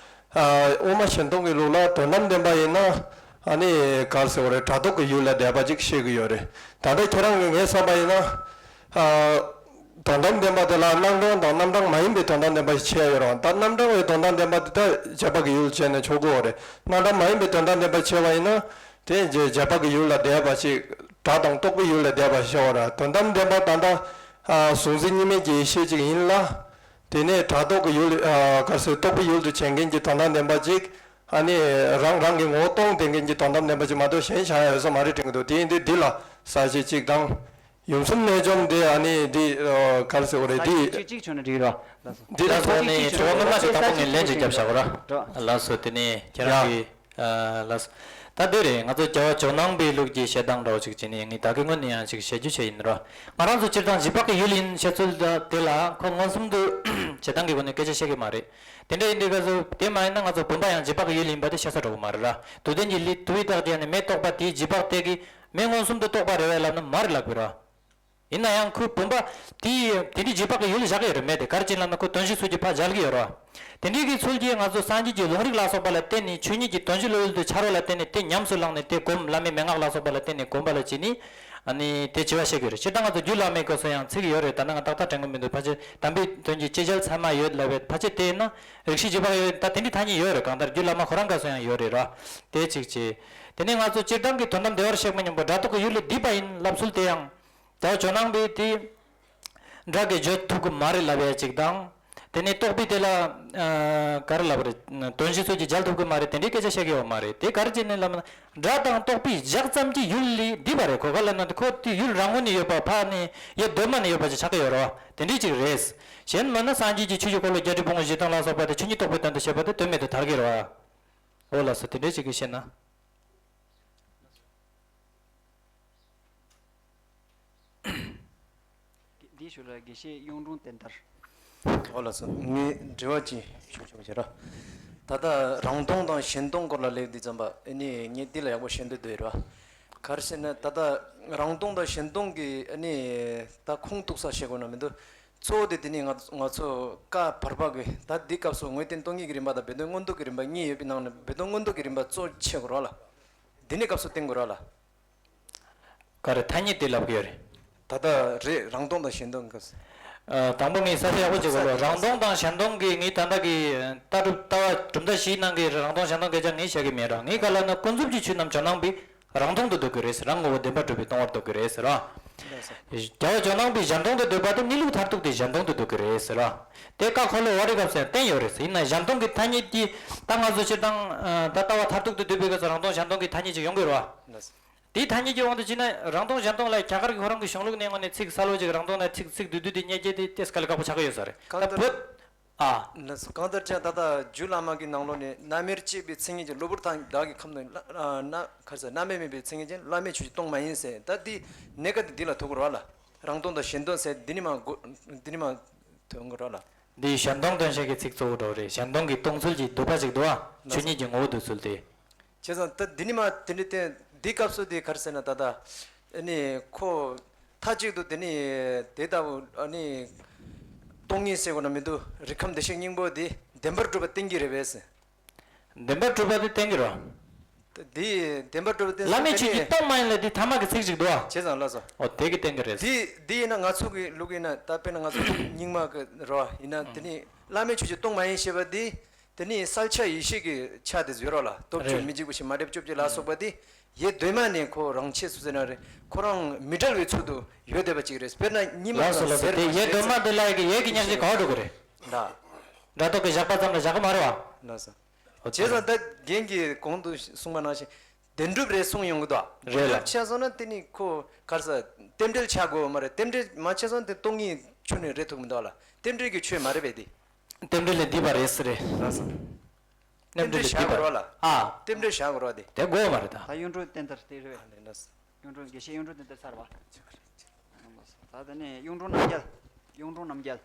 ཨ། དབུ་མ་ཤེས་ལྡན་གྱི་ལུགས་ལ་དོན་དམ་བདེན་པ་ཡིན་ན། ཨ་ནི་ག་རེ་ཟེར་བ་རེད། སྒྲ་རྟོག་གི་ཡུལ་ལ་དད་པ་ཅིག་བཤད་ཀྱི་ཡོད་རེད། ད་ལྟ་ཁྱེད་རང་གིས་ངས་བསམ་པ་ཡིན་ན། ཨ། དོན་དམ་བདེན་པ་དེ་ལ་སྣང་གྲོང་དང་རྣམ་གྲངས་མ་ཡིན་པའི་དོན་དམ་བདེན་པ་ཞིག་ཕྱེ་ཡ་ཡོད་རེད་བ། ད་རྣམ་གྲངས་ཀྱི་དོན་དམ་བདེན་པ་དེ་ད་རྗེས་དཔག་གི་ཡུལ་བྱས་ནས་ཆོག་གི་ཡོད་རེད། རྣམ་གྲངས་མ་ཡིན་པའི་དོན་དམ་བདེན་པ་ཕྱེ་བ་ཡིན་ན། དེ་རྗེས་དཔག་གི་ཡུལ་ལ་དད་པ་ཞིག་སྒྲ་དང་རྟོག་པའི་ཡུལ་ལ་དད་པ་ཞིག་བྱ་བ་རེད། དོན་དམ་བདེན་པ་ད་ལྟ་ཨ་གཟུང་འཛིན་གཉིས་མེད་ཀྱི་ཡེ་ཤེས་ཅིག་ཡིན་ལ། དེ་ནས་སྒྲ་རྟོག་གི་ཡུལ། ཨ་ག་རེ་ཟེར། རྟོག་པའི་ཡུལ་དུ་བྱེད་མཁན་གྱི་དོན་དམ་བདེན་པ་ཅིག་ཨ་ནི་རང་རང་གི་ངོ་བོ་སྟོང་བསྟན་མཁན་གྱི་དོན་དམ་བདེན་པ་ཅིག་མ་གཏོགས་གཞན་བཞག་ཡ་ཡོད་ས་མ་རེད་དྲན་གྱི་འདུག་དེ་ཡིན་དུས་འདི་ལ་ས་བཅད་གཅིག་དང་། ཡུམ་གསུམ་རྣལ་འབྱོར་འདི་ཨ་ནི་འདི་ཨ་ག་རེ་ཟེར་དགོས་རེད། འདི་གཅིག་གཅིག་བྱུང་ན་འགྲིག་རོ། ལགས་སོ། འདི་ལ་ལགས་སོ། ཨ་ནི་དྲི་བ་སྔོན་མ་ཞིག་དང་པོ་ངས་ལན་ཅིག་བརྒྱབ་བཞག་གོ་ར། ལགས་སོ། དེ་ནས་ཁྱེད་རང་གིས། ཨ་ལགས་སོ། ད་འདི་རེད། ང་ཚོ་རྒྱལ་བ་ཇོ་ནང་པའི་ལུགས་ཀྱི་བཤད་སྟངས་འདྲ་བོ་ཅིག་བྱས་ནས་ངས་ད་གིན་སྔོན་ནས་ཡང་ཅིག་བཤད་རྒྱུ་བྱས་ཡིན་རོ། ང་རང་ཚོ་སྤྱིར་བཏང་རྗེས་དཔག་གི་ཡུལ་ཡིན་བཤད་ཚུལ་དེ་ལ་ཁོ་མངོན་སུམ་དུ་བྱེད་སྟངས་ཀྱི་སྒོ་ནས་སྐད་ཆ་བཤད་ཀྱི་མ་རེད། དེ་འདྲ་ཡིན་དུས་སྐབས་སུ་དེ་མ་ཡིན་ན་ང་ཚོ་བུམ་པ་ཡང་རྗེས་དཔག་གི་ཡུལ་ཡིན་པ་དེ་ཤ་ཚ་འགྲོ་གི་མ་རེད་ར། དུ་ལྡན་གྱི་ལུས་དུ་བའི་བདག་དེ་ནི་མེ་རྟོགས་པ་དེའི་རྗེས་དཔག་དེ་གི་མེ་མངོན་སུམ་དུ་རྟོགས་པ་རེད་བས་ལབ་ན་མ་རེད་ལབ་དགོས་ར། ཡིན་ན་ཡང་ཁོའི་བུམ་པ་དེ་དེ་འདྲའི་རྗེས་དཔག་གི་ཡུལ་བཞག་གི་ཡོད་རེད། མེ་དེ་ག་རེ་བྱས་ལབ་ན་ཁོ་དོན་བྱེད་ཚུལ་གྱི་ཕར་འཇལ་གྱི་ཡོད་ར། དེ་འདྲའི་གི་ཚུལ་གྱིས་ང་ཚོ་སངས་རྒྱས་ཀྱི་ལུང་རིགས་ལ་སོགས་པ་ལ་བརྟེན་ནས་ཆོས་ཉིད་ཀྱི་དོན་སྤྱི་བློ་ཡུལ་དུ་འཆར་བ་ལ་བརྟེན་ནས་དེ་ཉམས་སུ་བླངས་ནས་དེ་སྒོམ། བླ་མའི་མན་ངག་ལ་སོགས་པ་ལ་བརྟེན་ནས་སྒོམ་པ་ལ་བྱས་ནས་ཨ་ནི་དེ་བྱེད་པ་བཤད་ཀྱི་ཡོད་རེད། སྤྱིར་བཏང་ང་ཚོ་རྒྱུད་བླ་མའི་སྐབས་སུ་ཡང་ཚིག་ཡོད་རེད། ད་ནང་ང་ཏག་ཏག་དྲན་གྱི་མི་འདུག་ཕལ་ཆེར་དམ་པའི་དོན་གྱི་ཅི་བྱ་ཚད་མ་ཡོད་ལབ་པའི་ཕལ་ཆེར་དེ་ཡིན་ན་རིགས་ཤེས་རྗེས་དཔག་ཡོད། ད་དེ་འདྲའི་ཐ་སྙད་ཡོད་རེད། གང་ལྟར་རྒྱུད་བླ་མ་ཁོ་རང་སྐབས་སུ་ཡང་ཡོད་རེད་ར། དེ་གཅིག་བྱས། དེ་ནས་ང་ཚོ་སྤྱིར་བཏང་གི་དོན་དམ་བདེ་བར་གཤེགས་པ་མཉམ་པོ་སྒྲ་རྟོག་གི་ཡུལ་ལས་འདས་པ་ཡིན་ལབ་ཚུལ་དེ་ཡང་། རྒྱལ་བ་ཇོ་ནང་པས་དེ་སྒྲ་གིས་བརྗོད་ཐུབ་ཀྱི་མ་རེད་ལབ་ཡ་གཅིག་དང་། དེ་ནས་རྟོག་པས་དེ་ལ་ཨ་ག་རེ་ལབ་རེད། དོན་བྱེད་ཚུལ་གྱིས་འཇལ་ཐུབ་ཀྱི་མ་རེད། དེ་འདྲའི་སྐད་ཆ་བཤད་ཀྱི་ཡོད་མ་རེད། དེ་ག་རེ་བྱས་ནས་ལབ་ན། སྒྲ་དང་རྟོག་པས་བཞག་ཙམ་གྱིས་ཡུལ་ལས་འདས་པ་རེད། གོ་ག་ལ་ན་ཁོ་དེ་ཡུལ་རང་ངོས་ནས་ཡོད་པ་ཕར་ནས་ཡེ་གདོད་མ་ནས་ཡོད་པ་ཅིག་ཆགས་ཀྱི་ཡོད་རེད་བ། དེ་འདྲའི་ཅིག་རེད། གཞན་མིན་ན་སངས་རྒྱས་ཀྱི་ཆོས་ཀྱི་འཁོར་ལོ་བརྒྱད་ཁྲི་ཕུང་པོ་བཞི་སྟོང་ལ་སོགས་པ་དེ་ཆོས་ཉིད་རྟོགས་པའི་དོན་དུ་བཤད་པ་དེ་དོན་མེད་དུ་དར་གྱི་རེད་བ། འོ་ལགས་སོ། དེ་འདྲའི་ཅིག་གིས་བཤད་ན། འདིའི་ཤུལ་ལ་དགེ་བཤེས་གཡུང་དྲུང་བསྟན་དར། འོ་ལགས་སོ། ངས་དྲི་བ་ཅིག་ཞུ་ཆོག་ཅེས་ར། ད་ལྟ་རང་སྟོང་དང་གཞན་སྟོང་སྐོར་ལ་ལབ་དུས་ཙམ་པ་ཨ་ནི་ངས་འདི་ལ་ཡག་པོ་ཤེས་འདོད་འདུག་ར། ག་རེ་ཟེར་ན་ད་ལྟ་རང་སྟོང་དང་གཞན་སྟོང་གི་ཨ་ནི་ད་ཁུངས་གཏུགས་ས་བཤད་དགོས་ན་མི་འདུག་གཙོ་བོ་དེ་དེ་ནི་ང་ང་ཚོ་བཀའ་བར་པ་གི་ད་འདི་སྐབས་སུ་དངོས་བསྟན་སྟོང་ཉིད་ཀྱི་རིམ་པ་དང་སྦས་དོན་མངོན་རྟོགས་ཀྱི་རིམ་པ་གཉིས་ཡོད་པའི་ནང་ནས་སྦས་དོན་མངོན་རྟོགས་ཀྱི་རིམ་པ་གཙོ་ཆེ་དགོས་ར་ལ། འདི་ནི་སྐབས་སུ་བསྟན་དགོས་ར་ལ། ག་རེ་ཐ་སྙད་དེ་ལབ་ཀྱི་ཡོད་རེད། ད་ལྟ་རེད། རང་སྟོང་དང་གཞན་སྟོང་གི་སྐབས་སུ། ཨ། དང་པོ་ངས་ས་ཆ་ཡག་པོ་བྱེད་དགོས་ལོ། རང་སྟོང་དང་གཞན་སྟོང་གི་ངས་ད་ལྟ་གི་ལྟ་གྲུབ་ལྟ་བ་གྲུབ་མཐའ་བཞིའི་ནང་གི་རང་སྟོང་གཞན་སྟོང་སྐད་ཆ་ངས་བཤད་ཀྱི་མེད་ར། ངས་ག་ལབ་ན་ཀུན་རྫོབ་ཀྱི་ཆོས་རྣམས་ཇོ་ནང་པས་རང་སྟོང་དུ་འདོད་ཀྱི་རེད་ཟེར། རང་ངོ་བོ་བདེན་པར་གྲུབ་པའི་སྟོང་པར་འདོད་ཀྱི་རེད་ཟེར་ར། རྒྱལ་བ་ཇོ་ནང་པས་གཞན་སྟོང་དུ་འདོད་པ་དེ་གནས་ལུགས་མཐར་ཐུག་དེ་གཞན་སྟོང་དུ་འདོད་ཀྱི་རེད་ཟེར་ར། དེ་བཀའ་འཁོར་ལོ་བ་རི་སྐབས་སུ་ཡང་བསྟན་ཡོད་རེད་ཟེར། ཡིན་ན་གཞན་སྟོང་གི་ཐ་སྙད་ཀྱིས་ད་ང་ཚོ་སྤྱིར་བཏང་ད་ལྟ་བ་མཐར་ཐུག་ཏུ་འདོད་པའི་སྐབས་སུ་རང་སྟོང་གཞན་སྟོང་གི་ཐ་སྙད་ཅིག་ཡོང་གི་རེད་བ། དེའི་ཐ་སྙད་ཀྱི་དབང་དུ་བྱས་ན་རང་སྟོང་གཞན་སྟོང་ལ་རྒྱ་གར་གྱི་ཁོ་རང་གི་གཞུང་ལུགས་ནས་དངོས་གནས་ཚིག་གསལ་བོ་ཅིག་རང་སྟོང་ན་ཚིག་ཚིག་བསྡུས་བསྡུས་དེ་རྙེད་རྒྱུ་དེ་ཏོག་ཙམ་དཀའ་ལས་ཁག་པོ་ཆགས་ཀྱི་ཡོད་ས་རེད། གང་ལྟར་ད་བོད། ཨ། ལགས་སོ། གང་ལྟར་ཀྱང་ད་ལྟ་རྒྱུད་བླ་མ་གི་ནང་ལོགས་ནས་རྣམ་དབྱེར་བཅས་པའི་མཚན་ཉིད་ཀྱིས་གློ་བུར་དག་གི་ཁམས་ནི་བླ་ཨ་རྣམ་ག་རེ་ཟེར་རྣམ་དབྱེ་མེད་པའི་མཚན་ཉིད་ཀྱིས་བླ་མེད་ཆོས་ཅན་སྟོང་མ་ཡིན་ཟེར། ད་འདི་གནད་ཀ་འདི་འདི་ལ་ཐུག་གི་རེད་བ་ལ། རང་སྟོང་དང་གཞན་སྟོང་ཟེར་འདི་ནི་མ་གོ་འདི་ནི་མ་ཐོན་གི་རེད་བ་ལ། འདི་གཞན་སྟོང་སྟོན་བྱེད་ཀྱི་ཚིག་གཙོ་བོ་འདྲ་བོ་རེད། གཞན་སྟོང་གི་སྟོང་ཚུལ་གྱི་འདོད་པ་ཅིག་འདུག་བ། ལགས་སོ། ཆོས་ཉིད་ཀྱི་ངོ་བོ་འདོད་ཚུལ་དེ། བྱས་ཙང་ད་འདི་ནི་མ་དེ་འདྲ་བསྟན་འདི་སྐབས་སུ་དེ་ག་རེ་ཟེར་ན་ད་ལྟ་ཨ་ནི་ཁོ་མཐའ་གཅིག་ཏུ་དེ་ནི་དེ་ལྟ་བུ་ཨ་ནི་སྟོང་ཉིད་ཟེར་དགོས་ན་མི་འདུག་རིགས་ཁམས་བདེ་གཤེགས་སྙིང་པོ་དེ་བདེན་པར་གྲུབ་པ་བསྟན་གྱི་རེད་པས། བདེན་པར་གྲུབ་པ་དེ་བསྟན་གྱི་རེད། དེ་བདེན་པར་གྲུབ་པ་བསྟན་བླ་མེད་ཆོས་ཅན་སྟོང་མ་ཡིན་ལ་དེ་ཐ་མ་གི་ཚིག་ཅིག་འདུག་བ། བྱས་ཙང་ལགས་སོ། ཨོ་དེ་གི་བསྟན་གྱི་རེད། དེ་དེ་ཡིན་ན་ང་ཚོ་གི་ལུགས་ཡིན་ན་ད་དཔེར་ན་ང་ཚོ་རྙིང་མ་གི་རེད་བ་ཡིན་ན་དེ་ནི་བླ་མེད་ཆོས་ཅན་སྟོང་མ་ཡིན་ཞེས་པ་དེ། དེ་ནི་གསལ་ཆ་ཡེ་ཤེས་ཀྱི་ཆ་དེ་ཡོད་རོགས་ལ། སྟོབས་བཅུ་རེད། མི་འཇིགས་པ་ཞིག་མ་འདྲེས་བཅོ་བརྒྱད་ལ་སོགས་པ་དེ་ཡེ་གདོད་མ་ནས་ཁོ་རང་ཆས་སུ་ཟེར་ན་རེད། ཁོ་རང་མི་འབྲལ་བའི་ཚུལ་དུ་ཡོད་བསྡད་པ་ཅིག་རེད། དཔེར་ན་ཉི་མ་ལགས་སོ་ལགས་སོ། དེ་ཡེ་གདོད་མ་དེ་ལ་ཡི་གེ་ཡེ་གི་ཉག་གཅིག་ག་བ་འགྲོ་གི་རེད། ད་སྒྲ་རྟོག་གི་བཞག་པ་ཙམ་ལ་བཞག་གི་མ་རེད་བ། ལགས་སོ། ཨོ་བྱས་ཙང་ད་རྒན་གྱིས་གོང་དུ་གསུངས་པ་ནང་བཞིན་བདེན་གྲུབ་རེད་གསུངས་ཡོང་གི་འདུག་རེད་ལ། བདེན་གྲུབ་ཆ་སོང་ན་དེ་ནི་ཁོ་ག་རེ་ཟེར་རྟེན་འབྲེལ་ཆགས་དགོས་པ་མ་རེད། རྟེན་འབྲེལ་མ་ཆགས་སོང་དེ་སྟོང་ཉིད་ཆོས་ནི་རེད་ཐུབ་མི་འདུག་ལ། རྟེན་འབྲེལ་གྱི་ཆོས་མ་རེད་པས་དེ། རྟེན་འབྲེལ་ལས་འདས་པ་རེད་ཟེར་རེད། ལགས་སོ། རྟེན་འབྲེལ་བཞག་དགོས་རེད་བ་ལ། ཨ། རྟེན་འབྲེལ་བཞག་དགོས་རེད་བ་དེ། དེ་དགོས་མ་རེད་ད། ད་གཡུང་དྲུང་བསྟན་དར་དེ་རེད་བས། ལགས་སོ། གཡུང་དྲུང་དགེ་བཤེས་གཡུང་དྲུང་བསྟན་དར་ཚར་བ། ད་དེ་ནས་གཡུང་དྲུང་རྣམ་རྒྱལ། གཡུང་དྲུང་རྣམ་རྒྱལ།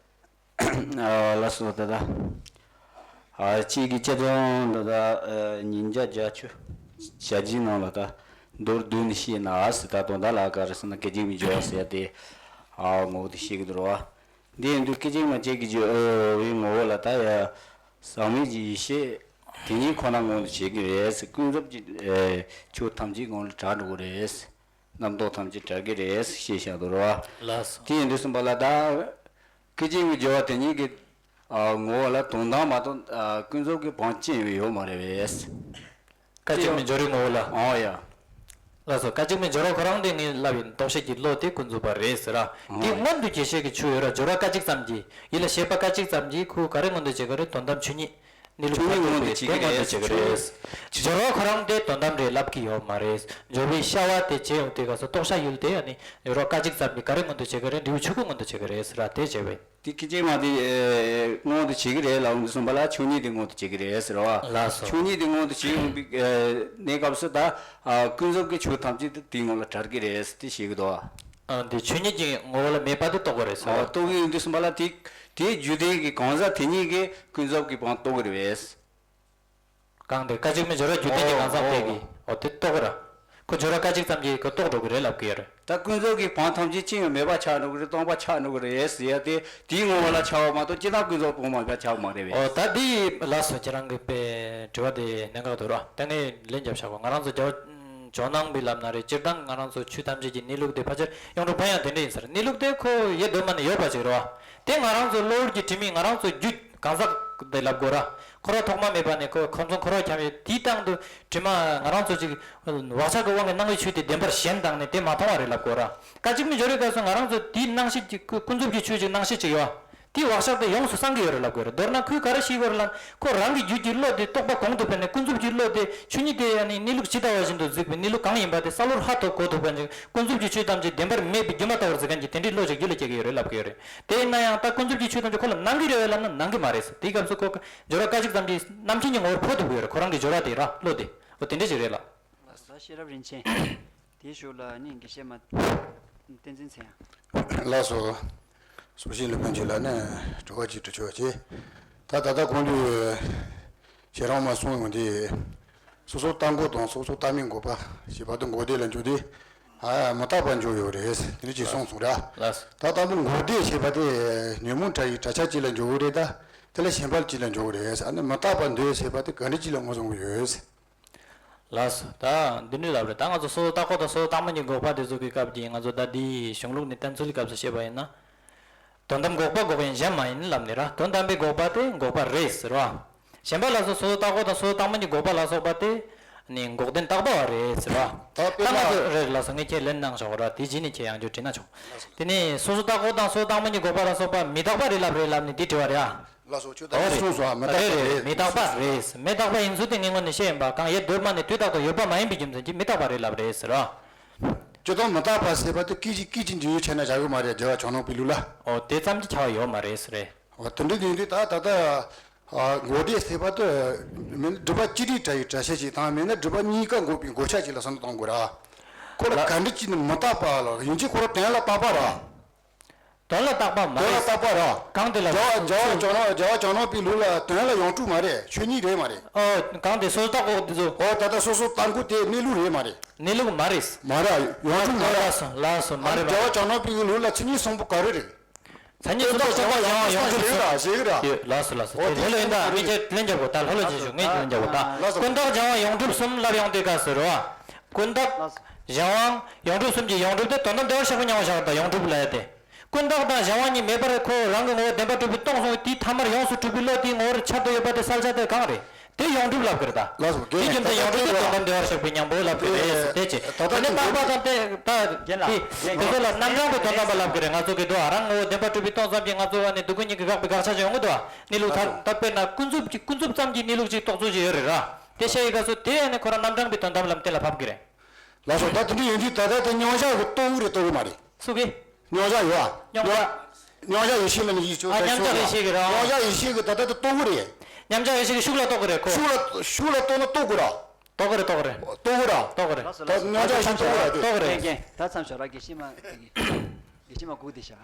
ཨ་ལགས་སོ། ད་ད། ཨ་གཅིག་གི་སྤྱི་དོན་ད་ད་ཨ་ཉིས་བརྒྱ་བརྒྱད་ཅུ་ཞེ་བརྒྱད་ནང་ལ་ད་མདོར་བསྡུས་ནས་བཤད་ན་ཨ་ཟེར་ད་དོན་དག་ལ་ག་རེ་ཟེར་ན་སྐད་ཅིག་མི་འགྱུར་བ་ཟེར་ཏེ་ཨ་ངོ་བོ་དེ་བཤད་ཀྱི་འདུག་རོ། འདི་ཡིན་དུས་སྐད་ཅིག་མ་གཅིག་གི་རྒྱུ་ཨོ་བའི་ངོ་བོ་ལ་ད་ཡ་ཟག་མེད་ཀྱི་ཡེ་ཤེས་ དེ་གཉིས་ཁོ་ན་སྔོན་དུ་བྱེད་ཀྱི་རེད། ཀུན་རྫོབ་ཀྱི་ཨེ་ཆོས་ཐམས་ཅད་སྔོན་ལ་གྲགས་འགྲོ་གི་རེད། རྣམ་རྟོག་ཐམས་ཅད་བྲལ་གྱི་རེད་ཞེས་བཤད་དོ་ར། ལགས་སོ། དེ་ཡིན་དུས་ཙམ་པ་ལ་ད། སྐད་ཅིག་མའི་སྦྱོར་བ་དེ་གཉིས་ཀྱི་ཨ་ངོ་བོ་ལ་དོན་དམ་མ་གཏོགས་ཨ་ཀུན་རྫོབ་ཀྱི་བང་ཅི་ཡང་ཡོད་མ་རེད་པས། སྐད་ཅིག་མའི་སྦྱོར་བའི་ངོ་བོ་ལ། ཨོ་ཡ། ལགས་སོ། སྐད་ཅིག་མའི་སྦྱོར་བ་ཁོ་རང་དེ་ངས་ལབ་ཡིན། རྟོགས་བྱེད་ཀྱི་བློ་དེ་ཀུན་རྫོབ་པ་རེད་ཟེར་ར། དེ་ཨོ་ཡ། སྔོན་དུ་རྒྱས་བཤད་ཀྱི་ཆོས་ཡོད་ར། སྦྱོར་བ་སྐད་ཅིག་ཙམ་གྱིས། ཡིད་ལ་བྱེད་པ་སྐད་ཅིག་ཙམ་གྱིས་ཁོས་ག་རེ་མངོན་དུ་བྱེད་ཀྱི་རེད། དོན་དམ་ཆོས་ཉིད། གནས་ལུགས་ཆོས་ཉིད་མངོན་དུ་བྱེད་ཀྱི་རེད། སྦྱོར་བ་ཁོ་རང་དེ་དོན་དམ་རེད་ལབ་ཀྱི་ཡོད་མ་རེད། སྦྱོར་བའི་བྱ་བ་དེ་བྱེད་ཡོང་དུས་སྐབས་སུ་རྟོགས་བྱ་ཡུལ་དེ་ཨ་ནི་སྦྱོར་བ་སྐད་ཅིག་ཙམ་གྱིས་ག་རེ་མངོན་དུ་བྱེད་ཀྱི་རེད། འབྲས་བུ་ཆོས་སྐུ་མངོན་དུ་བྱེད་ཀྱི་རེད་ཟེར་ར། དེ་བྱས་པས། དེ་སྐད་ཅིག་མ་དེ་ཨེ་མངོན་དུ་བྱེད་ཀྱི་རེད་ལབ་འདི་གསུངས་པ་ལ་ཆོས་ཉིད་དེ་མངོན་དུ་བྱེད་ཀྱི་རེད་ཟེར་བ། ལགས་སོ། ཆོས་ཉིད་དེ་མངོན་དུ་བྱེད་ཡོང་པའི་ཨེ་གནས་སྐབས་སུ་ད་ཨ་ཀུན་རྫོབ་ཀྱི་ཆོས་ཐམས་ཅད་དེ་དེའི་ངོ་ལ་བྲལ་གྱི་རེད་དེ་བཤད་ཀྱི་འདུག་བ། ཨ་འདི་ཆོས་ཉིད་ཀྱི་ངོ་བོ་ལ་མེད་པ་དེ་རྟོགས་པ་རེད་ཟེར་བ། ཨོ་རྟོགས་ཀྱི་ཡོད་འདི་གསུངས་པ་ལ་དེ་དེའི་རྒྱུ་ལྡན་གྱི་གང་ཟག་དེ་ཉིད་ཀྱིས་ཀུན་རྫོབ་ཀྱི་བང་རྟོགས་ཀྱི་རེད། གང་དེ་སྐད་ཅིག་མའི་སྦྱོར་བ་རྒྱུ་ལྡན་གྱི་གང་ཟག་དེ་གིས། ཨོ་དེ་རྟོགས་ར། ཁོ་སྦྱོར་བ་སྐད་ཅིག་ཙམ་གྱིས་ཁོ་རྟོགས་འགྲོ་གི་རེད་ལབ་ཀྱི་ཡོད་རེད། ད་ཀུན་རྫོབ་ཀྱི་བང་ཐམས་ཅད་ཅི་ཡང་མེད་པ་ཆགས་འགྲོ་གི་རེད། སྟོང་པ་ཆགས་འགྲོ་གི་རེད་ཟེར་ཡ་དེ་དེའི་ངོ་བོ་ལ་ཆགས་པ་མ་གཏོགས་སྤྱིར་བཏང་ཀུན་རྫོབ་བང་མེད་པ་ཆགས་མ་རེད་པས། ཨོ་ད་འདི་ལགས་སོ། ཁྱེད་རང་གི་པའི་དྲི་བ་དེ་གནད་འགག་འདུག་ར། དེ་ནས་ལན་རྒྱབ་བཞག་གོ། ང་རང་ཚོ་རྒྱ་ཇོ་ནང་པའི་ལབ་ན་རེད། སྤྱིར་བཏང་ང་རང་ཚོ་ཆོས་ཐམས་ཅད་ཀྱི་གནས་ལུགས་དེ་ཕལ་ཆེར་ཡོངས་གྲུབ་ཕན་ཡོན་དེ་འདྲ་ཡིན་ས་རེད། གནས་ལུགས་དེ་ཁོ་ཡེ་གདོད་མ་ནས་ཡོད་པ་ཅིག་རེད་བ། དེ་ང་རང་ཚོ་གློ་བུར་གྱི་དྲི་མས་ང་རང་ཚོ་རྒྱུད་གང་ཟག་དེ་ལབ་དགོས་ར། འཁོར་བ་ཐོག་མ་མེད་པ་ནས་ཁོ་ཁམས་གསུམ་འཁོར་བ་འཁྱམས་ཡོད། དེའི་སྟེང་དུ་དྲི་མ་ང་རང་ཚོ་ཅིག་བག་ཆགས་ཀྱི་དབང་གིས་སྣང་བའི་ཆོས་དེ་བདེན་པར་ཞེན་བཏང་ནས་དེ་མ་མཐོང་བ་རེད་ལབ་དགོས་ར། སྐད་ཅིག་མའི་སྦྱོར་བའི་སྐབས་སུ་ང་རང་ཚོ་དེའི་སྣང་ཤེས་ཀྱི་ཀུན་རྫོབ་ཀྱི་ཆོས་ཅིག་སྣང་ཤེས་ཅིག་ཡོད། དེའི་བག་ཆགས་དེ་ཡོངས་སུ་སངས་ཀྱི་ཡོད་རེད་ལབ་དགོས་རེད། མདོར་ན་ཁོས་ག་རེ་ཤེས་དགོས་རེད་ལབ་ན། ཁོ་རང་གི་རྒྱུད་ཀྱི་བློ་དེ་རྟོག་པ་གོང་དུ་འཕེལ་ནས་ཀུན་རྫོབ་ཀྱི་བློ་དེ་ཆོས་ཉིད་དེ་ཡང་ནི་གནས་ལུགས་ཇི་ལྟ་བ་བཞིན་དུ་གཟིགས་པའི་གནས་ལུགས་གང་ཡིན་པ་དེ་བསམ་བློར་ཧ་ཐོབ་གོ་ཐུབ་མཁན་ཅིག་ཀུན་རྫོབ་ཀྱི་ཆོས་ཐམས་ཅད་བདེན་པར་མེད་པའི་སྒྱུ་མ་ལྟ་བུར་གཟིགས་མཁན་གྱི་དེ་འདྲའི་བློ་ཅིག་རྒྱུད་ལ་སྐྱེ་གི་ཡོད་རེད་ལབ་ཀྱི་ཡོད་རེད། དེ་ཡིན་ན་ཡང་ད་ཀུན་རྫོབ་ཀྱི་ཆོས་ཐམས་ཅད་ཁོ་ལ་སྣང་གི་རེད་བས་ལབ་ན་སྣང་གི་མ་རེད། དེའི་སྐབས་སུ་ཁོ་སྦྱོར་བ་སྐད་ཅིག་ཙམ་གྱིས་རྣམ་མཁྱེན་གྱི་ངོ་བོར་འཕོ་ཐུབ་ཀྱི་ཡོད་རེད། ཁོ་རང་གི་སྦྱོར་བ་དེ་ར་བློ་དེ། འོ་དེ་འདྲ་ཅིག་རེད་ལ། ད་ཤེས་རབ་རིན་ཆེན། དེའི་ཞོར་ལ་ནི་དགེ་བཤེས་མ་བསྟན་འཛིན་ཚེ་དབང་། ལགས་སོ། སོ་ཤིང་ལུས་པན་གྱི་ལ་ནི་དྲི་བ་ཅིག་དྲི་ཆོག་ཅེས། ད་ད་ལྟ་གོང་དུ་ཁྱེད་རང་མ་གསུངས་ཡོང་དེ། སོ་སོ་ལྟ་འགོག་དང་སོ་སོ་ལྟ་མི་འགོག་པ་ཞེས་པ་དེ་འགོག་བདེ་ལ་འཇུག་དེ། ཨ་མི་རྟག་པ་འཇུག་ཡོད་རེད་དེ་འདྲ་ཅིག་གསུངས་སོང་ར། ལགས་སོ། ད་ལྟ་བུ་འགོག་བདེ་ཞེས་པ་དེ་ཉོན་མོངས་དགྲ་ཡི་དགྲ་ཆ་གཅིག་ལ་འཇུག་གི་རེད། ད་དེ་ལ་ཞེན་པ་གཅིག་ལ་འཇུག་གི་རེད། ཨ་ནི་མི་རྟག་པ་འདོད་ཞེས་པ་དེ་ག་འདྲ་ཅིག་ལ་ངོས་བཟུང་གི་ཡོད། ལགས་སོ། ད་འདི་འདྲ་ལབ་རེད། ད་ང་ཚོ་སོ་སོ་ལྟ་འགོག་དང་སོ་སོ་ལྟ་མི་གཉིས་འགོག་པ་དེ་ཚོ་གི་སྐབས་ཀྱི་ང་ཚོ་ད་འདིའི་གཞུང་ལུགས་ནས་བསྟན་ཚུལ་གྱི་སྐབས་སུ་བཤད་པ་ཡིན་ན། དོན་དམ་འགོག་པ་འགོག་ཡིན་གཞན་མ་ཡིན་ལབ་ནས་ར། དོན་དམ་པའི་འགོག་པ་དེ་འགོག་པ་རེད་ཟེར་བ། གཞན་པ་ལ་སོགས་སོ་སོ་ལྟ་འགོག་དང་སོ་སོ་ལྟ་མི་གཉིས་འགོག་པ་ལ་སོགས་པ་དེ་ནི་འགོག་བདེན་རྟག་པ་བ་རེད་ཟེར་བ། ད་དཔེར་ན། ད་ང་ཚོ་རེད་ལགས་སོ། ངས་ཁྱེད་ལན་གནང་ཆོག་ར། དེ་རྗེས་ནས་ཁྱེད་ཡང་བསྐྱར་དྲིས་ན་ཆོག་དེ་ནས་སོ་སོ་ལྟ་འགོག་དང་སོ་སོ་ལྟ་མི་གཉིས་འགོག་པ་ལ་སོགས་པ་མི་རྟག་པ་རེད་ལབ་རེད་ལབ་ནས་དེ་དྲི་བ་རེད་ཨ། ལགས་སོ། ཁྱོད་ད་ཨོ་རེད། གསུངས་སོང་ཨ། མི་རྟག་རེད་པ་རེད། རེད། མི་རྟག་པ་རེད། མི་རྟག་པ་ཡིན་ཚུལ་དེ་ངས་སྔོན་ནས་བཤད་ཡིན་པ། གང་ཡེ་གདོད་མ་ནས་དུས་རྟག་ཏུ་ཡོད་པ་མ་ཡིན་པའི་རྒྱུ་མཚན་གྱིས་མི་རྟག་པ་རེད་ལབ་རེད་ཟེར་ར། སྤྱིར་བཏང་མི་རྟག་པ་ཟེར་བ་དེ་སྐད་ཅིག་སྐད་ཅིག་འཇུག་ཡུལ་ཆེ་ན་བཞག་གི་མ་རེད། རྒྱལ་བ་བྱང་ནོར་བུའི་ལུགས་ལ། ཨོ་དེ་ཙམ་གྱིས་ཁྱབ་པ་ཡོད་མ་རེད་ཟེར་རེད། ཨོ་དེ་འདྲ་ཡིན་དུས་ད་ད་ལྟ་ཨ་འགོག་བདེ་ཟེར་བ་དེ་མིན་ན་སྒྲིབ་པ་གཅིག་སྒྲིལ་དགྲ་ཡི་དགྲ་ཆ་ཅིག་དང་མིན་ན་སྒྲིབ་པ་གཉིས་ཀ་འགོག་པའི་འགོག་བྱ་ཅིག་ལ་བསམ་བློ་གཏོང་དགོས་ར། ཁོ་ལ་ག་འདྲ་ཅིག་ནི་མི་རྟག་པ་ལ་ཡིན་གཅིག་ཁོ་རང་དོན་ལ་རྟག་པ་ར། དོན་ལ་རྟག་པ་མ་དོན་ལ་རེད། རྟག་པ་ར། གང་དེ་ལ་རྒྱལ་བ་རྒྱལ་བ་བྱང་ནོར་རྒྱལ་བ་བྱང་ནོར་བུའི་ལུགས་ལ་དོན་ལ་ཡོངས་གྲུབ་མ་རེད། ཆོས་ཉིད་རེད་མ་རེད། ཨོ་གང་དེ་སོ་སོ་ལྟ་འགོག་དེ་ཚོ། ཨོ་ད་ལྟ་སོ་སོ་ལྟ་འགོག་དེ་གནས་ལུགས་རེད་མ་རེད། གནས་ལུགས་མ་རེད། མ་ར་ཡོངས་གྲུབ་མ་ར། ལགས་སོ་ལགས་སོ་མ་རེད་པ། རྒྱལ་བ་བྱང་ནོར་བུའི་ལུགས་ལ་མཚན་ཉིད་གསུམ་པོ་ག་རེ་རེད། མཚན་ཉིད་གསུམ་པོ་གསུམ་པོ་གསུམ་པོ་གསུམ་པོ་ཡོངས་གྲུབ་གསུམ། ཞེས་ར། ལགས་སོ་ལགས་སོ། ཨོ་དེ་ལྷོད་ལྷོད་ཡིན་ད་ངས་ཁྱེད་ལན་རྒྱབ་དགོས། ད་ལྷོད་ལྷོད་བྱེད་ཤོག་ངས་ལན་རྒྱབ་དགོས་ད། ལགས་སོ། ཀུན་བརྟགས་གཞན་དབང་ཡོངས་གྲུབ་གསུམ་ལབ་ཡོང་དུས་སྐབས་སུ་རེད་པ། ཀུན་བརྟགས་གཞན་དབང་ཡོངས་གྲུབ་གསུམ་གྱི་ཡོངས་གྲུབ་དེ་དོན་དམ་བདེ་བར་གཤེགས་པའི་སྙིང་པོར་བཞག་པ་དང་ཡོངས་གྲུབ་ལབ་ཡ་དེ། ཀུན་བརྟགས་དང་གཞན་དབང་གཉིས་མེད་པར་ཁོ་རང་གི་ངོ་བོ་བདེན་པར་གྲུབ་པའི་སྟོང་གསུངས་པའི་དེའི་ཐ་མར་ཡོངས་སུ་གྲུབ་པའི་བློ་དེའི་ངོ་བོར་ཆར་དུ་ཡོད་པ་དེ་གསལ་ཆ་དེ་གང་རེད། དེ་ཡོངས་གྲུབ་ལབ་ཀྱི་རེད་ད། ལགས་སོ། དེའི་རྒྱུ་མཚན་ཡོངས་གྲུབ་དེ་དོན་དམ་བདེ་བར་གཤེགས་པའི་སྙིང་པོ་ལབ་ཀྱི་རེད་ཟེར་དེ་བྱས། ད་ལྟ་དེ་ནས་རྟག་པ་དང་དེ་ད་རྒན་ལགས་དེ་རྒན་ལགས་དེ་ཚོ་ལ་རྣམ་གྲངས་པའི་དོན་དམ་པ་ལབ་ཀྱི་རེད། ང་ཚོ་གི་དོ་རང་ངོ་བོ་བདེན་པར་གྲུབ་པའི་སྟོང་ཙམ་གྱིས་ང་ཚོ་ཨ་ནི་སྡུག་ཀུན་གཉིས་ཀྱིས་དགག་པའི་དགག་བྱ་ཅིག་ཡོང་གི་འདུག་ཨ། གནས་ལུགས་ད་ལགས་སོ། ད་དཔེར་ན་ཀུན་རྫོབ་ཀྱི་ཀུན་རྫོབ་ཙམ་གྱི་གནས་ལུགས་ཅིག་རྟོགས་ཚུལ་ཅིག་ཡོད་རེད་ར། དེ་བཤད་ཡི་ག་ཚོ་དེ་ཨ་ནི་ཁོ་རང་རྣམ་གྲངས་པའི་དོན་དམ་ལམ་གཏན་ལ་ཕབ་ཀྱི་རེད། ལགས་སོ། ད་དེ་འདྲ་ཡིན་དུས་ད་ལྟ་དེ་མཉམ་བཞག་གི་རྟོགས་ཀྱི་རེད་རྟོགས་ཀྱི་མ་རེད། སུ་གིས། མཉམ་བཞག་ཡོད་ཨ། མཉམ་བཞག་མཉམ་བཞག་ཡེ་ཤེས་ལ་ནི་ཡིད་ཆོས་ཨ་མཉམ་བཞག་ཡེ་ཤེས་ཀྱི་རང་། མཉམ་བཞག་ཡེ་ཤེས་ཀྱི་ད་ལྟ་དེ་རྟོགས་ཀྱི་རེད། མཉམ་བཞག་ཡེ་ཤེས་ཀྱི་ཤུགས་ལ་རྟོགས་ཀྱི་རེད་ཁོ། ཤུགས་ལ་ཤུགས་ལ་རྟོགས་ན་རྟོགས་དགོས་ར། རྟོགས་ཀྱི་རེད་རྟོགས་ཀྱི་རེད། རྟོགས་ཀྱི་ར། རྟོགས་ཀྱི་རེད། ད་མཉམ་བཞག་ཡེ་ཤེས་རྟོགས་ཀྱི་ར་དེ། རྟོགས་ཀྱི་རེད། རྒན་རྒན་ད་མཚམས་བཞག་ར། དགེ་བཤེས་མ་དགེ་བཤེས་མ་སྒུག་བསྡད་བཞག་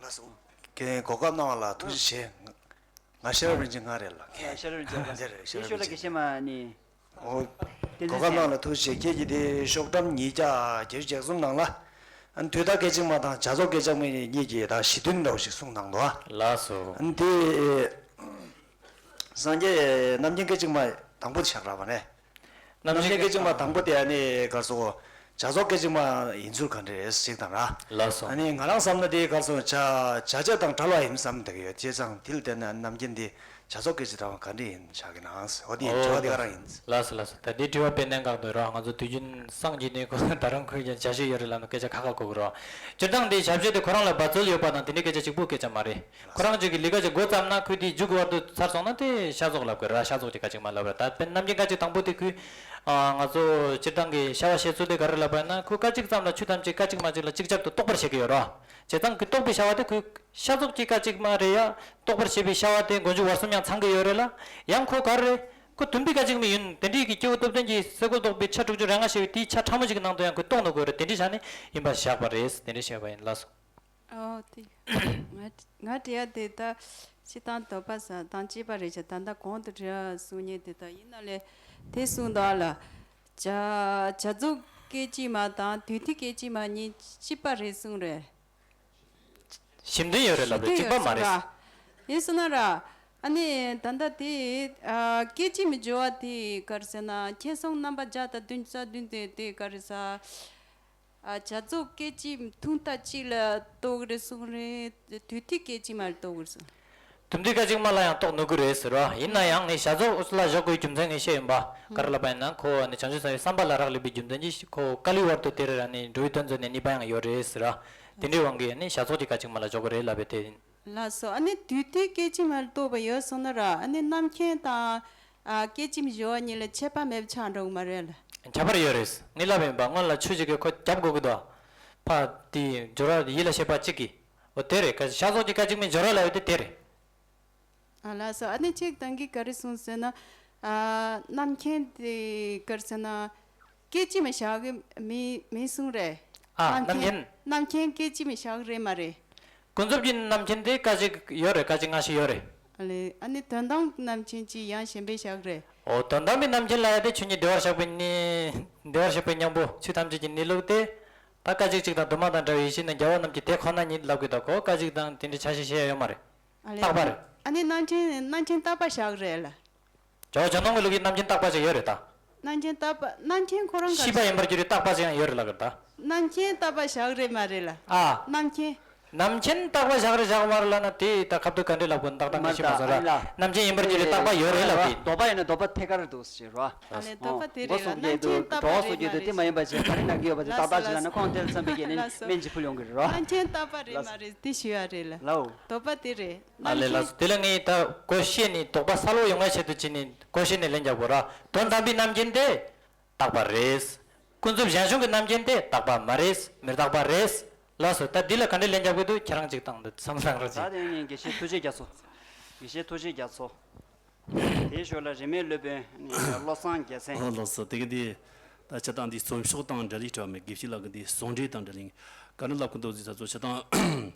ལགས་སོ། རྒན་གོ་སྐབས་གནང་བ་ལ་ཐུགས་རྗེ་ཆེ། ང་ཤེས་རབ་རིན་ཆེན་ང་རེད་ལགས། ཤེས་རབ་རིན་ཆེན་ལགས། འདི་རེད་ཤེས་རབ་རིན་ཆེན། དེ་ཤོད་ལ་དགེ་བཤེས་མ་ནི། ཨོ། བསྟན་འཛིན་གོ་སྐབས་གནང་ལ་ཐུགས་རྗེ་ཆེ། ཁྱེད་ཀྱིས་དེ་ཤོག་གྲངས་ཉིས་བརྒྱ་བརྒྱད་ཅུ་གྱ་གསུམ་ནང་ལ། ཨ་ནི་དུས་བདག་སྐད་ཅིག་མ་དང་བྱ་རྫོགས་སྐད་ཅིག་མ་གཉིས་ཀྱི་ད་གཞི་མཐུན་འདྲ་བོ་ཞིག་གསུངས་གནང་འདུག་ཨ། ལགས་སོ། ཨ་ནི་དེ། སངས་རྒྱས་རྣམ་མཁྱེན་སྐད་ཅིག་མ་དང་པོ་དེ་ཆགས་ར་བ་ནས། རྣམ་མཁྱེན་སྐད་ཅིག་མ་དང་པོ་དེ་ཨ་ནི་ག་རེ་ཟེར། བྱ་རྫོགས་སྐད་ཅིག་མ་ཡིན་ཚུལ་ག་འདྲ་རེད་ཅིག་དང་ར། ལགས་སོ། ཨ་ནི་ང་རང་བསམ་ན་དེ་ག་རེ་ཟེར། བྱ་བྱ་བྱ་དང་བྲལ་བ་ཡིན་བསམ་བསྡད་ཀྱི་ཡོད། བྱས་ཙང་དེ་ལ་བལྟས་ན་རྣམ་མཁྱེན་དེ་བྱ་རྫོགས་སྐད་ཅིག་དང་ག་འདྲ་ཡིན་ཆགས་ཀྱི་ན། འོ་དེ་ཡིན། དྲི་བ་དེ་ག་རང་ཡིན། ལགས་སོ་ལགས་སོ། ད་དེ་དྲི་བ་དཔེ་གནད་འགག་འདུག་ར། ང་ཚོ་དུས་རྒྱུན་སངས་རྒྱས་ནས་ཁོ་ད་རུང་ཁོས་ཀྱང་བྱ་བྱེད་ཡོད་རེད་ལབ་ན་སྐད་ཆ་ཁ་ཁ་གོ་གི་ར། སྤྱིར་བཏང་དེ་བྱ་བྱེད་དེ་ཁོ་རང་ལ་འབད་རྩོལ་ཡོད་པ་དང་དེ་འདྲའི་སྐད་ཆ་གཅིག་པུ་སྐད་ཆ་མ་རེད། ཁོ་རང་གཅིག་གི་ལས་ཀ་ཅིག་འགོ་བརྩམས་ན་ཁོས་དེའི་མཇུག་གི་བར་དུ་ཚར་སོང་ན་དེ་ཤ་ཚོགས་ལབ་དགོས་ར། ཤ་ཚོགས་ཀྱི་སྐད་ཅིག་མ་ལབ་ར། ད་དཔེར་ན་རྣམ་མཁྱེན་སྐད་ཅིག་དང་པོ་དེ་ཁོས་ཨ་ང་ཚོ་སྤྱིར་བཏང་གི་བྱ་བ་བྱེད་ཚུལ་དེ་ག་རེ་ལབ་པ་ཡིན་ན། ཁོས་སྐད་ཅིག་ཙམ་ལ་ཆོས་ཐམས་ཅད་སྐད་ཅིག་མ་གཅིག་ལ་ཅིག་ཅར་དུ་རྟོགས་པར་བྱེད་ཀྱི་ཡོད་ར། བྱས་ཙང་ཁོས་རྟོགས་པའི་བྱ་བ་དེ་ཁོས་ཤ་ཚོགས་ཀྱི་སྐད་ཅིག་མ་རེད་ཡ། རྟོགས་པར་བྱེད་པའི་བྱ་བ་དེ་མགོ་མཇུག་བར་གསུམ་ཡང་ཚང་གི་ཡོད་རེད་ལ། ཡང་ཁོ་ག་རེ་རེད། ཁོ་དུམ་བུའི་སྐད་ཅིག་མ་ཡིན། དེ་འདྲའི་གི་སྐྱེས་བུ་སྟོབས་ལྡན་གྱི་སེ་གོལ་གཏོགས་པའི་ཆ་དྲུག་ཅུ་རེ་ལྔ་བྱས་པའི་དེའི་ཆ་ཕྲ་མོ་ཞིག་གི་ནང་དུ་ཡང་ཁོས་རྟོགས་ནུས་ཀྱི་ཡོད་རེད། དེ་འདྲའི་ཆ་ནས་ཡིན་པར་བཞག་པ་རེད། དེ་འདྲ་བཤད་པ་ཡིན། ལགས་སོ། ཨོ་དེ། ང་ང་དྲི་ཡ་དེ་ད་སྤྱིར་བཏང་དོགས་པ་ཟ་དང་བཅས་པ་རེད་ཤག་ད་ལྟ་གོང་དུ་དྲི་ཡ་གསུང་མཁན་དེ་ད་ཡིན་ན་ལས་དེ་གསུངས་འདུག་ཨ་ལ། བྱ་བྱ་རྫོགས་སྐད་ཅིག་མ་དང་དུས་མཐའི་སྐད་ཅིག་མ་གཉིས་གཅིག་པ་རེད་གསུངས་རེད། ཞིབ་མཐུན་ཡོད་རེད་ལབ་རེད། གཅིག་པ་མ་རེད། ཡིན་སོང་ན་ར། ཨ་ནི་ད་ལྟ་དེ་ཨ་སྐད་ཅིག་མའི་སྦྱོར་བ་དེ་ག་རེ་ཟེར་ན་ཁྱད་གསུམ་རྣམ་པ་བརྒྱ་དང་བདུན་ཅུ་རྩ་བདུན་དེ་དེ་ག་རེ་ཟ། ཨ་བྱ་རྫོགས་སྐད་ཅིག་ཐུང་མཐའ་གཅིག་ལ་རྟོགས་རེད་གསུངས་རེད། དུས་མཐའི་སྐད་ཅིག་མ་ལ་རྟོགས་རེད་གསུངས། དུས་མཐའི་སྐད་ཅིག་མ་ལ་ཡང་རྟོགས་ནུས་ཀྱི་རེད་ཟེར་བ། ཡིན་ན་ཡང་ངས་བྱ་རྫོགས་ལ་བཞག་དགོས་རྒྱུ་མཚན་ངས་བཤད་ཡིན་པ། ག་རེ་ལབ་པ་ཡིན་ན་ཁོ་ནི་བྱང་ཆུབ་སེམས་དཔའི་བསམ་པ་ལ་རག་ལས་པའི་རྒྱུ་མཚན་གྱིས་ཁོ་བཀའ་ལུའི་བར་དུ་དེར་ནི་འགྲོ་བའི་དོན་མཛད་ནས་གཉིས་པ་ཡང་ཡོད་རེད་ཟེར་བ། དེ་འདྲའི་དབང་གིས་ནི་བྱ་རྫོགས་ཀྱི་སྐད་ཅིག་མ་ལ་འཇོག་གི་རེད་ལབ་པའི་དེ་ཡིན། ལགས་སོ། ཨ་ནི་དུས་མཐའི་སྐད་ཅིག་མ་ལ་རྟོགས་པ་ཡོད་སོང་ན་ར། ཨ་ནི་རྣམ་མཁྱེན་དང་ཨ་སྐད་ཅིག་སྦྱོར་བ་གཉིས་ལ་ཁྱད་པར་མེད་པ་ཆགས་འགྲོ་གི་མ་རེད་ལ། ཁྱད་པར་ཡོད་རེད། ངས་ལབ་ཡིན་པ། སྔོན་ལ་ཆོས་ཅིག་གིས་ཁོ་རྒྱབ་དགོས་ཀྱི་འདུག་ཕ་དེའི་སྦྱོར་བ་ཡིད་ལ་བྱེད་པ་གཅིག་གིས། འོ་དེ་རེད། ག་བྱ་རྫོགས་ཀྱི་སྐད་ཅིག་མའི་སྦྱོར་བ་ལབ་ཡོད་དེ་དེ་རེད། ཨ་ལགས་སོ། ཨ་ནི་ཅིག་ད་གིན་ག་རེ་གསུངས་ཟེར་ན། ཨ་རྣམ་མཁྱེན་དེ་ག་རེ་ཟེར་ན། སྐད་ཅིག་མ་བཞག་གི་མི་མི་གསུངས་རེད། ཨ་རྣམ་མཁྱེན། རྣམ་མཁྱེན་སྐད་ཅིག་མ་བཞག་གི་རེད་མ་རེད། ཀུན་རྫོབ་ཀྱི་རྣམ་མཁྱེན་དེ་སྐད་ཅིག་ཡོད་རེད། སྐད་ཅིག་སྔ་ཕྱི་ཡོད་རེད། ཨ་ལས། ཨ་ནི་དོན་དམ་རྣམ་མཁྱེན་གྱི་ཡང་གཞན་པས་བཞག་གི་རེད། འོ་དོན་དམ་པའི་རྣམ་མཁྱེན་ལབ་ཡ་དེ་ཆོས་ཉིད་བདེ་བར་གཤེགས་པའི་ནི། བདེ་བར་གཤེགས་པའི་སྙིང་པོ་ཆོས་ཐམས་ཅད་ཀྱི་གནས་ལུགས་དེ། ད་སྐད་ཅིག་གཅིག་དང་དུ་མ་དང་བྲལ་བའི་ཡེ་ཤེས་ནི་རྒྱལ་བ་རྣམས་ཀྱི་དེ་ཁོ་ན་ཉིད་ལབ་དགོས་ད་གོ། སྐད་ཅིག་དང་དེ་འདྲའི་ཆ་ཤས་བཤད་ཡ་ཡོད་མ་རེད། ཨ་ལས། རྟག་པ་རེད། ཨ་ནི་རྣམ་མཁྱེན་རྣམ་མཁྱེན་རྟག་པ་བཞག་རེད་ལ། ཇོ་ཇོ་ནང་གི་ལུགས་ཀྱི་རྣམ་མཁྱེན་རྟག་པ་ཅིག་ཡོད་རེད་ད། རྣམ་མཁྱེན་རྟག་པ། རྣམ་མཁྱེན་ཁོ་རང་ག་ཤེས་པ་ཡིན་པར་གྱུར་པའི་རྟག་པ་ཅིག་ཡང་ཡོད་རེད་ལབ་ཀྱི་རེད་ད། རྣམ་མཁྱེན་རྟག་པ་བཞག་རེད་མ་རེད་ལ། ཨ། རྣམ་མཁྱེན། རྣམ་མཁྱེན་རྟག་པ་བཞག་རེད་བཞག་མ་རེད་ལབ་ན་དེ་ད་ཁ་བསྡུ་ག་འདྲས་ལབ་དགོས་ཏག་ཏག་ངས་ཤེས་མ་སོང་ར། རྣམ་མཁྱེན་ཡིན་པར་གྱུར་པའི་རྟག་པ་ཡོད་རེད་ལབ་དེ། དོགས་པ་ཡིན་ན་དོགས་པ་ཐད་ཀར་འདུག་ཟེར་རོ། ཨ་ལས། དོགས་པ་དེ་རེད་ལ། རྣམ་མཁྱེན་རྟག་པ་རེད་མ་རེད། རྣམ་མཁྱེན། གྲོགས་སུ་གྱུར་ཏེ་དེ་མ་ཡིན་པ་ཞིག་ག་རེ་ན་གི་ཡོད་པ་དེ་ཏག་ཏག་ཞིག་ལབ་ན་ཁོང་དེར་བསམ་པའི་གི་ནི་ལགས་སོ། སྨན་གྱི་ཕུལ་ཡོང་གི་རེད་རོ། རྣམ་མཁྱེན་རྟག་པ་རེད་མ་རེད་དེ་ཞུ་ཡ་རེད་ལ། ལའོ། དོགས་པ་དེ་རེད། ཨ་ལས། ལགས་སོ། དེ་ལ་ངས་ད་གོ་ཤེས་ནས་དོགས་པ་སལ་བོ་ཡོང་བའི་ཆེད་དུ་བྱས་ནས་གོ་ཤེས་ནས་ལན་རྒྱག་དགོས་ར། དོན་དམ་པའི་རྣམ་མཁྱེན་དེ་རྟག་པ་རེད། ཀུན་རྫོབ་གཞན་བྱུང་གི་རྣམ་མཁྱེན་དེ་རྟག་པ་མ་རེད། མི་རྟག་པ་རེད། ལགས་སོ། ད་འདི་ལ་ག་འདྲས་ལན་རྒྱག་དགོས་འདུག་ཁྱེད་རང་གཅིག་བཏང་འདུག་བསམ་བསམ་རོགས་ད་གྱིས། དེ་ངས་དགེ་བཤེས་ཐུགས་རྗེ་རྒྱ་མཚོ། དགེ་བཤེས་ཐུགས་རྗེ་རྒྱ་མཚོ། དེའི་ཞོར་ལ་རིས་མེད་སློབ་དཔོན་བློ་བཟང་རྒྱལ་མཚན། ཨོ་ལགས་སོ། དེ་ག་འདི་ད་ཆ་དང་འདི་རྩོམ་ཤོག་དང་འབྲེལ་ལི་བྲིས་པ་མེད། དགེ་བཤེས་ལགས་ཀྱི་འདི་ཟུང་འབྲེལ་དང་འབྲེལ་ལི་ག་རེ་ལབ་ཀྱི་འདུག་ཟེར་ས་ཚོ་ཆ་དང་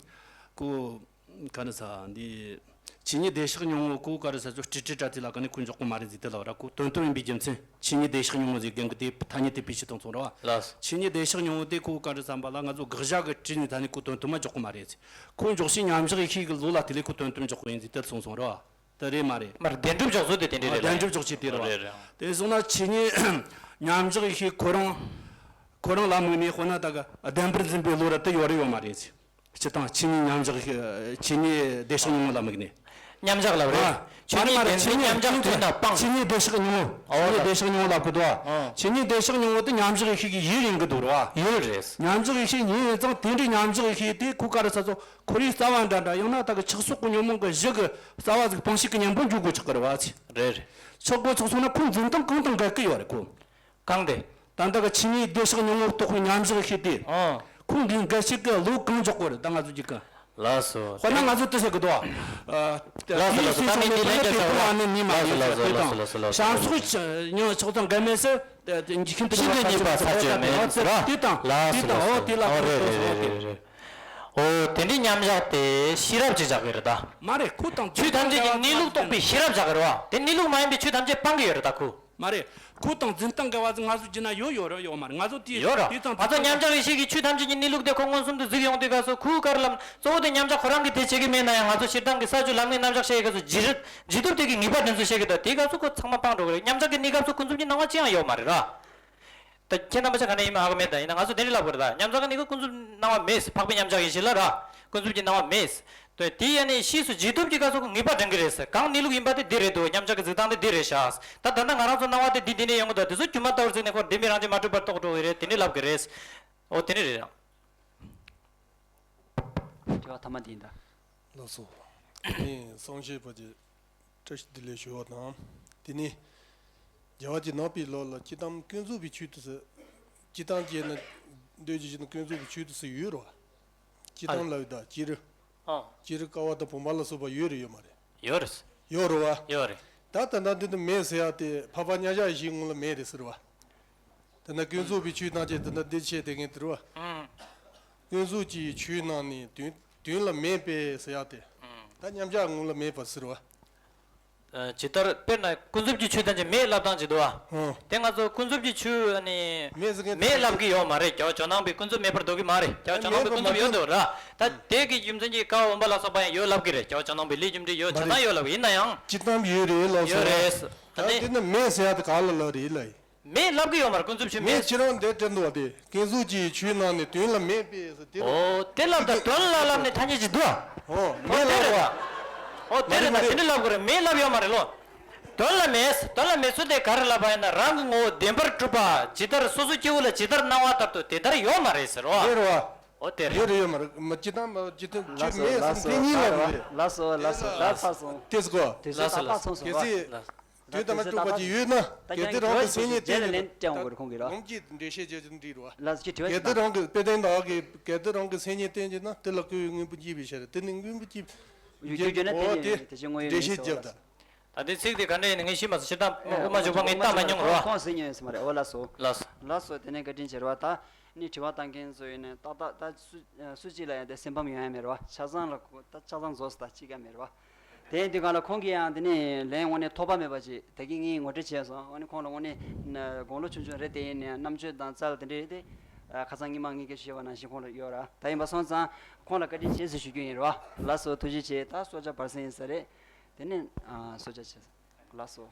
ཀོ། ག་རེ་ཟ་འདི། ཆོས་ཉིད་བདེ་གཤེགས་སྙིང་པོ་ཀོ་ག་རེ་ཟ་ཚོ་ཀྲི་ཀྲི་ཏྲ་ཏི་ལ་ག་ནི་ཁོ་འཇོག་གི་མ་རེད་ཟེར་དེ་ལ་ར། ཁོ་དོན་དམ་ཡིན་པའི་རྒྱུ་མཚན་ཆོས་ཉིད་བདེ་གཤེགས་སྙིང་པོ་ཟེར་རྒན་གི་དེ་ཐ་སྙད་དེ་བེད་སྤྱོད་བཏང་སོང་ར་བ། ལགས། ཆོས་ཉིད་བདེ་གཤེགས་སྙིང་པོ་དེ་ཀོ་ག་རེ་ཟ་བ་ལ་ང་ཚོ་དགག་བྱ་གི་བྲིས་ནས་ད་ནི་ཁོ་དོན་དམ་མ་འཇོག་གི་མ་རེད་ཟེར། ཁོ་འཇོག་བྱེད་མཉམ་བཞག་ཡེ་ཤེས་ཀྱི་ལུགས་ལ་དེ་ལས་ཁོ་དོན་དམ་འཇོག་གི་ཡིན་ཟེར་དེ་ལ་སོང་སོང་ར་བ། དེ་རེད་མ་རེད། མར་བདེན་གྲུབ་འཇོག་ཚུལ་དེ་དེ་འདྲས་རེད། བདེན་གྲུབ་འཇོག་བྱེད་དེ་རེད་བ། བདེན་གྲུབ་འཇོག་བྱེད་དེ་རེད་བ། དེ་སོང་ན་ཆོས་ཉིད་མཉམ་བཞག་ཡེ་ཤེས་ཁོ་རང་ཁོ་རང་ལ་དམིགས་ནས་དཔེར་ན་ད་ག་བདེན་པར་འཛིན་པའི་བློ་ར་དེ་ཡོད་རེད་ཡོད་མ་རེད། སྤྱིར་བཏང་ཆོས་ཉིད་མཉམ་བཞག་ཡེ་ཤེས་ཆོས་ཉིད་བདེ་གཤེགས་སྙིང་པོ་ལ་དམིགས་ནས། མཉམ་བཞག་ལབ་རེད། ཨ། ཆོས་ཉིད་མ་རེད་མ་རེད། བདེན་ཆོས་ཉིད་འཛིན་དང་སྤངས། ཆོས་ཉིད་བདེ་གཤེགས་སྙིང་པོ། ཨོ་ཆོས་ཉིད་བདེ་གཤེགས་སྙིང་པོ་ལབ་གི་འདུག་ཨ། ཨ། ཆོས་ཉིད་བདེ་གཤེགས་སྙིང་པོ་དེ་མཉམ་བཞག་ཡེ་ཤེས་ཀྱི་ཡུལ་ཡིན་གི་འདུག་རེད་བ། ཡུལ་རེད། མཉམ་བཞག་ཡེ་ཤེས་ཡིན་ཙང་དེ་འདྲའི་མཉམ་བཞག་ཡེ་ཤེས་དེ་ཁོ་ག་རེ་ཟ་ཚོ་ཁོ་རའི་རྩ་བ་འདྲ་འདྲ་ཡང་ན་ད་གི་ཆགས་སོགས་ཀྱི་ཉོན་མོངས་ཀྱི་གཞི་གི་རྩ་བ་ཟིག་སྤངས་ཤིང་གི་གཉེན་པོ་འཇུག་དགོས་ཆགས་གི་རེད་བ་ཚེ། རེད་རེད། ཆགས་དགོས་ཆགས་སོང་ན་ཁོ་འཛིན་སྟངས་གང་དང་འགལ་གི་ཡོད་རེད་ཁོ། གང་དེ། ད་ལྟ་གི་ཆོས་ཉིད་བདེ་གཤེགས་སྙིང་པོ་རྟོགས་པའི་མཉམ་བཞག་ཡེ་ཤེས་དེ། ཨང་། ཁོང་གི་འགལ་བྱེད་ཀྱི་བློ་གང་འཇོག་དགོས་རེད་ད་ང་ཚོ་གཅིག་གི། ལགས་སོ། དཔེར་ན་ང་ཚོ་དེ་ཟེར་གི་འདུག་ཨ། ལགས་སོ་ལགས་སོ། ད་ངས་འདི་ལན་རྒྱག་ཆོག་ག་ལགས་སོ་ལགས་སོ་ལགས་སོ་ལགས་སོ། བྱང་ཕྱོགས་ཉོན་ཆགས་དང་འགལ་མེད་ཟེར། ཤིན་ཏུ་ཉེས་པ་ཐག་ཆོད་མིན་ཟེར་ར། དེ་དང་དེ་དང་ཨོ་དེ་ལ་ཨོ་རེད་རེད་རེད་རེད། ཨོ་དེ་འདྲའི་མཉམ་བཞག་དེ་ཤེས་རབ་ཅིག་བཞག་གི་རེད་ད། མ་རེད་ཁོ་དང་ཆོས་ཐམས་ཅད་ཀྱི་གནས་ལུགས་རྟོགས་པའི་ཤེས་རབ་བཞག་གི་རེད་བ། དེ་གནས་ལུགས་མ་ཡིན་པའི་ཆོས་ཐམས་ཅད་སྤང་གི་ཡོད་རེད་ད་ཁོ། མ་རེད། ཁོ་དང་འཛིན་སྟངས་འགལ་བ་ཟིག་ང་ཚོ་བགྱིས་ན་ཡོད་ཡོད་རེད་ཡོད་མ་རེད། ང་ཚོ་དེ་ཡོད་ར། དེ་ཙམ་ང་ཚོ་མཉམ་བཞག་ཡེ་ཤེས་ཀྱི་ཆོས་ཐམས་ཅད་ཀྱི་གནས་ལུགས་དེ་ཁོ་མངོན་སུམ་དུ་གཟིགས་ཡོང་དུས་སྐབས་སུ་ཁོའི་བཀའ་སློབ་གཙོ་བོ་དེ་མཉམ་བཞག་ཁོ་རང་གིས་དེ་བྱེད་ཀྱི་མེད་ན་ཡང་ང་ཚོ་སྤྱིར་བཏང་གི་ས་བཅུ་ལམ་ལྔའི་རྣམ་གཞག་བཤད་ཡས་སྐབས་སུ་བགྱིས་རིགས་བགྱིས་ཐུབ་དེ་གི་ངེས་པ་དེ་ཚོ་བཤད་ཀྱི་འདུག་དེའི་སྐབས་སུ་ཁོ་ཚང་མ་སྤང་འགྲོ་གི་རེད། མཉམ་བཞག་གི་གནས་སྐབས་སུ་ཀུན་རྫོབ་ཀྱི་སྣང་བ་ཅི་ཡང་ཡོད་མ་རེད་ར། ད་ཁྱེད་རྣམ་པ་ཆ་ག་ནས་ཡིན་མིན་ཧ་གོ་མེད་ད། ཡིན་ན་ང་ཚོ་དེ་འདྲ་ལབ་དགོས་རེད་ད། མཉམ་བཞག་གི་གནས་སྐབས་ཀུན་རྫོབ་སྣང་བ་མེད། འཕགས་པའི་མཉམ་བཞག་ཡེ་ཤེས་ལ་ར། ཀུན་རྫོབ་ཀྱི་སྣང་བ་མེད། དེ་དེ་ཡ་ནི་ཤེས་སུ་འཇུག་ཐུབ་ཀྱི་སྐབས་སུ་ངེས་པ་འདྲེན་གྱི་རེད་ཟེར། གང་གནས་ལུགས་ཡིན་པ་དེ་འདི་རེད་འདུག་མཉམ་བཞག་གི་གཟིགས་སྟངས་དེ་འདི་རེད་ཤག་ད་ད་ལྟ་ང་རང་ཚོ་སྣང་བ་དེ་འདི་འདི་ནས་ཡོང་གི་འདུག་དེ་ཚོ་སྒྱུ་མ་ལྟ་བུར་བརྩིས་ནས་ཁོ་བདེན་པའི་རང་བཞིན་མ་གྲུབ་པར་རྟོགས་འགྲོ་གི་རེད། དེ་འདྲ་ལབ་གི་རེད། འོ་དེ་འདྲ་རེད། དྲི་བ་ཐ་མ་འདི་ཡིན་ད། ལགས་སོ། ངས་སངས་རྒྱས་པ་ཀྱི་བཀྲ་ཤིས་བདེ་ལེགས་ཞུ་བ་དང་། དེ་ནས་རྒྱལ་བ་རྗེ་ནག་པོའི་ལོ་ལ་སྤྱིར་བཏང་ཀུན་རྫོབ་པའི་ཆོས་དེ་ཚོ། སྤྱིར་བཏང་བྱས་ན་འདོད་ཀྱི་བྱས་ན་ཀུན་རྫོབ་པའི་ཆོས་དེ་ཚོ་ཡོད་རེད་བ། སྤྱིར་བཏང་ལབ་ཡོད་ད་སྤྱིར། ཨ། སྤྱིར་ཀ་བ་དང་བུམ་པ་ལ་སོགས་པ་ཡོད་རེད་ཡོད་མ་རེད། ཡོད་རེད། ཡོད་རེད་བ། ཡོད་རེད། ད་ད་ལྟ་འདི་ནི་མེད་ཟེར་ཡག་དེ་འཕགས་པ་མཉམ་བཞག་ཡེ་ཤེས་ངོ་ལ་མེད་རེད་ཟེར་བ། དེ་ན་ཀུན་རྫོབ་པའི་ཆོས་ཐམས་ཅད་དེ་ན་འདི་བཤད་དེ་ངས་དེ་རེད་བ། ཨང་། ཀུན་རྫོབ་ཀྱི་ཆོས་རྣམས་ནི་དོན་དོན་ལ་མེད་པས་ཟེར་ཡག་དེ། ཨང་། ད་མཉམ་བཞག་ངོ་ལ་མེད་པ་ཟེར་བ། ཨ། ཇི་ལྟར་དཔེར་ན་ཀུན་རྫོབ་ཀྱི་ཆོས་ཐམས་ཅད་མེད་ལབ་སྟངས་ཅིག་འདུག་བ། ཨང་། དེ་ང་ཚོ་ཀུན་རྫོབ་ཀྱི་ཆོས་ནི་མེད་ཟེར་མཁན་མེད་ལབ་ཀྱི་ཡོད་མ་རེད། རྒྱལ་བ་ཇོ་ནང་པས་ཀུན་རྫོབ་མེད་པར་འདོད་ཀྱི་མ་རེད། རྒྱལ་བ་ཇོ་ནང་པས་ཀུན་རྫོབ་ཡོད་འདུག་ར། ད་དེ་གི་རྒྱུ་མཚན་གྱིས་ཀ་བ་བུམ་པ་ལ་སོགས་པ་ཡང་ཡོད་ལབ་ཀྱི་རེད། རྒྱལ་བ་ཇོ་ནང་པས་ལས་རྒྱུ་འབྲས་ཡོད་བྱས་ཙང་ཡོད་ལབ་ཀྱི་ཡིན་ན་ཡང་། སྤྱིར་བཏང་ཡོད་རེད་ལབ་སོང་། ཡོད་རེད། ད་ད་དེ་དེ་ནི་མེད་ཟེར་ཡག་དེ་ག་ལ་ལབ་རེད་ལབ་ཡིན། མེད་ལབ་ཀྱི་ཡོད་མ་རེད། ཀུན་རྫོབ་ཆོས་མེད། མེད་ཁྱེད་རང་འདིར་བྲིས་འདུག་བ། དེ་ཀུན་རྫོབ་ཀྱི་ཆོས་རྣམས་ནི་དོན་ལ་མེད་པས་ཟེར་དེ་རེད། ཨོ་དེ་ལབ་ད་དོན་ལ་ལབ་ནས་ཐ་སྙད་ཅིག་འདུག་ཨ། ཨོ་མེད་ལབ་རེད་བ། ཨོ་དེ་རེད་ད། མ་རེད། དེ་འདྲ་ལབ་དགོས་རེད། མེད་ལབ་ཡོད་མ་རེད་ལོ། དོན་ལ་མེད། དོན་ལ་མེད་ཚུལ་དེ་ག་རེ་ལབ་པ་ཡིན་ན། རང་གི་ངོ་བོ་བདེན་པར་གྲུབ་པ་ཇི་ལྟར་སོ་སོའི་སྐྱེ་བོ་ལ་ཇི་ལྟར་སྣང་བ་ལྟར་དུ་དེ་ལྟར་ཡོད་མ་རེད་ཟེར་བ། དེ་རེད་བ། ཨོ་དེ་རེད། ཡོད་རེད་ཡོད་མ་རེད། མ་སྤྱིར་བཏང་མ་སྤྱིར་བཏང་ཆོས་མེད་ཟེར་དེ་གཉིས་ལབ་དགོས་རེད། ལགས་སོ་ལགས་སོ། ད་ཚར་སོང་། དེ་སྐོར། དེ་ཚོ་ད་ཕར་སོང་སོང་། གལ་སྲིད། དོན་དམ་པར་གྲུབ་པ་ཅིག་ཡོད་ན། གལ་ཏེ་རང་གི་མཚན་ཉིད་བསྟན་ན། ལན་སྤྲད་འོང་གི་རེད་ཁོང་གིས་ར། ལུང་གིས་འགྲེལ་བཤད་བྱེད་ཀྱི་འདྲི་རོ། ལ་ཅི་དྲི་བ་གལ་ཏེ་རང་གི་དཔེ་དོན་དག་གིས་གལ་ཏེ་རང་གི་མཚན་ཉིད་བསྟན་གྱི་ན་དེ་ལ་སྐུའི་དངོས་པོ་བགྱིས་པའི་ཕྱིར། དེ་ནི་དངོས་པོ་བགྱིས། ཡོད་རྒྱུ་ན་དེ་ནི་དེ་ཅི་དངོས་ཡོད་འགྲེལ་བཤད་རྒྱབ་ད། ད་དེ་ཚིག་དེ་ག་འདྲ་ཡིན་ནི་ངས་ཤེས་མ་སོང་། སྤྱིར་བཏང་དབུ་མ་འཇུག་པ་ངས་བལྟ་མ་མྱོང་རོ། ཁོང་ཟིན་ཡོད་ས་མ་རེད། འོ་ལགས་སོ། ལགས་སོ། ལགས་སོ། དེ་ནས་བཀའ་དྲིན་ཆེ་རེད་བ། ད་ནི་དྲི་བ་བཏང་མཁན་ཚོ་ཡིན་ནས་ཏག་ཏག་ད་སུ་སུ་གཅིག་ལ་ཡང་དེ་སེམས་ཕམ་ཡོང་ཡ་མེད་རེད་བ། ཆ་ཚང་ལ་ད་ཆ་ཚང་རྫོགས་སོང་། ད་གཅིག་ཀྱང་མེད་རེད་བ། དེ་ཡིན་དུས་གང་ལ་ཁོང་གིས་ཡང་དེ་ནས་ལན་དངོས་གནས་ཐོགས་པ་མེད་པ་ཅིག་ད་གིན་ངས་ངོ་སྤྲོད་བྱས་སོང་། དངོས་གནས་ཁོང་ལ་དངོས་གནས་དགུང་ལོ་ཆུང་ཆུང་རེད། དེ་ཡིན་ནའི་རྣམ་དཔྱོད་དང་རྩལ་དེ་འདྲས་དེ་ཁ་སང་ཉི་མ་ངས་སྐད་ཆ་བཤད་པ་ནང་བཞིན་ཁོང་ལ་ཡོད་ར། ད་ཡིན་པ་སོང་ཙང་ཁོང་ལ་བཀའ་དྲིན་ཆེ་ཟེར་ཞུ་རྒྱུ་ཡིན་ར་བ། ལགས་སོ། ཐུགས་རྗེ་ཆེ། ད་གསོལ་ཇ་བར་གསེང་ཡིན་ས་རེད། དེ་ནས་གསོལ་ཇ་བྱས། ལགས་སོ།